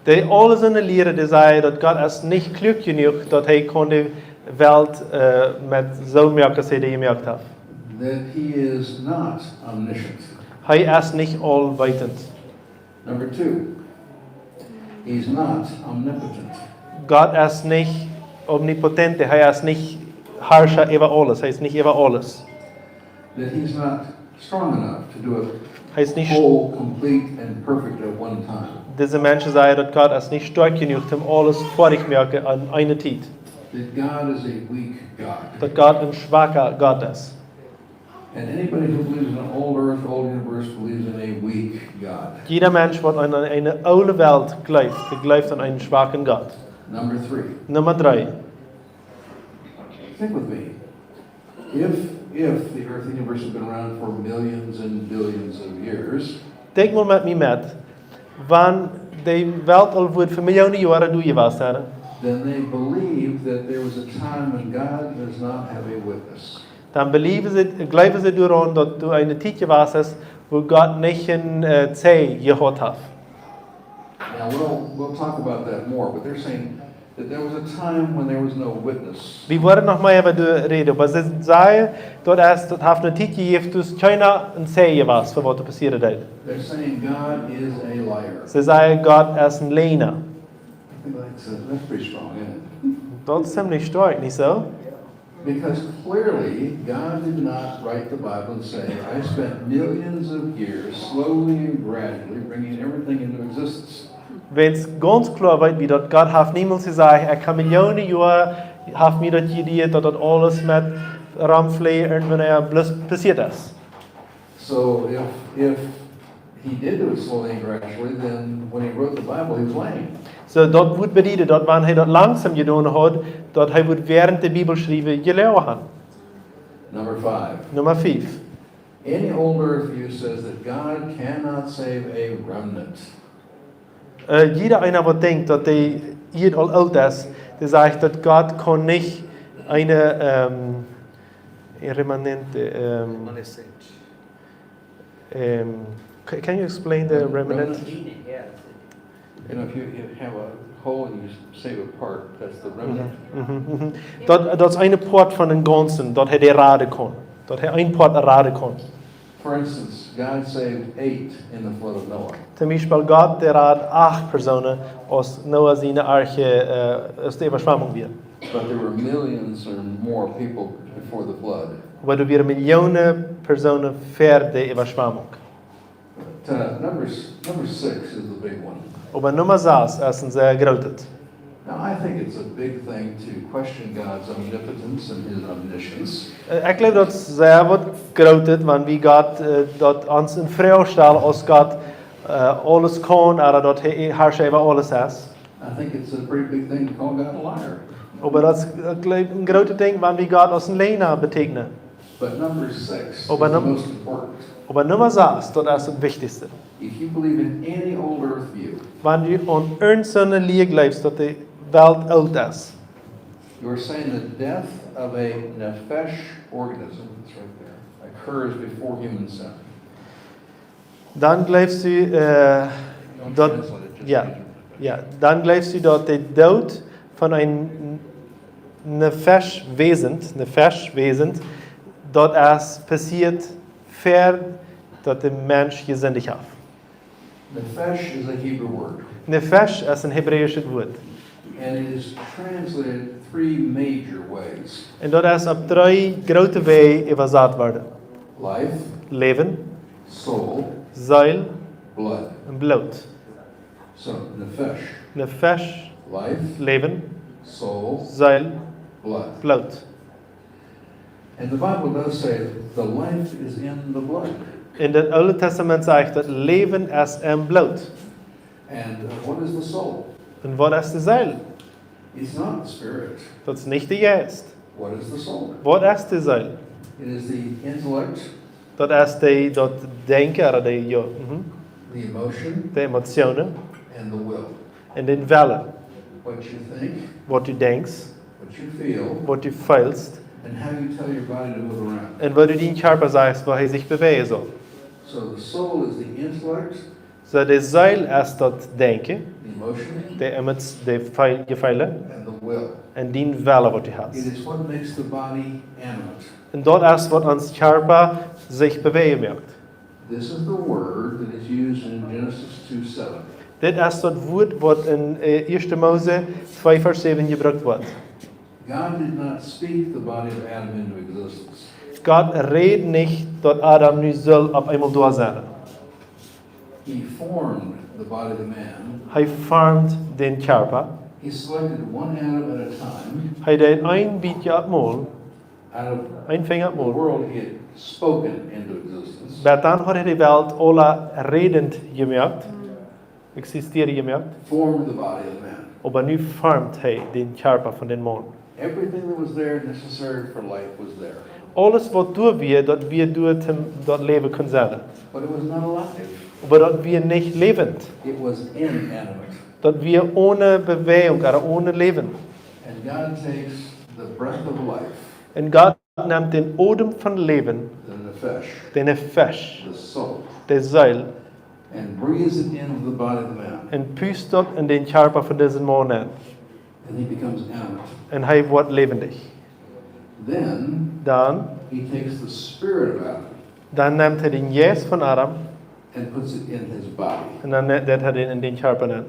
Dee aule soone Lieren, dee sajen, daut Gott es nich kluak jenuach, daut hee kunn de Welt, äh, met soo moaken, aus hee dee jemoakt haft. That he is not omniscient. Hee es nich allwetend. Number two, he's not omnipotent. Gott es nich omnipotent, hee es nich Harscha äwa aules, hee es nich äwa aules. That he's not strong enough to do it Hee es nich whole, complete, and perfect at one time. Dise Menschen sajen, daut Gott es nich stoakj jenuach, om aules foadich moaken aun eene Tiet. That God is a weak God. Daut Gott een schwaka Gott es. And anybody who believes in an old earth, old universe believes in a weak God. Jieda Mensch, waut aun eene oole Welt jleeft, dee jleeft aun eenen schwaken Gott. Number three. Numma dree. Think with me. If, if the earth universe had been around for millions and billions of years, Denkj mol met mie met. Wan de Welt aul wudd fa Millionen Joaren doa jewast sennen, then they believe that there was a time when God does not have a witness. Dan beliewen see, jleewen see doaraun, daut doa eene Tiet jewast es, wua Gott nich een, äh, Zeij jehaut haft. Now, we'll, we'll talk about that more, but they're saying that there was a time when there was no witness. Wie woaren noch mea äwa doa räden, oba see sajen, daut es, daut haft eene Tiet jejäft, daut kjeena een Zeij wia fa waut doa passieet es. They're saying God is a liar. See sajen, Gott es een Läajna. That's, uh, that's pretty strong, isn't it? Daut es ziemlich stoakj, nich soo? Because clearly, God did not write the Bible and say, "I spent millions of years slowly and gradually bringing everything into existence." Wiels gaunz kloa weet wie, daut Gott haft niemols jesajcht, ekj hab Millionen Joaren, haft mie daut jedieet, daut daut aules met Romflieejen irjentwanea bloos passieet es. So if, if he did do it slowly and gradually, then when he wrote the Bible, he was lying. Soo, daut wudd bedieden, daut wan hee daut langsom jedonen haud, daut hee wudd wäarent de Bibel schriewen jeloagen. Number five. Numma fief. Any old earth view says that God cannot save a remnant. Äh, jieda eena, waut denkjt, daut de Ieed aul oolt es, dee sajcht, daut Gott kaun nich eene, ähm, een Remanent, ähm, Reminiscent. Ähm, ca-, can you explain the remnant? Remnant? You know, if you, you have a whole and you save a part. That's the remnant. Mhm, mhm. Daut, daut es een Poat von dän gaunzen, daut hee dee raden kaun. Daut hee een Poat raden kaun. For instance, God saved eight in the flood of Noah, Toom Biespel Gott, dee rad acht Persoonen aus Noah siene Arche, äh, aus de Äwaschwemmung wia. But there were millions or more people before the flood. Oba doa wieren Millionen Persoonen ver de Äwaschwemmung. But, uh, number, s- number six is the big one. Oba Numma sas es een sea grootet. Now, I think it's a big thing to question God's omnipotence and his omniscience. Äh, ekj jleew, daut es sea waut Grootet, wan wie Gott, äh, daut ons en Froag stalen aus Gott, äh, aules kaun, ooda daut hee Harsch äwa aules es. I think it's a pretty big thing to call God a liar. Oba daut es, ekj jleew, een grootet Dinkj, wan wie Gott aus een Läajna beteekjnen. But number six is Oba the num- most important. Oba Numma sas, daut es daut Wichtichste. If you believe in any old earth view, Wan du aun irjent soone Lia jleefst, daut de Welt oolt es, you're saying the death of a nefesh organism, it's right there, occurs before human sin. dan jleefst du, äh, Don't daut, translate it, just jo, read it. jo, dan jleefst du, daut de Doot von een Nefesh-Wesen, Nefesh-Wesen, daut es passieet ver daut de Mensch jesindicht haft. Nefesh is a Hebrew word, Nefesh es een hebräischet Wuat. and it is translated three major ways: Un daut es opp dree groote Wäaj äwasat worden. life, Läwen, soul, Seel blood. un Bloot. So, nefesh, Nefesh, life, Läwen, soul, Seel, blood. Bloot. And the Bible does say the life is in the blood. En daut Oole Testament sajcht daut Läwen es em Bloot. And uh, what is the soul? Un waut es de Seel? It's not the spirit. Daut es nich de Jeist. What is the soul? Waut es de Seel? It is the intellect, Daut es de, daut Denkjen, ooda de, jo, mhm. the emotion, De Emotionen and the will. Un dän Wellen. What you think, Waut du denkjst, what you feel, waut du feelst and how you tell your body to move around. un waut du dien Kjarpa sajchst, woo hee sikj bewäajen saul. So the soul is the intellect, Soo, de Seel es daut Denkjen, the emotion, de Emots-, de Feel-, Jefeelen and the will. un dien Wellen, waut du It hast. Is what makes the body animate. Un daut es, waut ons Kjarpa sikj bewäajen moakt. This is the word that is used in Genesis two seven. Dit es daut Wuat, waut en, äh, Ieeschte Mose twee Varsch säwen jebrukt woat. God did not speak the body of Adam into existence. Gott räd nich, daut Adam nu saul opp eemol doa sennen. He formed the body of the man. Hee formt dän Kjarpa. He selected one atom at a time. Hee deed een bät opp eemol, Out of een Finja opp the eemol. World he had spoken into existence. Bat dan haud hee de Welt aula rädent jemoakt, existieren jemoakt. Formed the body of man. Oba nu formt hee dän Kjarpa von dän Maun. Everything that was there necessary for life was there. Aules, waut doa wia, daut wia doa, toom daut Läwen kunn sennen. But it was not alive. Oba daut wia nich läwent. It was inanimate. Daut wia one Bewäajunk, ooda one Läwen. And God takes the breath of life, Un Gott nemt dän Odem von Läwen, the nefesh, dän Nefesh, the soul, de Seel, and breathes it into the body of the man. Un pust daut en dän Kjarpa von disen Maun nenn. And he becomes animate. Un hee woat läwendich. Then Dan, he takes the spirit of Adam dan nemt hee dän Jeist von Adam and puts it in his body. un dan ne-, deed hee dän en dän Kjarpa nenn.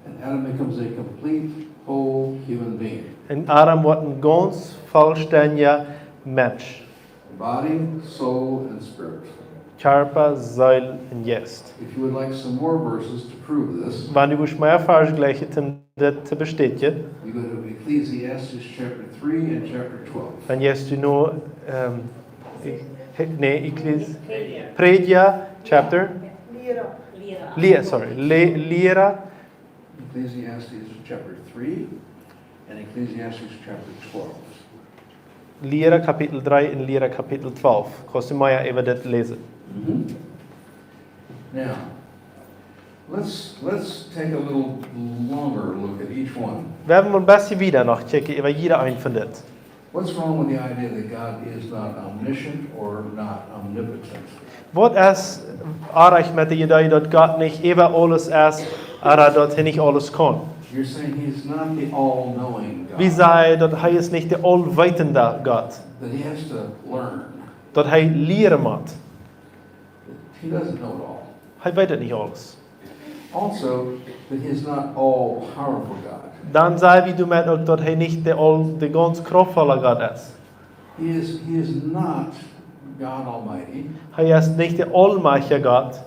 And Adam becomes a complete, whole human being. Un Adam woat een gaunz vollständiga Mensch. Body, soul, and spirit. Kjarpa, Seel un Jeist. If you would like some more verses to prove this, Wan du wurscht mea Varsch jlikjen, om dit to bestädjen, you go to Ecclesiastes chapter three and chapter twelve. dan jeist du no, ähm, ekj, nä, ekj läs Prädja, chapter, Lira, sorry, Le-, Lira, Ecclesiastes chapter three and Ecclesiastes chapter twelve. Lira Kapitel dree un Lira Kapitel twalf. Kaust du mea äwa dit läsen? Mhm. Now, let's, let's take a little longer look at each one. Wie haben een bät wieda noch kjikjen äwa jieda een von dit. What's wrong with the idea that God is not omniscient or not omnipotent? Waut es oajch met de Idee, daut Gott nich äwa aules es, ooda daut hee nich aules kaun? You're saying he's not the all-knowing God. Wie sajen, daut hee es nich de aulweetende Gott. That he has to learn. Daut hee lieren mott. He doesn't know it all. Hee weet et nich aules. Also, that he is not all-powerful God. Dan saj wie doamet uk, daut hee nich de, aul, de gaunz krauftvolle Gott es. He is, he is not God Almighty. Hee es nich de aulmajchtje Gott.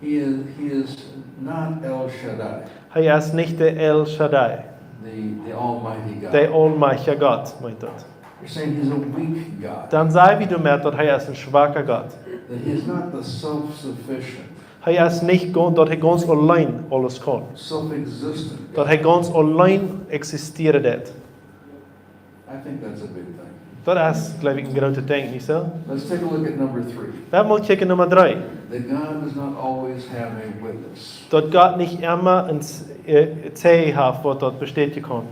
He is, he is not El Shaddai. Hee es nich de El Shaddai. The, the Almighty God. De aulmajchtje Gott, meent daut. You're saying he's a weak God. Dan saj wie doamet, daut hee es een schwaka Gott. That he is not the self-sufficient. Hee es nich gaun-, daut hee gaunz auleen aules kaun. Self-existent Daut God. Hee gaunz auleen eksistieren deit. I think that's a big thing. Daut es, jleew ekj, een grootet Dinkj, nich soo? Let's take a look at number three. Lot ons mol kjikjen Numma dree. That God does not always have a witness. Daut Gott nich emma een S-, äh, Zeije haft, waut daut bestädjen kaun.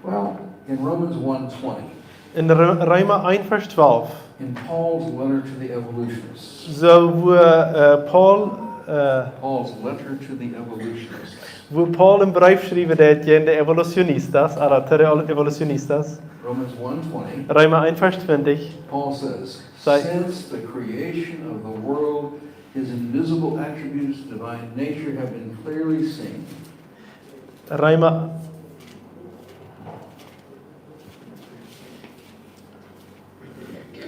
Well, in Romans one twenty, In Re-, Reema eent Varsch twalf, in Paul's letter to the Evolutionists, soo wua, äh, Paul, äh, Paul's letter to the Evolutionists. Wua Paul een Breef schriewen deed jäajen de Evolutionistas, ooda to de Evolutionistas. Romans one twenty, Reema eent Varsch twintich, Paul says, Sei- "Since the creation of the world, his invisible attributes, divine nature, have been clearly seen." Reema,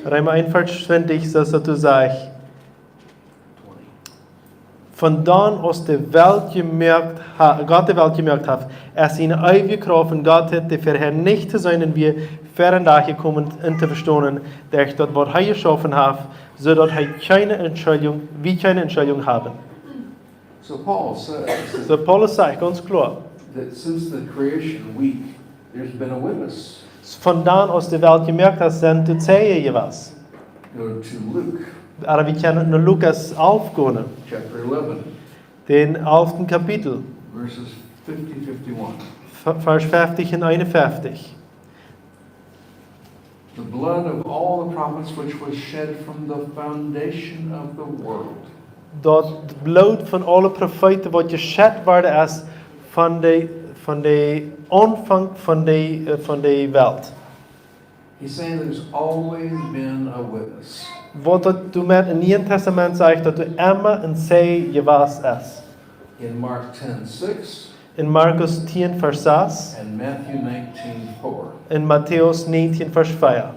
Reema eent Varsch twintich, soo aus daut sajcht: Von dan aus de Welt jemoakt ha-, Gott de Welt jemoakt haft, es siene eewje Krauft un Gottheit, dee verhäa nich to seenen wia, ver en Dach jekomen un to vestonen, derch daut waut hee jeschaufen haft, soo daut hee kjeene Entschuldigung, wie kjeene Entschuldigung haben. So Paul says Soo Paulus sajcht gaunz kloa, that since the creation week, there's been a witness. Von dan aus de Welt jemoakt es, sent doa Zeijen jewast. Go to Luke. Oba wie kjennen no Lukas alf gonen. Chapter eleven. Dän alften Kapitel. Verses fifty, fifty-one. V-, Varsch fefftich un eenunfeftich. The blood of all the prophets which was shed from the foundation of the world. Daut Bloot von aule Profeeten, waut jeschett worden es von de, von de Aunfank von de, äh, von de Welt. He's saying there's always been a witness. Waut daut doamet em Nieen Tastament sajcht, daut doa emma een Zeij jewast es. In Mark ten six. En Markus tieen Varsch sas. And Matthew nineteen four. En Matäus näajentieen Varsch vea.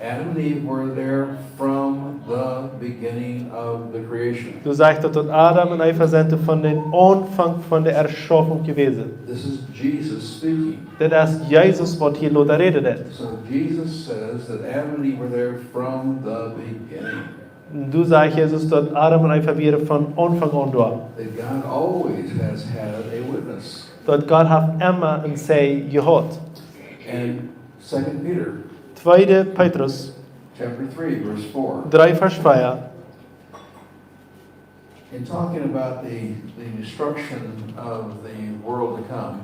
Adam and Eve were there from the beginning of the creation. Doa sajcht daut, daut Adam un Eva sent doa von dän Aunfank von de Erschaufunk jewast. This is Jesus speaking. Dit es Jesus, waut hia lota räden deit. So Jesus says that Adam and Eve were there from the beginning. Doa sajcht Jesus, daut Adam un Eva wieren von Aunfank aun doa. That God always has had a witness. Daut Gott haft emma een Zeij jehaut. And Second Peter Tweede Petrus chapter three, verse four. dree Varsch vea. In talking about the, the destruction of the world to come,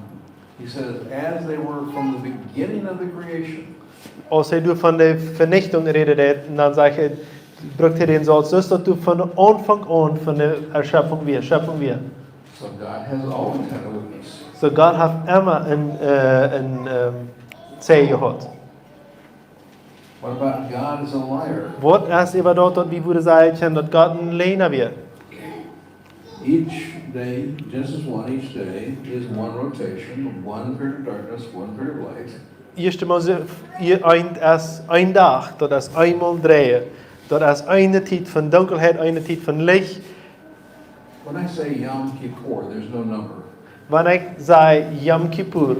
he says, "As they were from the beginning of the creation." Aus hee doa von de Venichtunk räden deit, dan sajcht hee, brukt hee dän Sauz, soo aus daut doa von Aunfank aun von de Erschöpfunk wia, Schöpfunk wia. So God has always had a witness. Soo Gott haft emma een, äh, een, ähm, Zeij jehaut. What about God is a liar? Waut es äwa daut, daut wie wudden sajen kjennen, daut Gott een Läajna wia? Each day, Genesis one, each day is one rotation, one period of darkness, one period of light. Ieeschte Mose, ea-, eent es een Dach, daut es eemol dreien. Daut es eene Tiet von Dunkelheit, eene Tiet von Licht. When I say Yom Kippur, there's no number. Wan ekj saj Yom Kippur,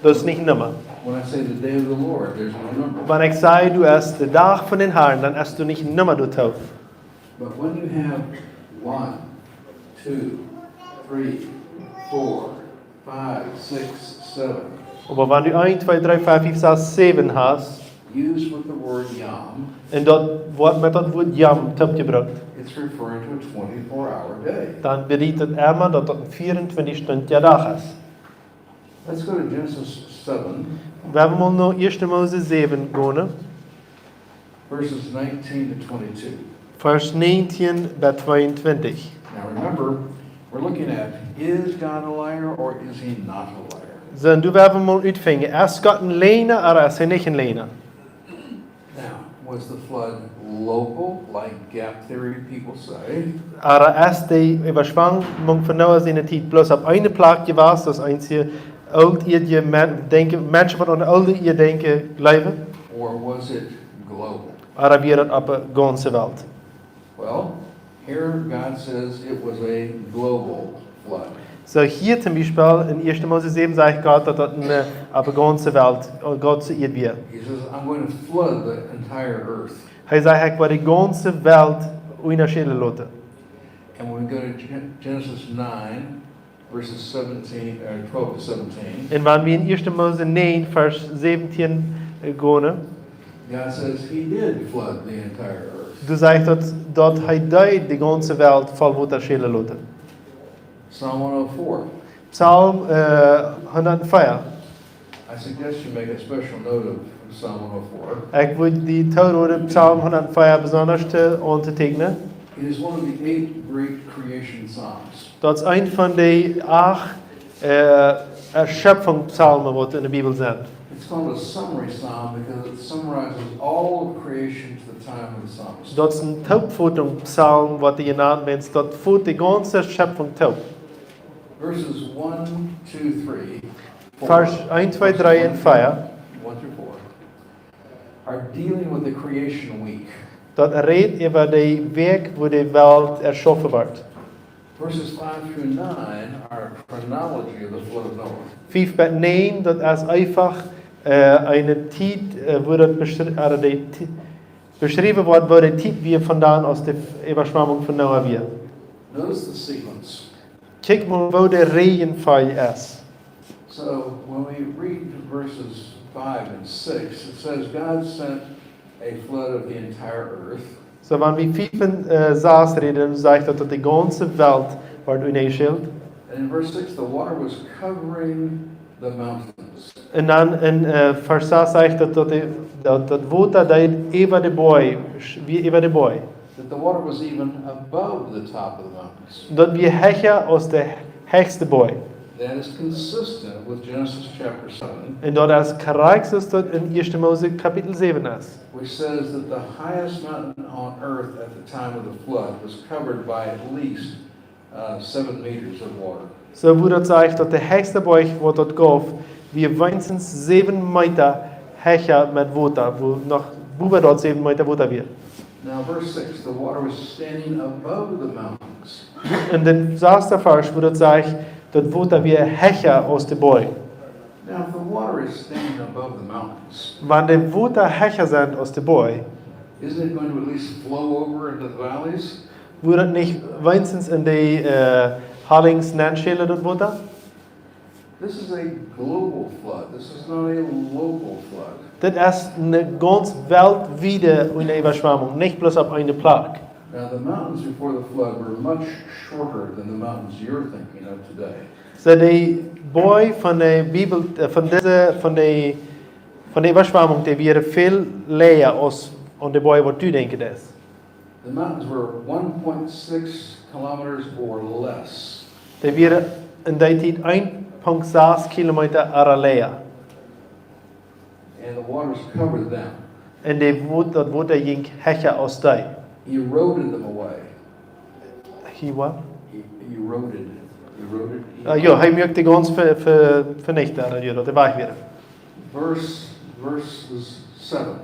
daut es nich Numma. When I say the day of the Lord, there's no number. Wan ekj saj, daut es de Dach von dän Harn, dan es doa nich Numma doatoo. But when you have one, two, three, four, five, six, seven. Oba wan du eent, twee, dree, fiew, fiew, sas, säwen hast, used with the word Yom, un daut woat met daut Wuat Yom toopjebrukt, it's referring to a twenty-four hour day. Dan bediet daut emma, daut daut een vieauntwintich Stund Dach es. Let's go to Genesis seven. Wie woaren mol no Ieeschte Mose säwen gonen. Verses nineteen to twenty-two. Varsch näajentieen bat tweeuntwintich. Now remember, we're looking at, is God a liar or is he not a liar? Soo, un doa woa wie mol utfinjen, es Gott een Läajna ooda es hee nich een Läajna? Now, was the flood local, like gap theory people say? Ooda es de Äwaschwemmunk von Noah siene Tiet bloos opp eene Plaz jewast, aus eenje ooltiedje Men-, denkjen, Menschen waut aun de oolde Ieed denkjen, jleewen? Or was it global? Ooda wia daut opp de gaunze Welt? Well, here God says it was a global flood. Soo hia toom Biespel en Ieeschte Mose säwen sajcht Gott, daut daut eene, äh, opp de gaunze Welt, äh, gaunze Ieed wia. He says, "I'm going to flood the entire earth." Hee sajcht, ekj woa de gaunze Welt unjaschälen loten. And when we go to Gen-, Genesis nine, verses seventeen, or twelve to seventeen, un wan wie en Ieeschte Mose näajen, Varsch säwentieen, äh, gonen, God says he did flood the entire earth. Doa sajcht daut, daut hee deed de gaunze Welt voll Wota schälen loten. Psalm one oh four. Psalm, äh, hundatvier. I suggest you make a special note of Psalm one oh four. Ekj wudd die tooroden, Psalm hundatvier besonda to, auntoteekjnen. It is one of the eight great creation psalms. Daut es eent von de acht, äh, Erschöpfungspsalmen, waut en de Bibel sent. It's called a summary psalm because it summarizes all of creation to the time of the psalmist. Daut es een Toopfotungspsalm, waut dee jenant woat, daut fot de gaunze Schöpfunk toop. Verses one, two, three, four. Varsch eent, twee, dree un vea. One through four are dealing with the creation week. Daut rät äwa de Wäakj, wua de Welt erschaufen wort. Verses five through nine are a chronology of the flood of Noah. Fief bat näajen, daut es eefach, äh, eene Tiet, äh, wua daut beschri-, äh, de Ti-, beschräwen woat, woo de Tiet wia von dan, aus de Äwaschwemmunk von Noah wia. Notice the sequence. Kjikj mol, woo de Räajenfolj es. So, when we read verses five and six, it says God sent a flood of the entire earth. Soo, wan wie fief un, äh, sas räden, dan sajcht daut, daut de gaunze Welt wort unjaschält. And in verse six, the water was covering the mountains. Un dan en, äh, Varsch sas sajcht daut, daut de, daut, daut Wota deed äwa de Boaj, sch-, wia äwa de Boaj. That the water was even above the top of the mountains. Daut wia hecha aus de hechste Boaj. That is consistent with Genesis chapter seven, un daut es krakjt soo aus daut en Ieeschte Mose Kapitel säwen es, which says that the highest mountain on earth at the time of the flood was covered by at least, uh, seven meters of water. Soo, wua daut sajcht, daut de hechste Boaj, waut daut jeef, wia weens säwen Meeta hecha met Wota, wua noch, wua daut säwen Meeta Wota wia. Now, verse six, the water was standing above the mountains. En de sasta Varsch, wua daut sajcht, daut Wota wia hecha aus de Boaj. Now, if the water is standing above the mountains, wan de Wota hecha sent aus de Boaj, isn't it going to at least flow over into the valleys? Wudd daut nich weens en de, äh, Hallings nenschälen, daut Wota? This is a global flood. This is not a local flood. Dit es eene gaunz weltwiede Äwaschwemmunk, nich bloos opp eene Plaz. Now, the mountains before the flood were much shorter than the mountains you're thinking of today. Soo, de Boaj von de Bibel, äh, von dise, von de, von de Äwaschwemmunk, dee wieren väl läaja aus aun de Boaj, waut du denkjen deist. The mountains were one point six kilometers or less. Dee wieren en dee Tiet een Punkt sas Kilometa ooda läaja. And the waters covered them. Un de Wot-, daut Wota jinkj hecha aus dee. He eroded them away. He what? He, he eroded. Eroded. Äh, jo, hee muak dee gaunz ve-, ve-, venicht, äh, jo, daut dee wajch wieren. Verse, verses seven.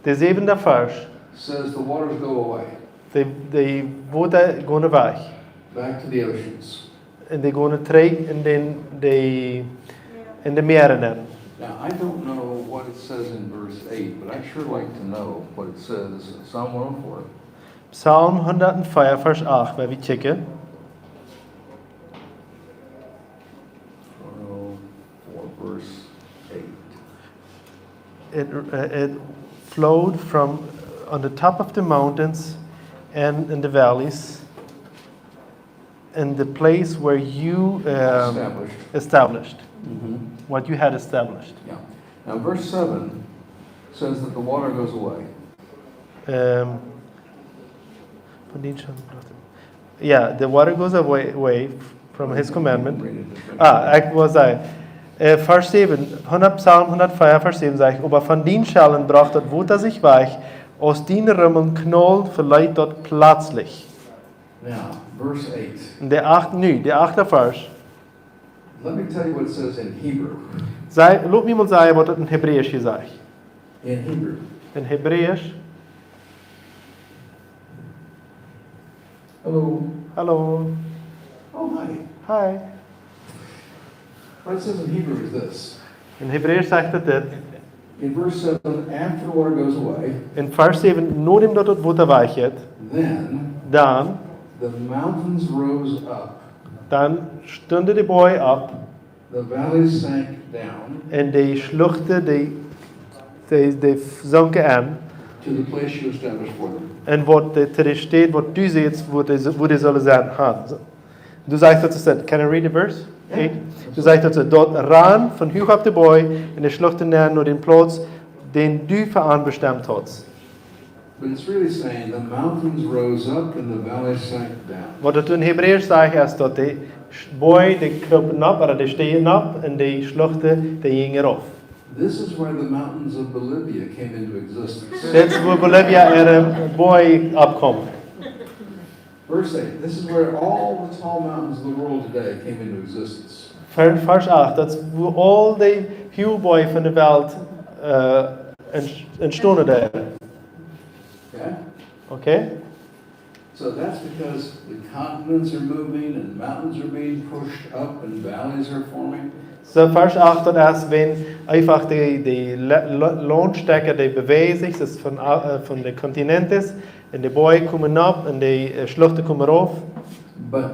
De säwenda Varsch. Says the waters go away. De, de Wota gonen wajch. Back to the oceans. Un dee gonen trigj en de, de, en de Mäaren nenn. Now, I don't know what it says in verse eight, but I'd sure like to know what it says in Psalm one oh four. Psalm hundatvier, Varsch acht, woa wie kjikjen. One oh four, verse eight. It, uh, it flowed from on the top of the mountains and in the valleys, in the place where you, um, established. Established. Mm-hmm. What you had established. Yeah. Now, verse seven says that the water goes away. Ähm, von dän schon. Yeah, the water goes away, away from his commandment. Ah, ekj wull sajen, äh, Varsch säwen, hundat, Psalm hundat vea, Varsch säwen sajcht: "Oba von dien Schellen brocht daut Wota sikj wajch, aus dien Rummeln knaulde, veleet daut plazlich." Now, verse eight. De acht, nu, de achte Varsch. Let me tell you what it says in Hebrew. Saj, lot mie mol sajen, waut daut en Hebräisch hia sajcht. In Hebrew. En Hebräisch. Hello. Hallo. Oh, hi. Hi. What it says in Hebrew is this. En Hebräisch sajcht et dit. In verse seven, after the water goes away, En Varsch säwen, nodäm daut daut Wota wajch jeit, then dan, the mountains rose up, dan stunden de Boaj opp, the valleys sank down, un de Schluchten, dee, dee, dee sunken en, to the place you established for them. Un waut de, to de Städ, waut du sajchst, wua dee, wua dee sellen sennen. Ha, soo. Du sajchst daut, can I read the verse? Yeah. Eight. Du sajchst daut, daut rand von huach opp de Boaj un de Schluchten nenn no dän Plauz, dän du fa an bestemmt hast. But it's really saying the mountains rose up and the valleys sank down. Waut daut en Hebräisch sajcht, es daut de Sch-, Boaj, dee krupen opp, ooda dee stunden opp, un de Schluchten, dee jinjen auf. This is where the mountains of Bolivia came into existence. Dit es, wua Bolivia äare Boaj oppkjeemen. Verse eight, this is where all the tall mountains of the world today came into existence. Ver-, Varsch acht, daut es, wua aul de huage Boaj von de Welt, äh, ent-, entstonen sent. Okay? Okay? So that's because the continents are moving and mountains are being pushed up and valleys are forming. Soo, Varsch acht, daut es, wan eefach de, de La-, La-, Launstekjen, dee bewäajen sikj, daut es von, äh, von de Kontinenten, un de Boaj komen opp un de, äh, Schluchten komen auf. But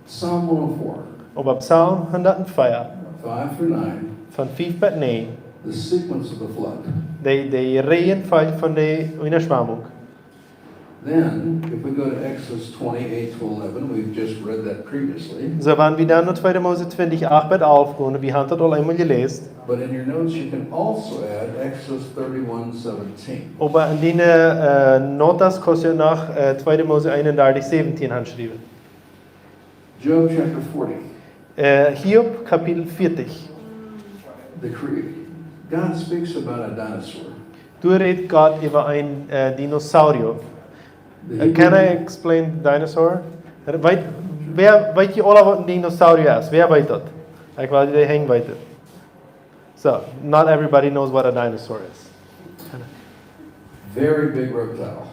Psalm one oh four, Oba Psalm hundat vea, five through nine, von fief bat näajen, the sequence of the flood. De, de Reihenfolge von de Äwaschwemmunk. Then, if we go to Exodus twenty-eight to eleven, we've just read that previously. Soo, wan wie dan no tweede Mose twintich, acht bat alf gonen, wie haben daut aul eemol jeläsen. But in your notes, you can also add Exodus thirty-one seventeen. Oba en diene, äh, Notas kaust du noch, äh, tweede Mose eenundartich säwentieen aunschriewen. Job chapter forty. Äh, Hiob Kapitel vieetich. The cre-, God speaks about a dinosaur. Doa rät Gott äwa een, äh, Dinosaurier. The Äh, can I Hebrew explain dinosaur? Weet, wäa, weet jie aula, waut een Dinosaurier es? Wäa weet daut? Ekj well, dee Henj weeten. So, not everybody knows what a dinosaur is. Very big reptile.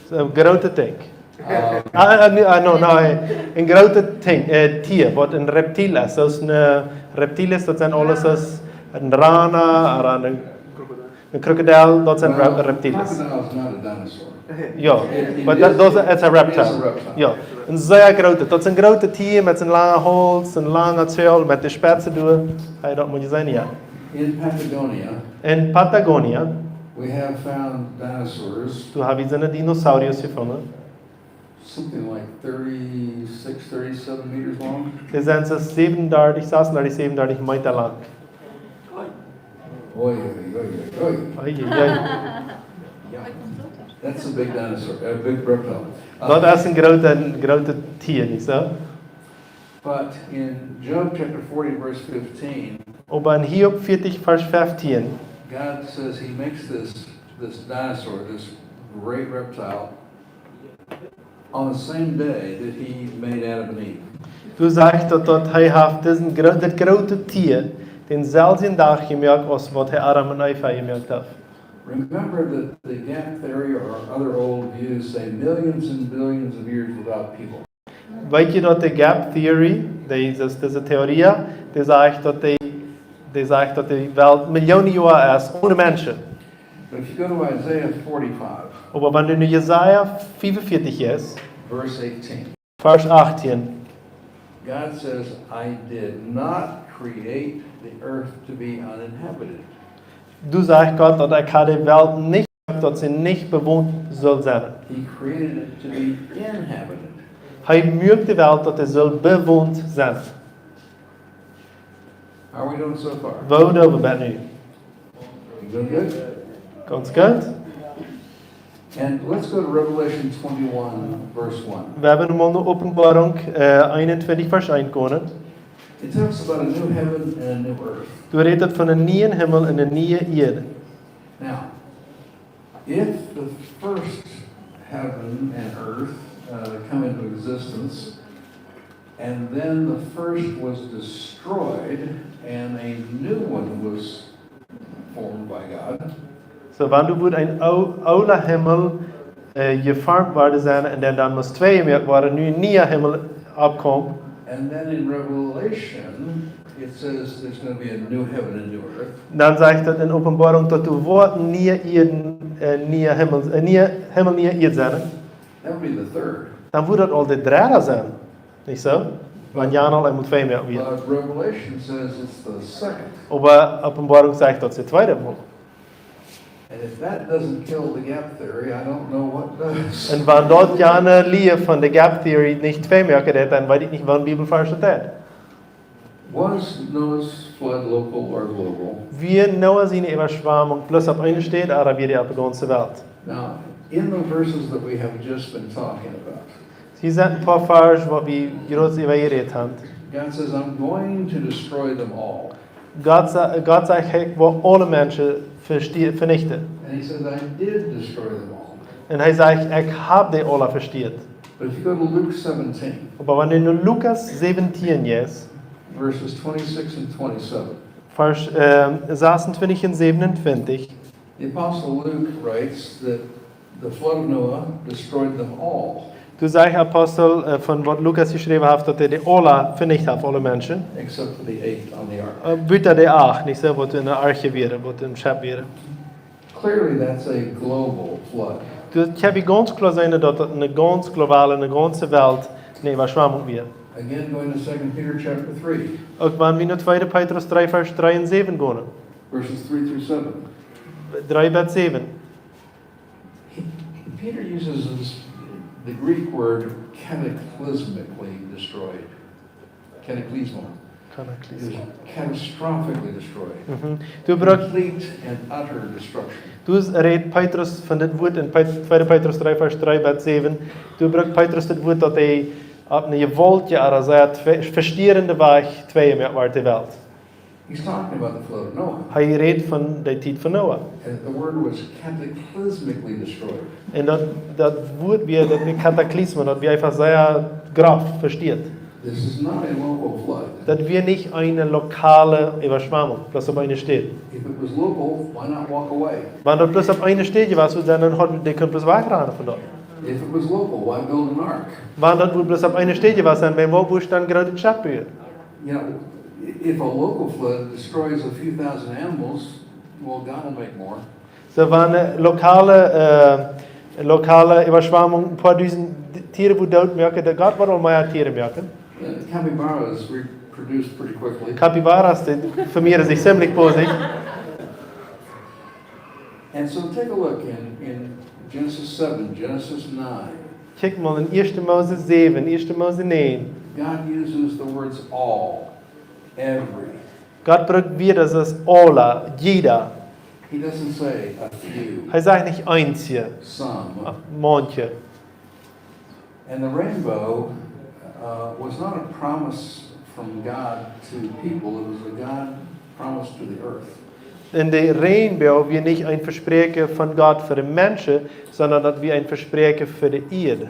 Soo, groote Dinkj. Um, Ah, ah, nee, ah, no, no, eh, een groote Dinkj, äh, Tia, waut een Reptil es. Soo een, äh, Reptil es, daut sent aules aus een Rana, ooda een, een Krokodil, daut sent Well, Re-, Reptiles. Crocodile is not a dinosaur. Jo, It, it but that, is, those, it's a it is reptile. A reptile. Jo, een sea groote, daut es een groote Tia met een langen Hauls, een langen Zäl, met de Spitzen doa. Hab jie daut mol jeseenen, jo? In Patagonia, In Patagonia, we have found dinosaurs doa hab wie soone Dinosaurier jefungen. Something like thirty-six, thirty-seven meters long. Dee sent soo säwenundartich, sasunndartich, säwenundartich Meeta lang. Oi, oi, oi, oi, oi. Oi, oi, oi. Yeah. That's a big dinosaur, a big reptile. Uh, Daut es een groote, een groote Tia, nich soo? But in Job chapter forty, verse fifteen, Oba en Hiob vieetich, Varsch feftieen, God says he makes this, this dinosaur, this great reptile, on the same day that he made Adam and Eve. Doa sajcht daut, daut hee haft disen gro-, dit groote Tia dänselwjen Dach jemoakt aus waut hee Adam un Eva jemoakt haft. Remember that the gap theory or other old views say millions and billions of years without people. Weet jie daut de Gap Theory, dee, daut, dise Theorie, dee sajcht daut de, dee sajcht daut de Welt Millionen Joa es one Menschen. But if you go to Isaiah forty-five, Oba wan du no Jesaja fiefunvieetich jeist, verse eighteen, Varsch achtieen, God says, "I did not create the earth to be uninhabited." Doa sajcht Gott, daut hee haud de Welt nich jemoakt, daut see nich bewont sull sennen. He created it to be inhabited. Hee muak de Welt, daut see sull bewont sennen. How are we doing so far? Woo doo wie bat nu? You doing good? Gaunz goot. And let's go to Revelation twenty-one, verse one. Wie haben nu mol no Openboarunk, äh, eenuntwintich, Varsch eent gonen. It talks about a new heaven and a new earth. Doa rät et von een nieen Himmel un eene niee Ieed. Now, if the first heaven and earth, uh, come into existence, and then the first was destroyed, and a new one was formed by God. So, wan doa wudd een oo-, oola Himmel, äh, jeformt worden sennen un dan, dan must twee jemoakt woaren, nu een niea Himmel oppkomen. And then in Revelation, it says there's gonna be a new heaven and new earth. Dan sajcht et en Openboarunk, daut doa woat een niea Ieed, äh, niea Himmel, äh, niea Himmel, niee Ieed sennen. That would be the third. Dan wudd daut aul de dredde sennen. Nich soo? Wan Jan aul eemol twee jemoakt wia. But Revelation says it's the second. Oba Openboarunk sajcht, daut es de tweede Mol. And if that doesn't kill the gap theory, I don't know what does. Un wan daut jane Lia von de gap theory nich twee moaken deit, dan weet ekj nich, waut Bibelvarsch daut deit. Was Noah's flood local or global? Wia Noah siene Äwaschwamunk bloos opp eene Städ, ooda wia dee opp de gaunze Welt? Now, in the verses that we have just been talking about, Hia sent een poa Varsch, waut wie jrod äwa jerät haben. God says, "I'm going to destroy them all." Gott sa-, Gott sajcht, ekj woa aule Menschen vestie-, venichten. And he says, "I did destroy them all." Un hee sajcht, ekj hab dee aule vestieet. But if you go to Luke seventeen, Oba wan du no Lukas säwentieen jeist, verses twenty-six and twenty-seven. Varsch, ähm, sasuntwintich un säwenuntwintich. The Apostle Luke writes that the flood of Noah destroyed them all. Doa sajcht Apostel, äh, von waut Lukas jeschräwen haft, daut hee dee aule venicht haft, aule Menschen. Except for the eight on the ark. Äh, buta dee acht, nich soo, waut en de Arche wieren, waut em Schepp wieren. Clearly, that's a global flood. Doa kjenn wie gaunz kloa seenen, daut daut eene gaunz globale, eene gaunze Welt, eene Äwaschwamunk wia. Again, going to Second Peter chapter three. Uk wan wie no tweede Petrus dree, Varsch dree un säwen gonen. Verses three through seven. Dree bat säwen. He, Peter uses this, the Greek word cataclysmically destroyed. Cataclysma. Cataclysma. It is catastrophically destroyed. Mhm. Doa brukt, complete and utter destruction. Doa rät Petrus von dit Wuat en Pet-, tweede Petrus dree, Varsch dree bat säwen. Doa brukt Petrus dit Wuat, daut hee opp eene jewaultje, ooda sea twe-, vestierende Wies twee jemoakt woat, de Welt. He's talking about the flood of Noah. Hee rät von de Tiet von Noah. And the word was cataclysmically destroyed. Un daut, daut Wuat wia, daut wia Kataklysma, daut wia eefach sea groff vestieet. This is not a local flood. Daut wia nich eene lokale Äwaschwamunk, bloos opp eene Städ. If it was local, why not walk away? Wan daut bloos opp eene Städ wia, dan hauden dee kunt bloos wajchrannen von doa. If it was local, why build an ark? Wan daut wudd bloos opp eene Städ wia, dan wudd eena bloos een grootet Schepp buen. You know, if a local flood destroys a few thousand animals, well, God will make more. So, wan eene lokale, äh, lokale Äwaschwamunk een poa dusent Tieren wudd doot moaken, dan Gott woat aul mea Tieren moaken. Uh, capybaras reproduce pretty quickly. Capybaras, dee vemieren sikj ziemlich bosich. And so take a look in, in Genesis seven, Genesis nine. Kjikj mol en Ieeschte Mose säwen, Ieeschte Mose näajen. God uses the words all, every. Gott brukt Wieed aus aula, jieda. He doesn't say a few. Hee sajcht nich eenje, some, manche. And the rainbow, uh, was not a promise from God to people. It was a God promise to the earth. Un de Räajenboag wia nich een Vespräakjen von Gott fa de Menschen, sonda daut wia een Vespräakjen fa de Ieed.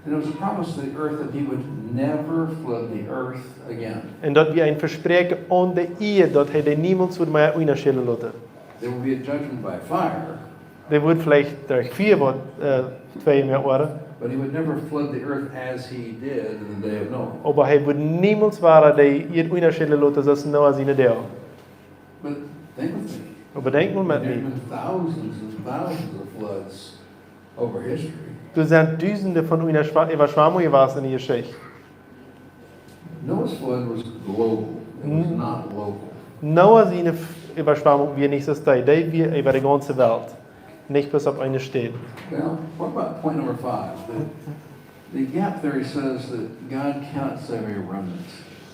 And it was a promise to the earth that he would never flood the earth again. Un daut wia een Vespräakjen aun de Ieed, daut hee dee niemols wudd mea unjaschälen loten. There would be a judgment by fire. Dee wudd veleicht derch Fia waut, äh, twee jemoakt woaren. But he would never flood the earth as he did in the day of Noah. Oba hee wudd niemols wada dee Ieed unjaschälen loten, soo aus Noah siene Doag. But think with me. Oba denkj mol met mie. There have been thousands and thousands of floods over history. Doa sent dusende von Unjaschwa-, Äwaschwamungen jewast en de Jeschicht. Noah's flood was global. It was, mm, not local. Noah siene F-, Äwaschwamunk wia nich soo, dee wia äwa de gaunze Welt, nich bloos opp eene Städ. Well, what about point number five? The, the gap theory says that God cannot save a remnant.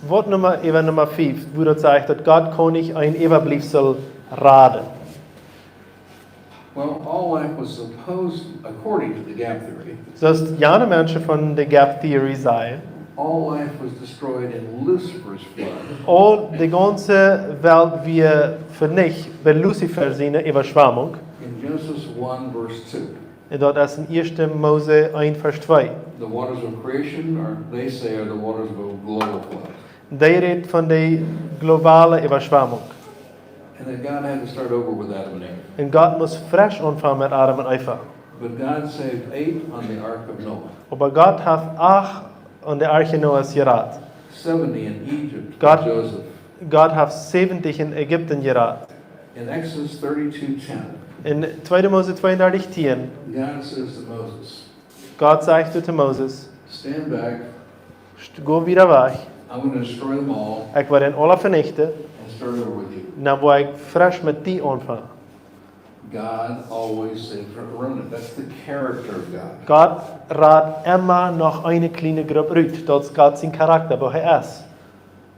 Waut Numma, äwa Numma fief, woo daut sajcht, daut Gott kaun nich een Äwabliefsel raden. Well, all life was supposed, according to the gap theory, Soo aus jane Menschen von de Gap Theory sajen, all life was destroyed in Lucifer's flood. Aul de gaunze Welt wia venicht bie Luzifer siene Äwaschwemmunk. In Genesis one, verse two. Un daut es en ieeschte Mose eent, Varsch twee. The waters of creation are, they say, are the waters of a global flood. Dee rät von de globale Äwaschwemmunk. And that God had to start over with Adam and Eve. Un Gott must fresch aunfangen met Adam un Eva. But God saved eight on the Ark of Noah. Oba Gott haft acht aun de Arche Noahs jerat. Seventy in Egypt with Gott, Joseph. Gott haft säwentich en Ägipten jerat. In Exodus thirty-two ten, En tweede Mose tweeundartich tieen, God says to Moses, Gott sajcht to Moses: "Stand back. St-, go wieda wajch. I'm gonna destroy them all. Ekj woa an aula venichten. And start over with you." Dan woa ekj fresch met die aunfangen. God always saves a remnant. That's the character of God. Gott rat emma noch eene kjliene Grupp rut. Daut es Gott sien Charakta, woo hee es.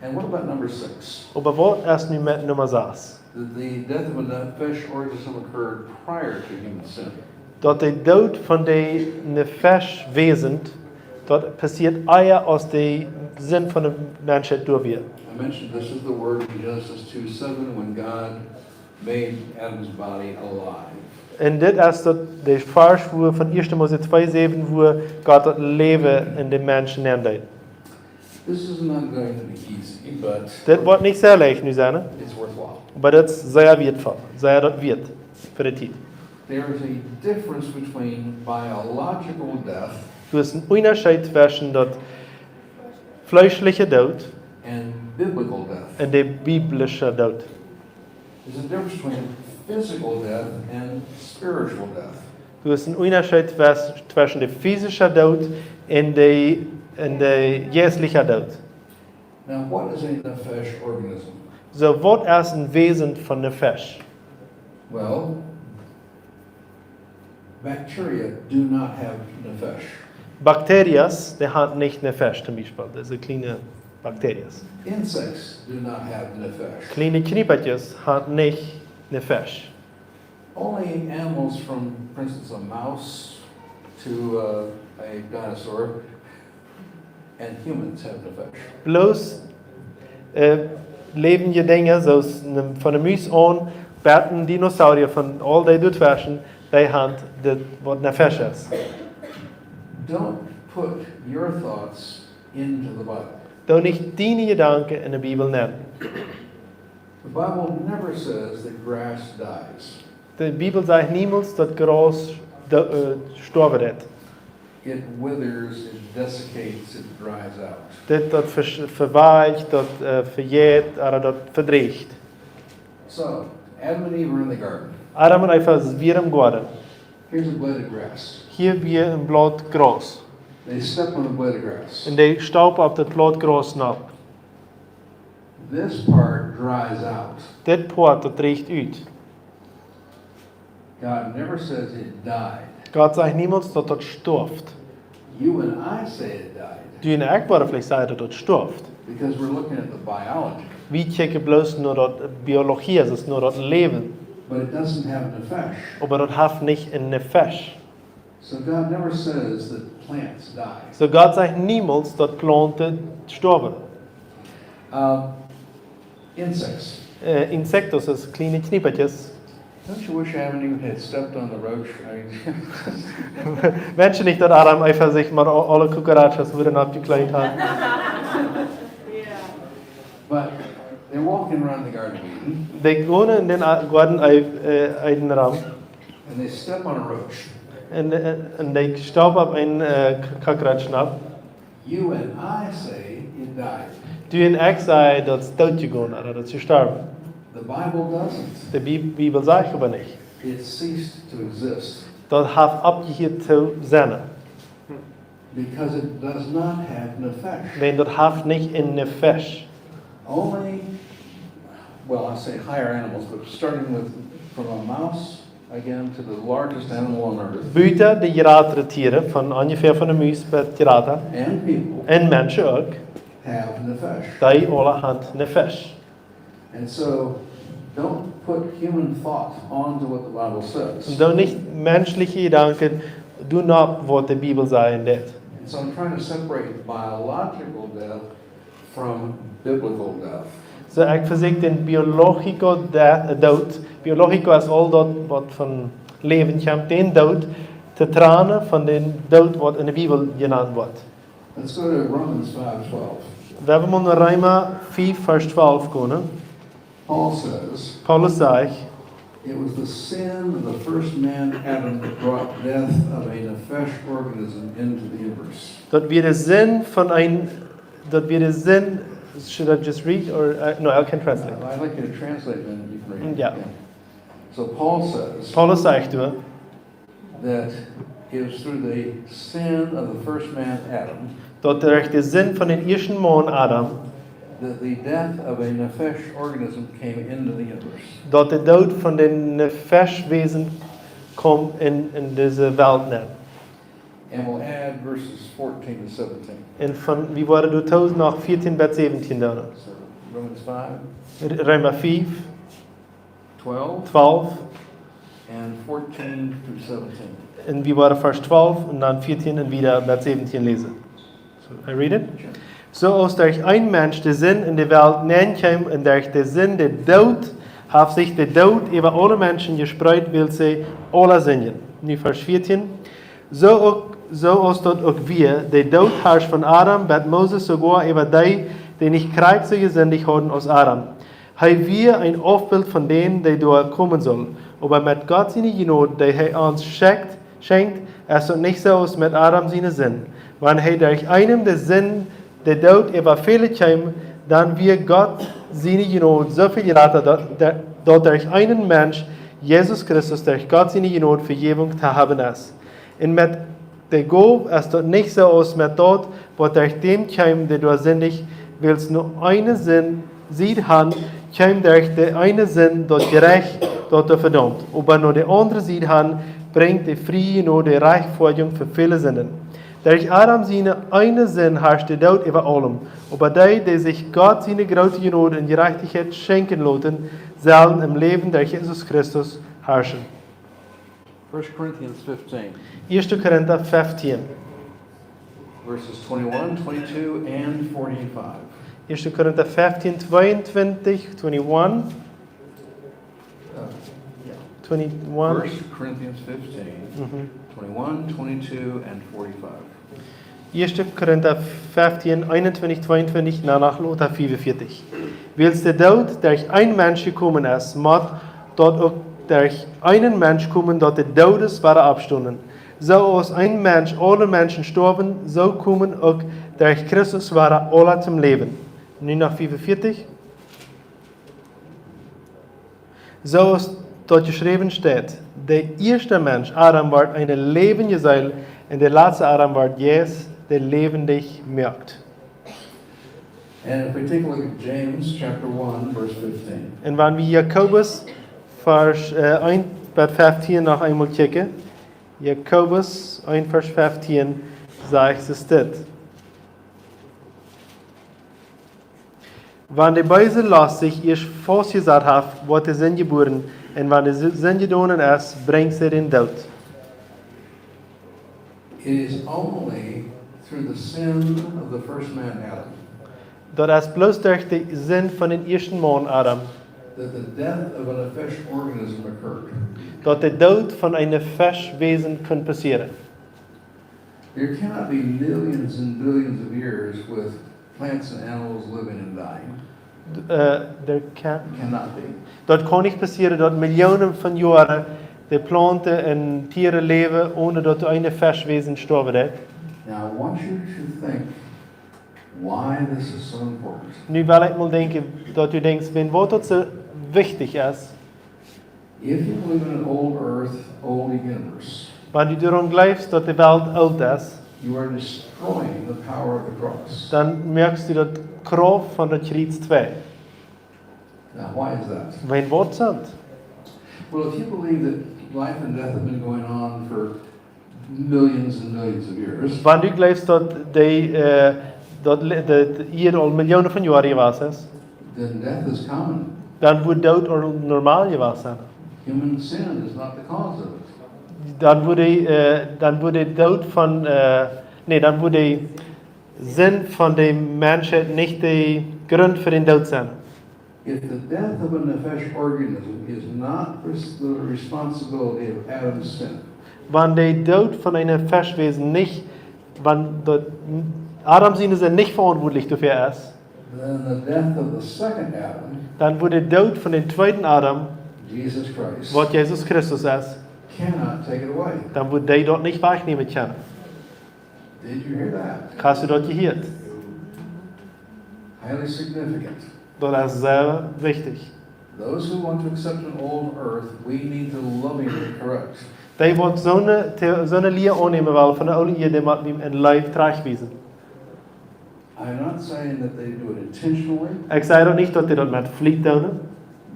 And what about number six? Oba waut es nu met Numma sas? That the death of a nefesh organism occurred prior to human sin. Daut de Doot von de Nefesh Wesen, daut passieet ea aus de Sind von de Menschheit doa wia. I mentioned this is the word in Genesis two seven when God made Adam's body alive. Un dit es daut, de Varsch, wua von ieeschte Mose twee säwen, wua Gott daut Läwen en de Mensch nämen deed. This is not going to be easy, but Dit woat nich sea leicht nu sennen, ne? It's worthwhile. Oba daut es sea wieetvoll, sea daut wieet fa de Tiet. There is a difference between biological death Doa es een Unjascheet tweschen daut fleeschliche Doot and biblical death. Un de biblische Doot. There's a difference between physical death and spiritual death. Doa es een Unjascheet twes-, tweschen de physische Doot un de, un de jeistliche Doot. Now, what is a nefesh organism? Soo, waut es een Wesen von Nefesh? Well, bacteria do not have nefesh. Bakterias, dee haben nich Nefesh, toom Biespel. Daut sent kjliene Bakterias. Insects do not have nefesh. Kjliene Kjniepertjes haben nich Nefesh. Only animals from, for instance, a mouse to, uh, a dinosaur and humans have nefesh. Bloos, äh, läwendje Dinja, soo aus ne, von de Mus aun, bat een Dinosaurier, von aul dee doatweschen, dee haben daut, waut Nefesh es. Don't put your thoughts into the Bible. Doo nich diene Jedanken en de Bibel nämen. The Bible never says that grass dies. De Bibel sajcht niemols daut Graus de-, äh, stoawen deit. It withers, it desiccates, it dries out. Dit, daut ver-, vewalkjt, daut, äh, vejeit, ooda daut vedrieecht. So, Adam and Eve are in the garden. Adam un Eva wieren em Goaden. Here's a blade of grass. Hia wia een Blaut Graus. They step on a blade of grass. Un dee staupen opp daut Blaut Graus nopp. This part dries out. Dit Poat, daut drieecht ut. God never says it died. Gott sajcht niemols, daut daut stoaft. You and I say it died. Du un ekj woaren veleicht sajen, daut daut stoaft. Because we're looking at the biology. Wie kjikjen bloos no daut Biologie, daut es no daut Läwen. But it doesn't have nefesh. Oba daut haft nich een Nefesh. So God never says that plants die. Soo Gott sajcht niemols, daut Plaunten stoawen. Uh, insects. Äh, Insekten, daut sent kjliene Kjniepertjes. Don't you wish Adam and Eve had stepped on the roach? I mean, Wensch nich, daut Adam un Eva sikj mau a-, aule Cucarachas wudden oppjekjleet haben. Yeah. But they're walking around the Garden of Eden. Dee gonen en dän A-, Goaden Ei-, äh, Eden rom. And they step on a roach. Un, äh, un dee staupen opp een, äh, K-, Cockroach nopp. You and I say it died. Du un ekj sajen, daut es doot jegonen, ooda daut es jestorwen. The Bible doesn't. De Bi-, Bibel sajcht oba nich. It ceased to exist. Daut haft oppjehieet to sennen. Because it does not have nefesh. Wiels daut haft nich een Nefesh. Only, well, I say higher animals, but starting with, from a mouse, again, to the largest animal on earth. Buta de jratre Tieren, von onjefäa von de Mus bat jrata. And people. Un Menschen uk. Have nefesh. Dee aule haben Nefesh. And so, Don't put human thought onto what the Bible says. Un doo nich menschliche Jedanken doonen opp waut de Bibel sajen deit. And so I'm trying to separate biological death from biblical death. Soo, ekj vesieekj dän biologico de-, Doot, biologico es aul daut waut von Läwen kjemt, dän Doot to trannen von dän Doot waut enne Bibel jenant woat. Let's go to Romans five twelve. Wie woaren mol no Reema fief, Varsch twalf gonen. Paul says, Paulus sajcht, it was the sin of the first man, Adam, that brought death of a nefesh organism into the universe. Daut wia de Sind von een, daut wia de Sind, should I just read or, uh, no, I can translate. I'd like you to translate, then you can read. Yeah. So Paul says, Paulus sajcht doa, that it was through the sin of the first man, Adam, daut derch de Sind von dän ieeschten Maun Adam, that the death of a nefesh organism came into the universe. Daut de Doot von dän Nefesh-Wesen kjemt enn, enn dise Welt nenn. And we'll add verses fourteen to seventeen. Un von, wie woaren doa too noch vieetieen bat säwentieen doonen. So, Romans five. R-, Reema fief. Twelve. Twalf. And fourteen through seventeen. Un wie woaren Varsch twalf un dan vieetieen un wieda bat säwentieen läsen. So, I read it? Sure. Soo aus derch een Mensch de Sind enn de Welt nenn kjeem un derch de Sind de Doot, haft sikj de Doot äwa aule Menschen jespreet, wiels see aula sindjen. Nu Varsch vieetieen. Soo uk, soo aus daut uk wia, de Doot harscht von Adam bat Moses soogoa äwa dee, dee nich krakjt soo jesindicht hauden aus Adam. Hee wia een Aufbilt von dän, dee doa komen sull. Oba met Gott siene Jnod, dee hee ons schekjt, schenkjt, es daut nich soo aus met Adam siene Sind. Wan hee derch eenen de Sind, de Doot äwa väle kjeem, dan wia Gott siene Jnod soo väl jrata, daut, daut derch eenen Mensch, Jesus Christus, derch Gott siene Jnod Vejäwunk to haben es. Un met de Gow es daut nich soo aus met daut, waut derch däm kjeem, dee doa sindicht, wiels no eene Sind, Sied han, kjeem derch de eene Sind daut Jerecht, daut doa vedaumt. Oba no de aundre Sied han, brinjt de friee Jnod de Rajchtfoadjunk fa väle Sinden. Derch Adam siene eene Sind harscht de Doot äwa aulem. Oba dee, dee sikj Gott siene groote Jnod un Jerajchtichkjeit schenkjen loten, sellen em Läwen derch Jesus Christus harschen. First Corinthians fifteen. Ieeschte Korinta fieftieen. Verses twenty-one, twenty-two, and forty-five. Ieeschte Korinta fieftieen, tweeuntwintich, twenty-one. Uh, yeah. Twenty-one. First Corinthians fifteen, mhm, twenty-one, twenty-two, and forty-five. Ieeschte Korinta fieftieen, eenuntwintich, tweeuntwintich, un dan noch lota fiefunvieetich. Wiels de Doot derch een Mensch jekomen es, mott daut uk derch eenen Mensch komen, daut de Doodes wada oppstonen. Soo aus een Mensch aule Menschen stoawen, soo komen uk derch Christus wada aula toom Läwen. Nu noch fiefunvieetich. Soo aus daut jeschräwen steit, de ieeschte Mensch, Adam, wort eene läwendje Seel, un de latste Adam wort Jeist, dee läwendich moakt. And if we take a look at James chapter one, verse fifteen. Un wan wie Jakobus Varsch, äh, eent bat fieftieen noch eemol kjikjen. Jakobus eent Varsch fieftieen sajcht es dit. Wan de beese Lost sikj ieescht faustjesat haft, woat de Sind jebuaren, un wan de Si-, Sind jedonen es, brinjt see dän Doot. It is only through the sin of the first man, Adam, daut es bloos derch de Sind von dän ieeschten Maun Adam, that the death of a nefesh organism occurred. Daut de Doot von een Nefesh-Wesen kunn passieren. There cannot be millions and billions of years with plants and animals living and dying. Äh, there can, cannot be. Daut kaun nich passieren, daut Millionen von Joaren de Plaunten un Tieren läwen, onen daut een Nefesh-Wesen stoawen deit. Now, I want you to think why this is so important. Nu well ekj mol denkjen, daut du denkjst, wan waut daut soo wichtich es. If you believe in an old earth, old universe, wan du doaraun jleefst, daut de Welt oolt es, you are destroying the power of the cross. Dan moakst du de Krauft von daut Kjriez twei. Now, why is that? Wan waut sent? Well, if you believe that life and death have been going on for millions and millions of years, wan du jleefst, daut de, äh, daut le-, de, de Ieed aul Millionen von Joaren jewast es, then death is common. Dan wudd Doot or-, normal jewast sennen. Human sin is not the cause of it. Dan wudd, äh, dan wudd de Doot von, äh, nä, dan wudd de Sind von de Menschheit nich de Grunt fa dän Doot sennen. If the death of a nefesh organism is not res-, the responsibility of Adam's sin, Wan de Doot von een Nefesh-Wesen nich, wan daut Adam siene Sind nich veauntwuatlich doafäa es, then the death of the second Adam, dan wudd de Doot von dän tweeden Adam, Jesus Christ, waut Jesus Christus es, cannot take it away. Dan wudd dee daut nich wajchnämen kjennen. Did you hear that? Hast du daut jehieet? Highly significant. Daut es sea wichtich. Those who want to accept an old earth, we need to lovingly correct. Dee waut soone Theo-, soone Lia aunnämen wellen von de oole Ieed, dee mott wie en Leew trajchtwiesen. I'm not saying that they do it intentionally. Ekj saj daut nich, daut dee daut met Fliet doonen.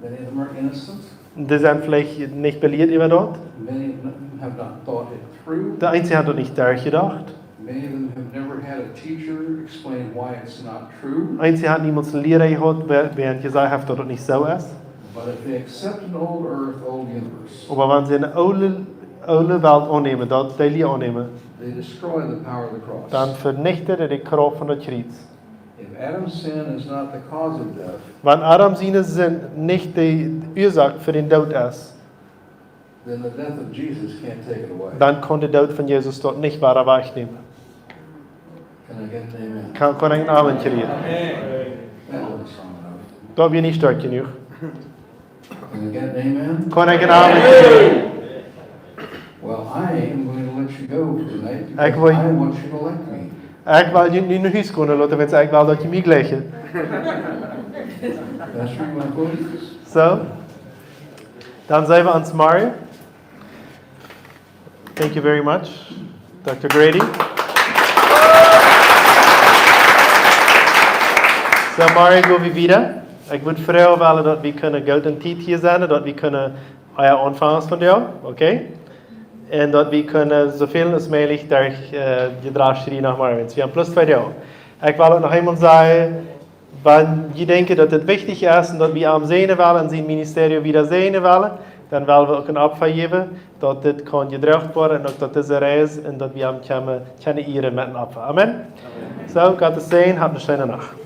Many of them are innocent. Dee sent veleicht nich belieet äwa daut. Many of them have not thought it through. De eenje haben daut nich derchjedocht. Many of them have never had a teacher explain why it's not true. Eenje haben niemols een Liera jehaut, wäa, wäa an jesajcht haft, daut daut nich soo es. But if they accept an old earth, old universe, Oba wan see eene oole, oole Welt aunnämen, daut, dee Lia aunnämen, they destroy the power of the cross. Dan venichten dee de Krauft von daut Kjriez. If Adam's sin is not the cause of death, Wan Adam siene Sind nich de Uasoak fa dän Doot es, then the death of Jesus can't take it away. Dan kaun de Doot von Jesus daut nich wada wajchnämen. Can I get an amen? Kaun, kaun ekj een Amen kjrieen? That wasn't strong enough. Daut wia nich stoakj jenuach. Can I get an amen? Kaun ekj een Amen kjrieen? Well, I am going to let you go tonight because Ekj well, I want you to like me. Ekj well junt nu no Hus gonen loten, wiels ekj well, daut jie mie jlikjen. That's where you want to go? So, dan sent wie ons Mario. Thank you very much, Dokta Grady. So, Mario, go wie wieda. Ekj wudd froagen wellen, daut wie kjennen goot en Tiet hia sennen, daut wie kjennen, ah ja, aunfangen von doa, okay? Un daut wie kjennen soo väl aus mäajlich derch, äh, de Drastrie no Mario. Wie haben plus twee Doag. Ekj well uk noch eemol sajen, wan jie denkjen, daut dit wichtich es un daut wie am säajnen wellen un sien Ministerium wieda säajnen wellen, dan well wie uk een Opfa jäwen, daut dit kaun jedroagen woaren un uk daut dise Reis un daut wie am kjennen, kjennen ieren met een Opfa. Amen? Amen. So, Gott säajnen, hab eene scheene Nacht.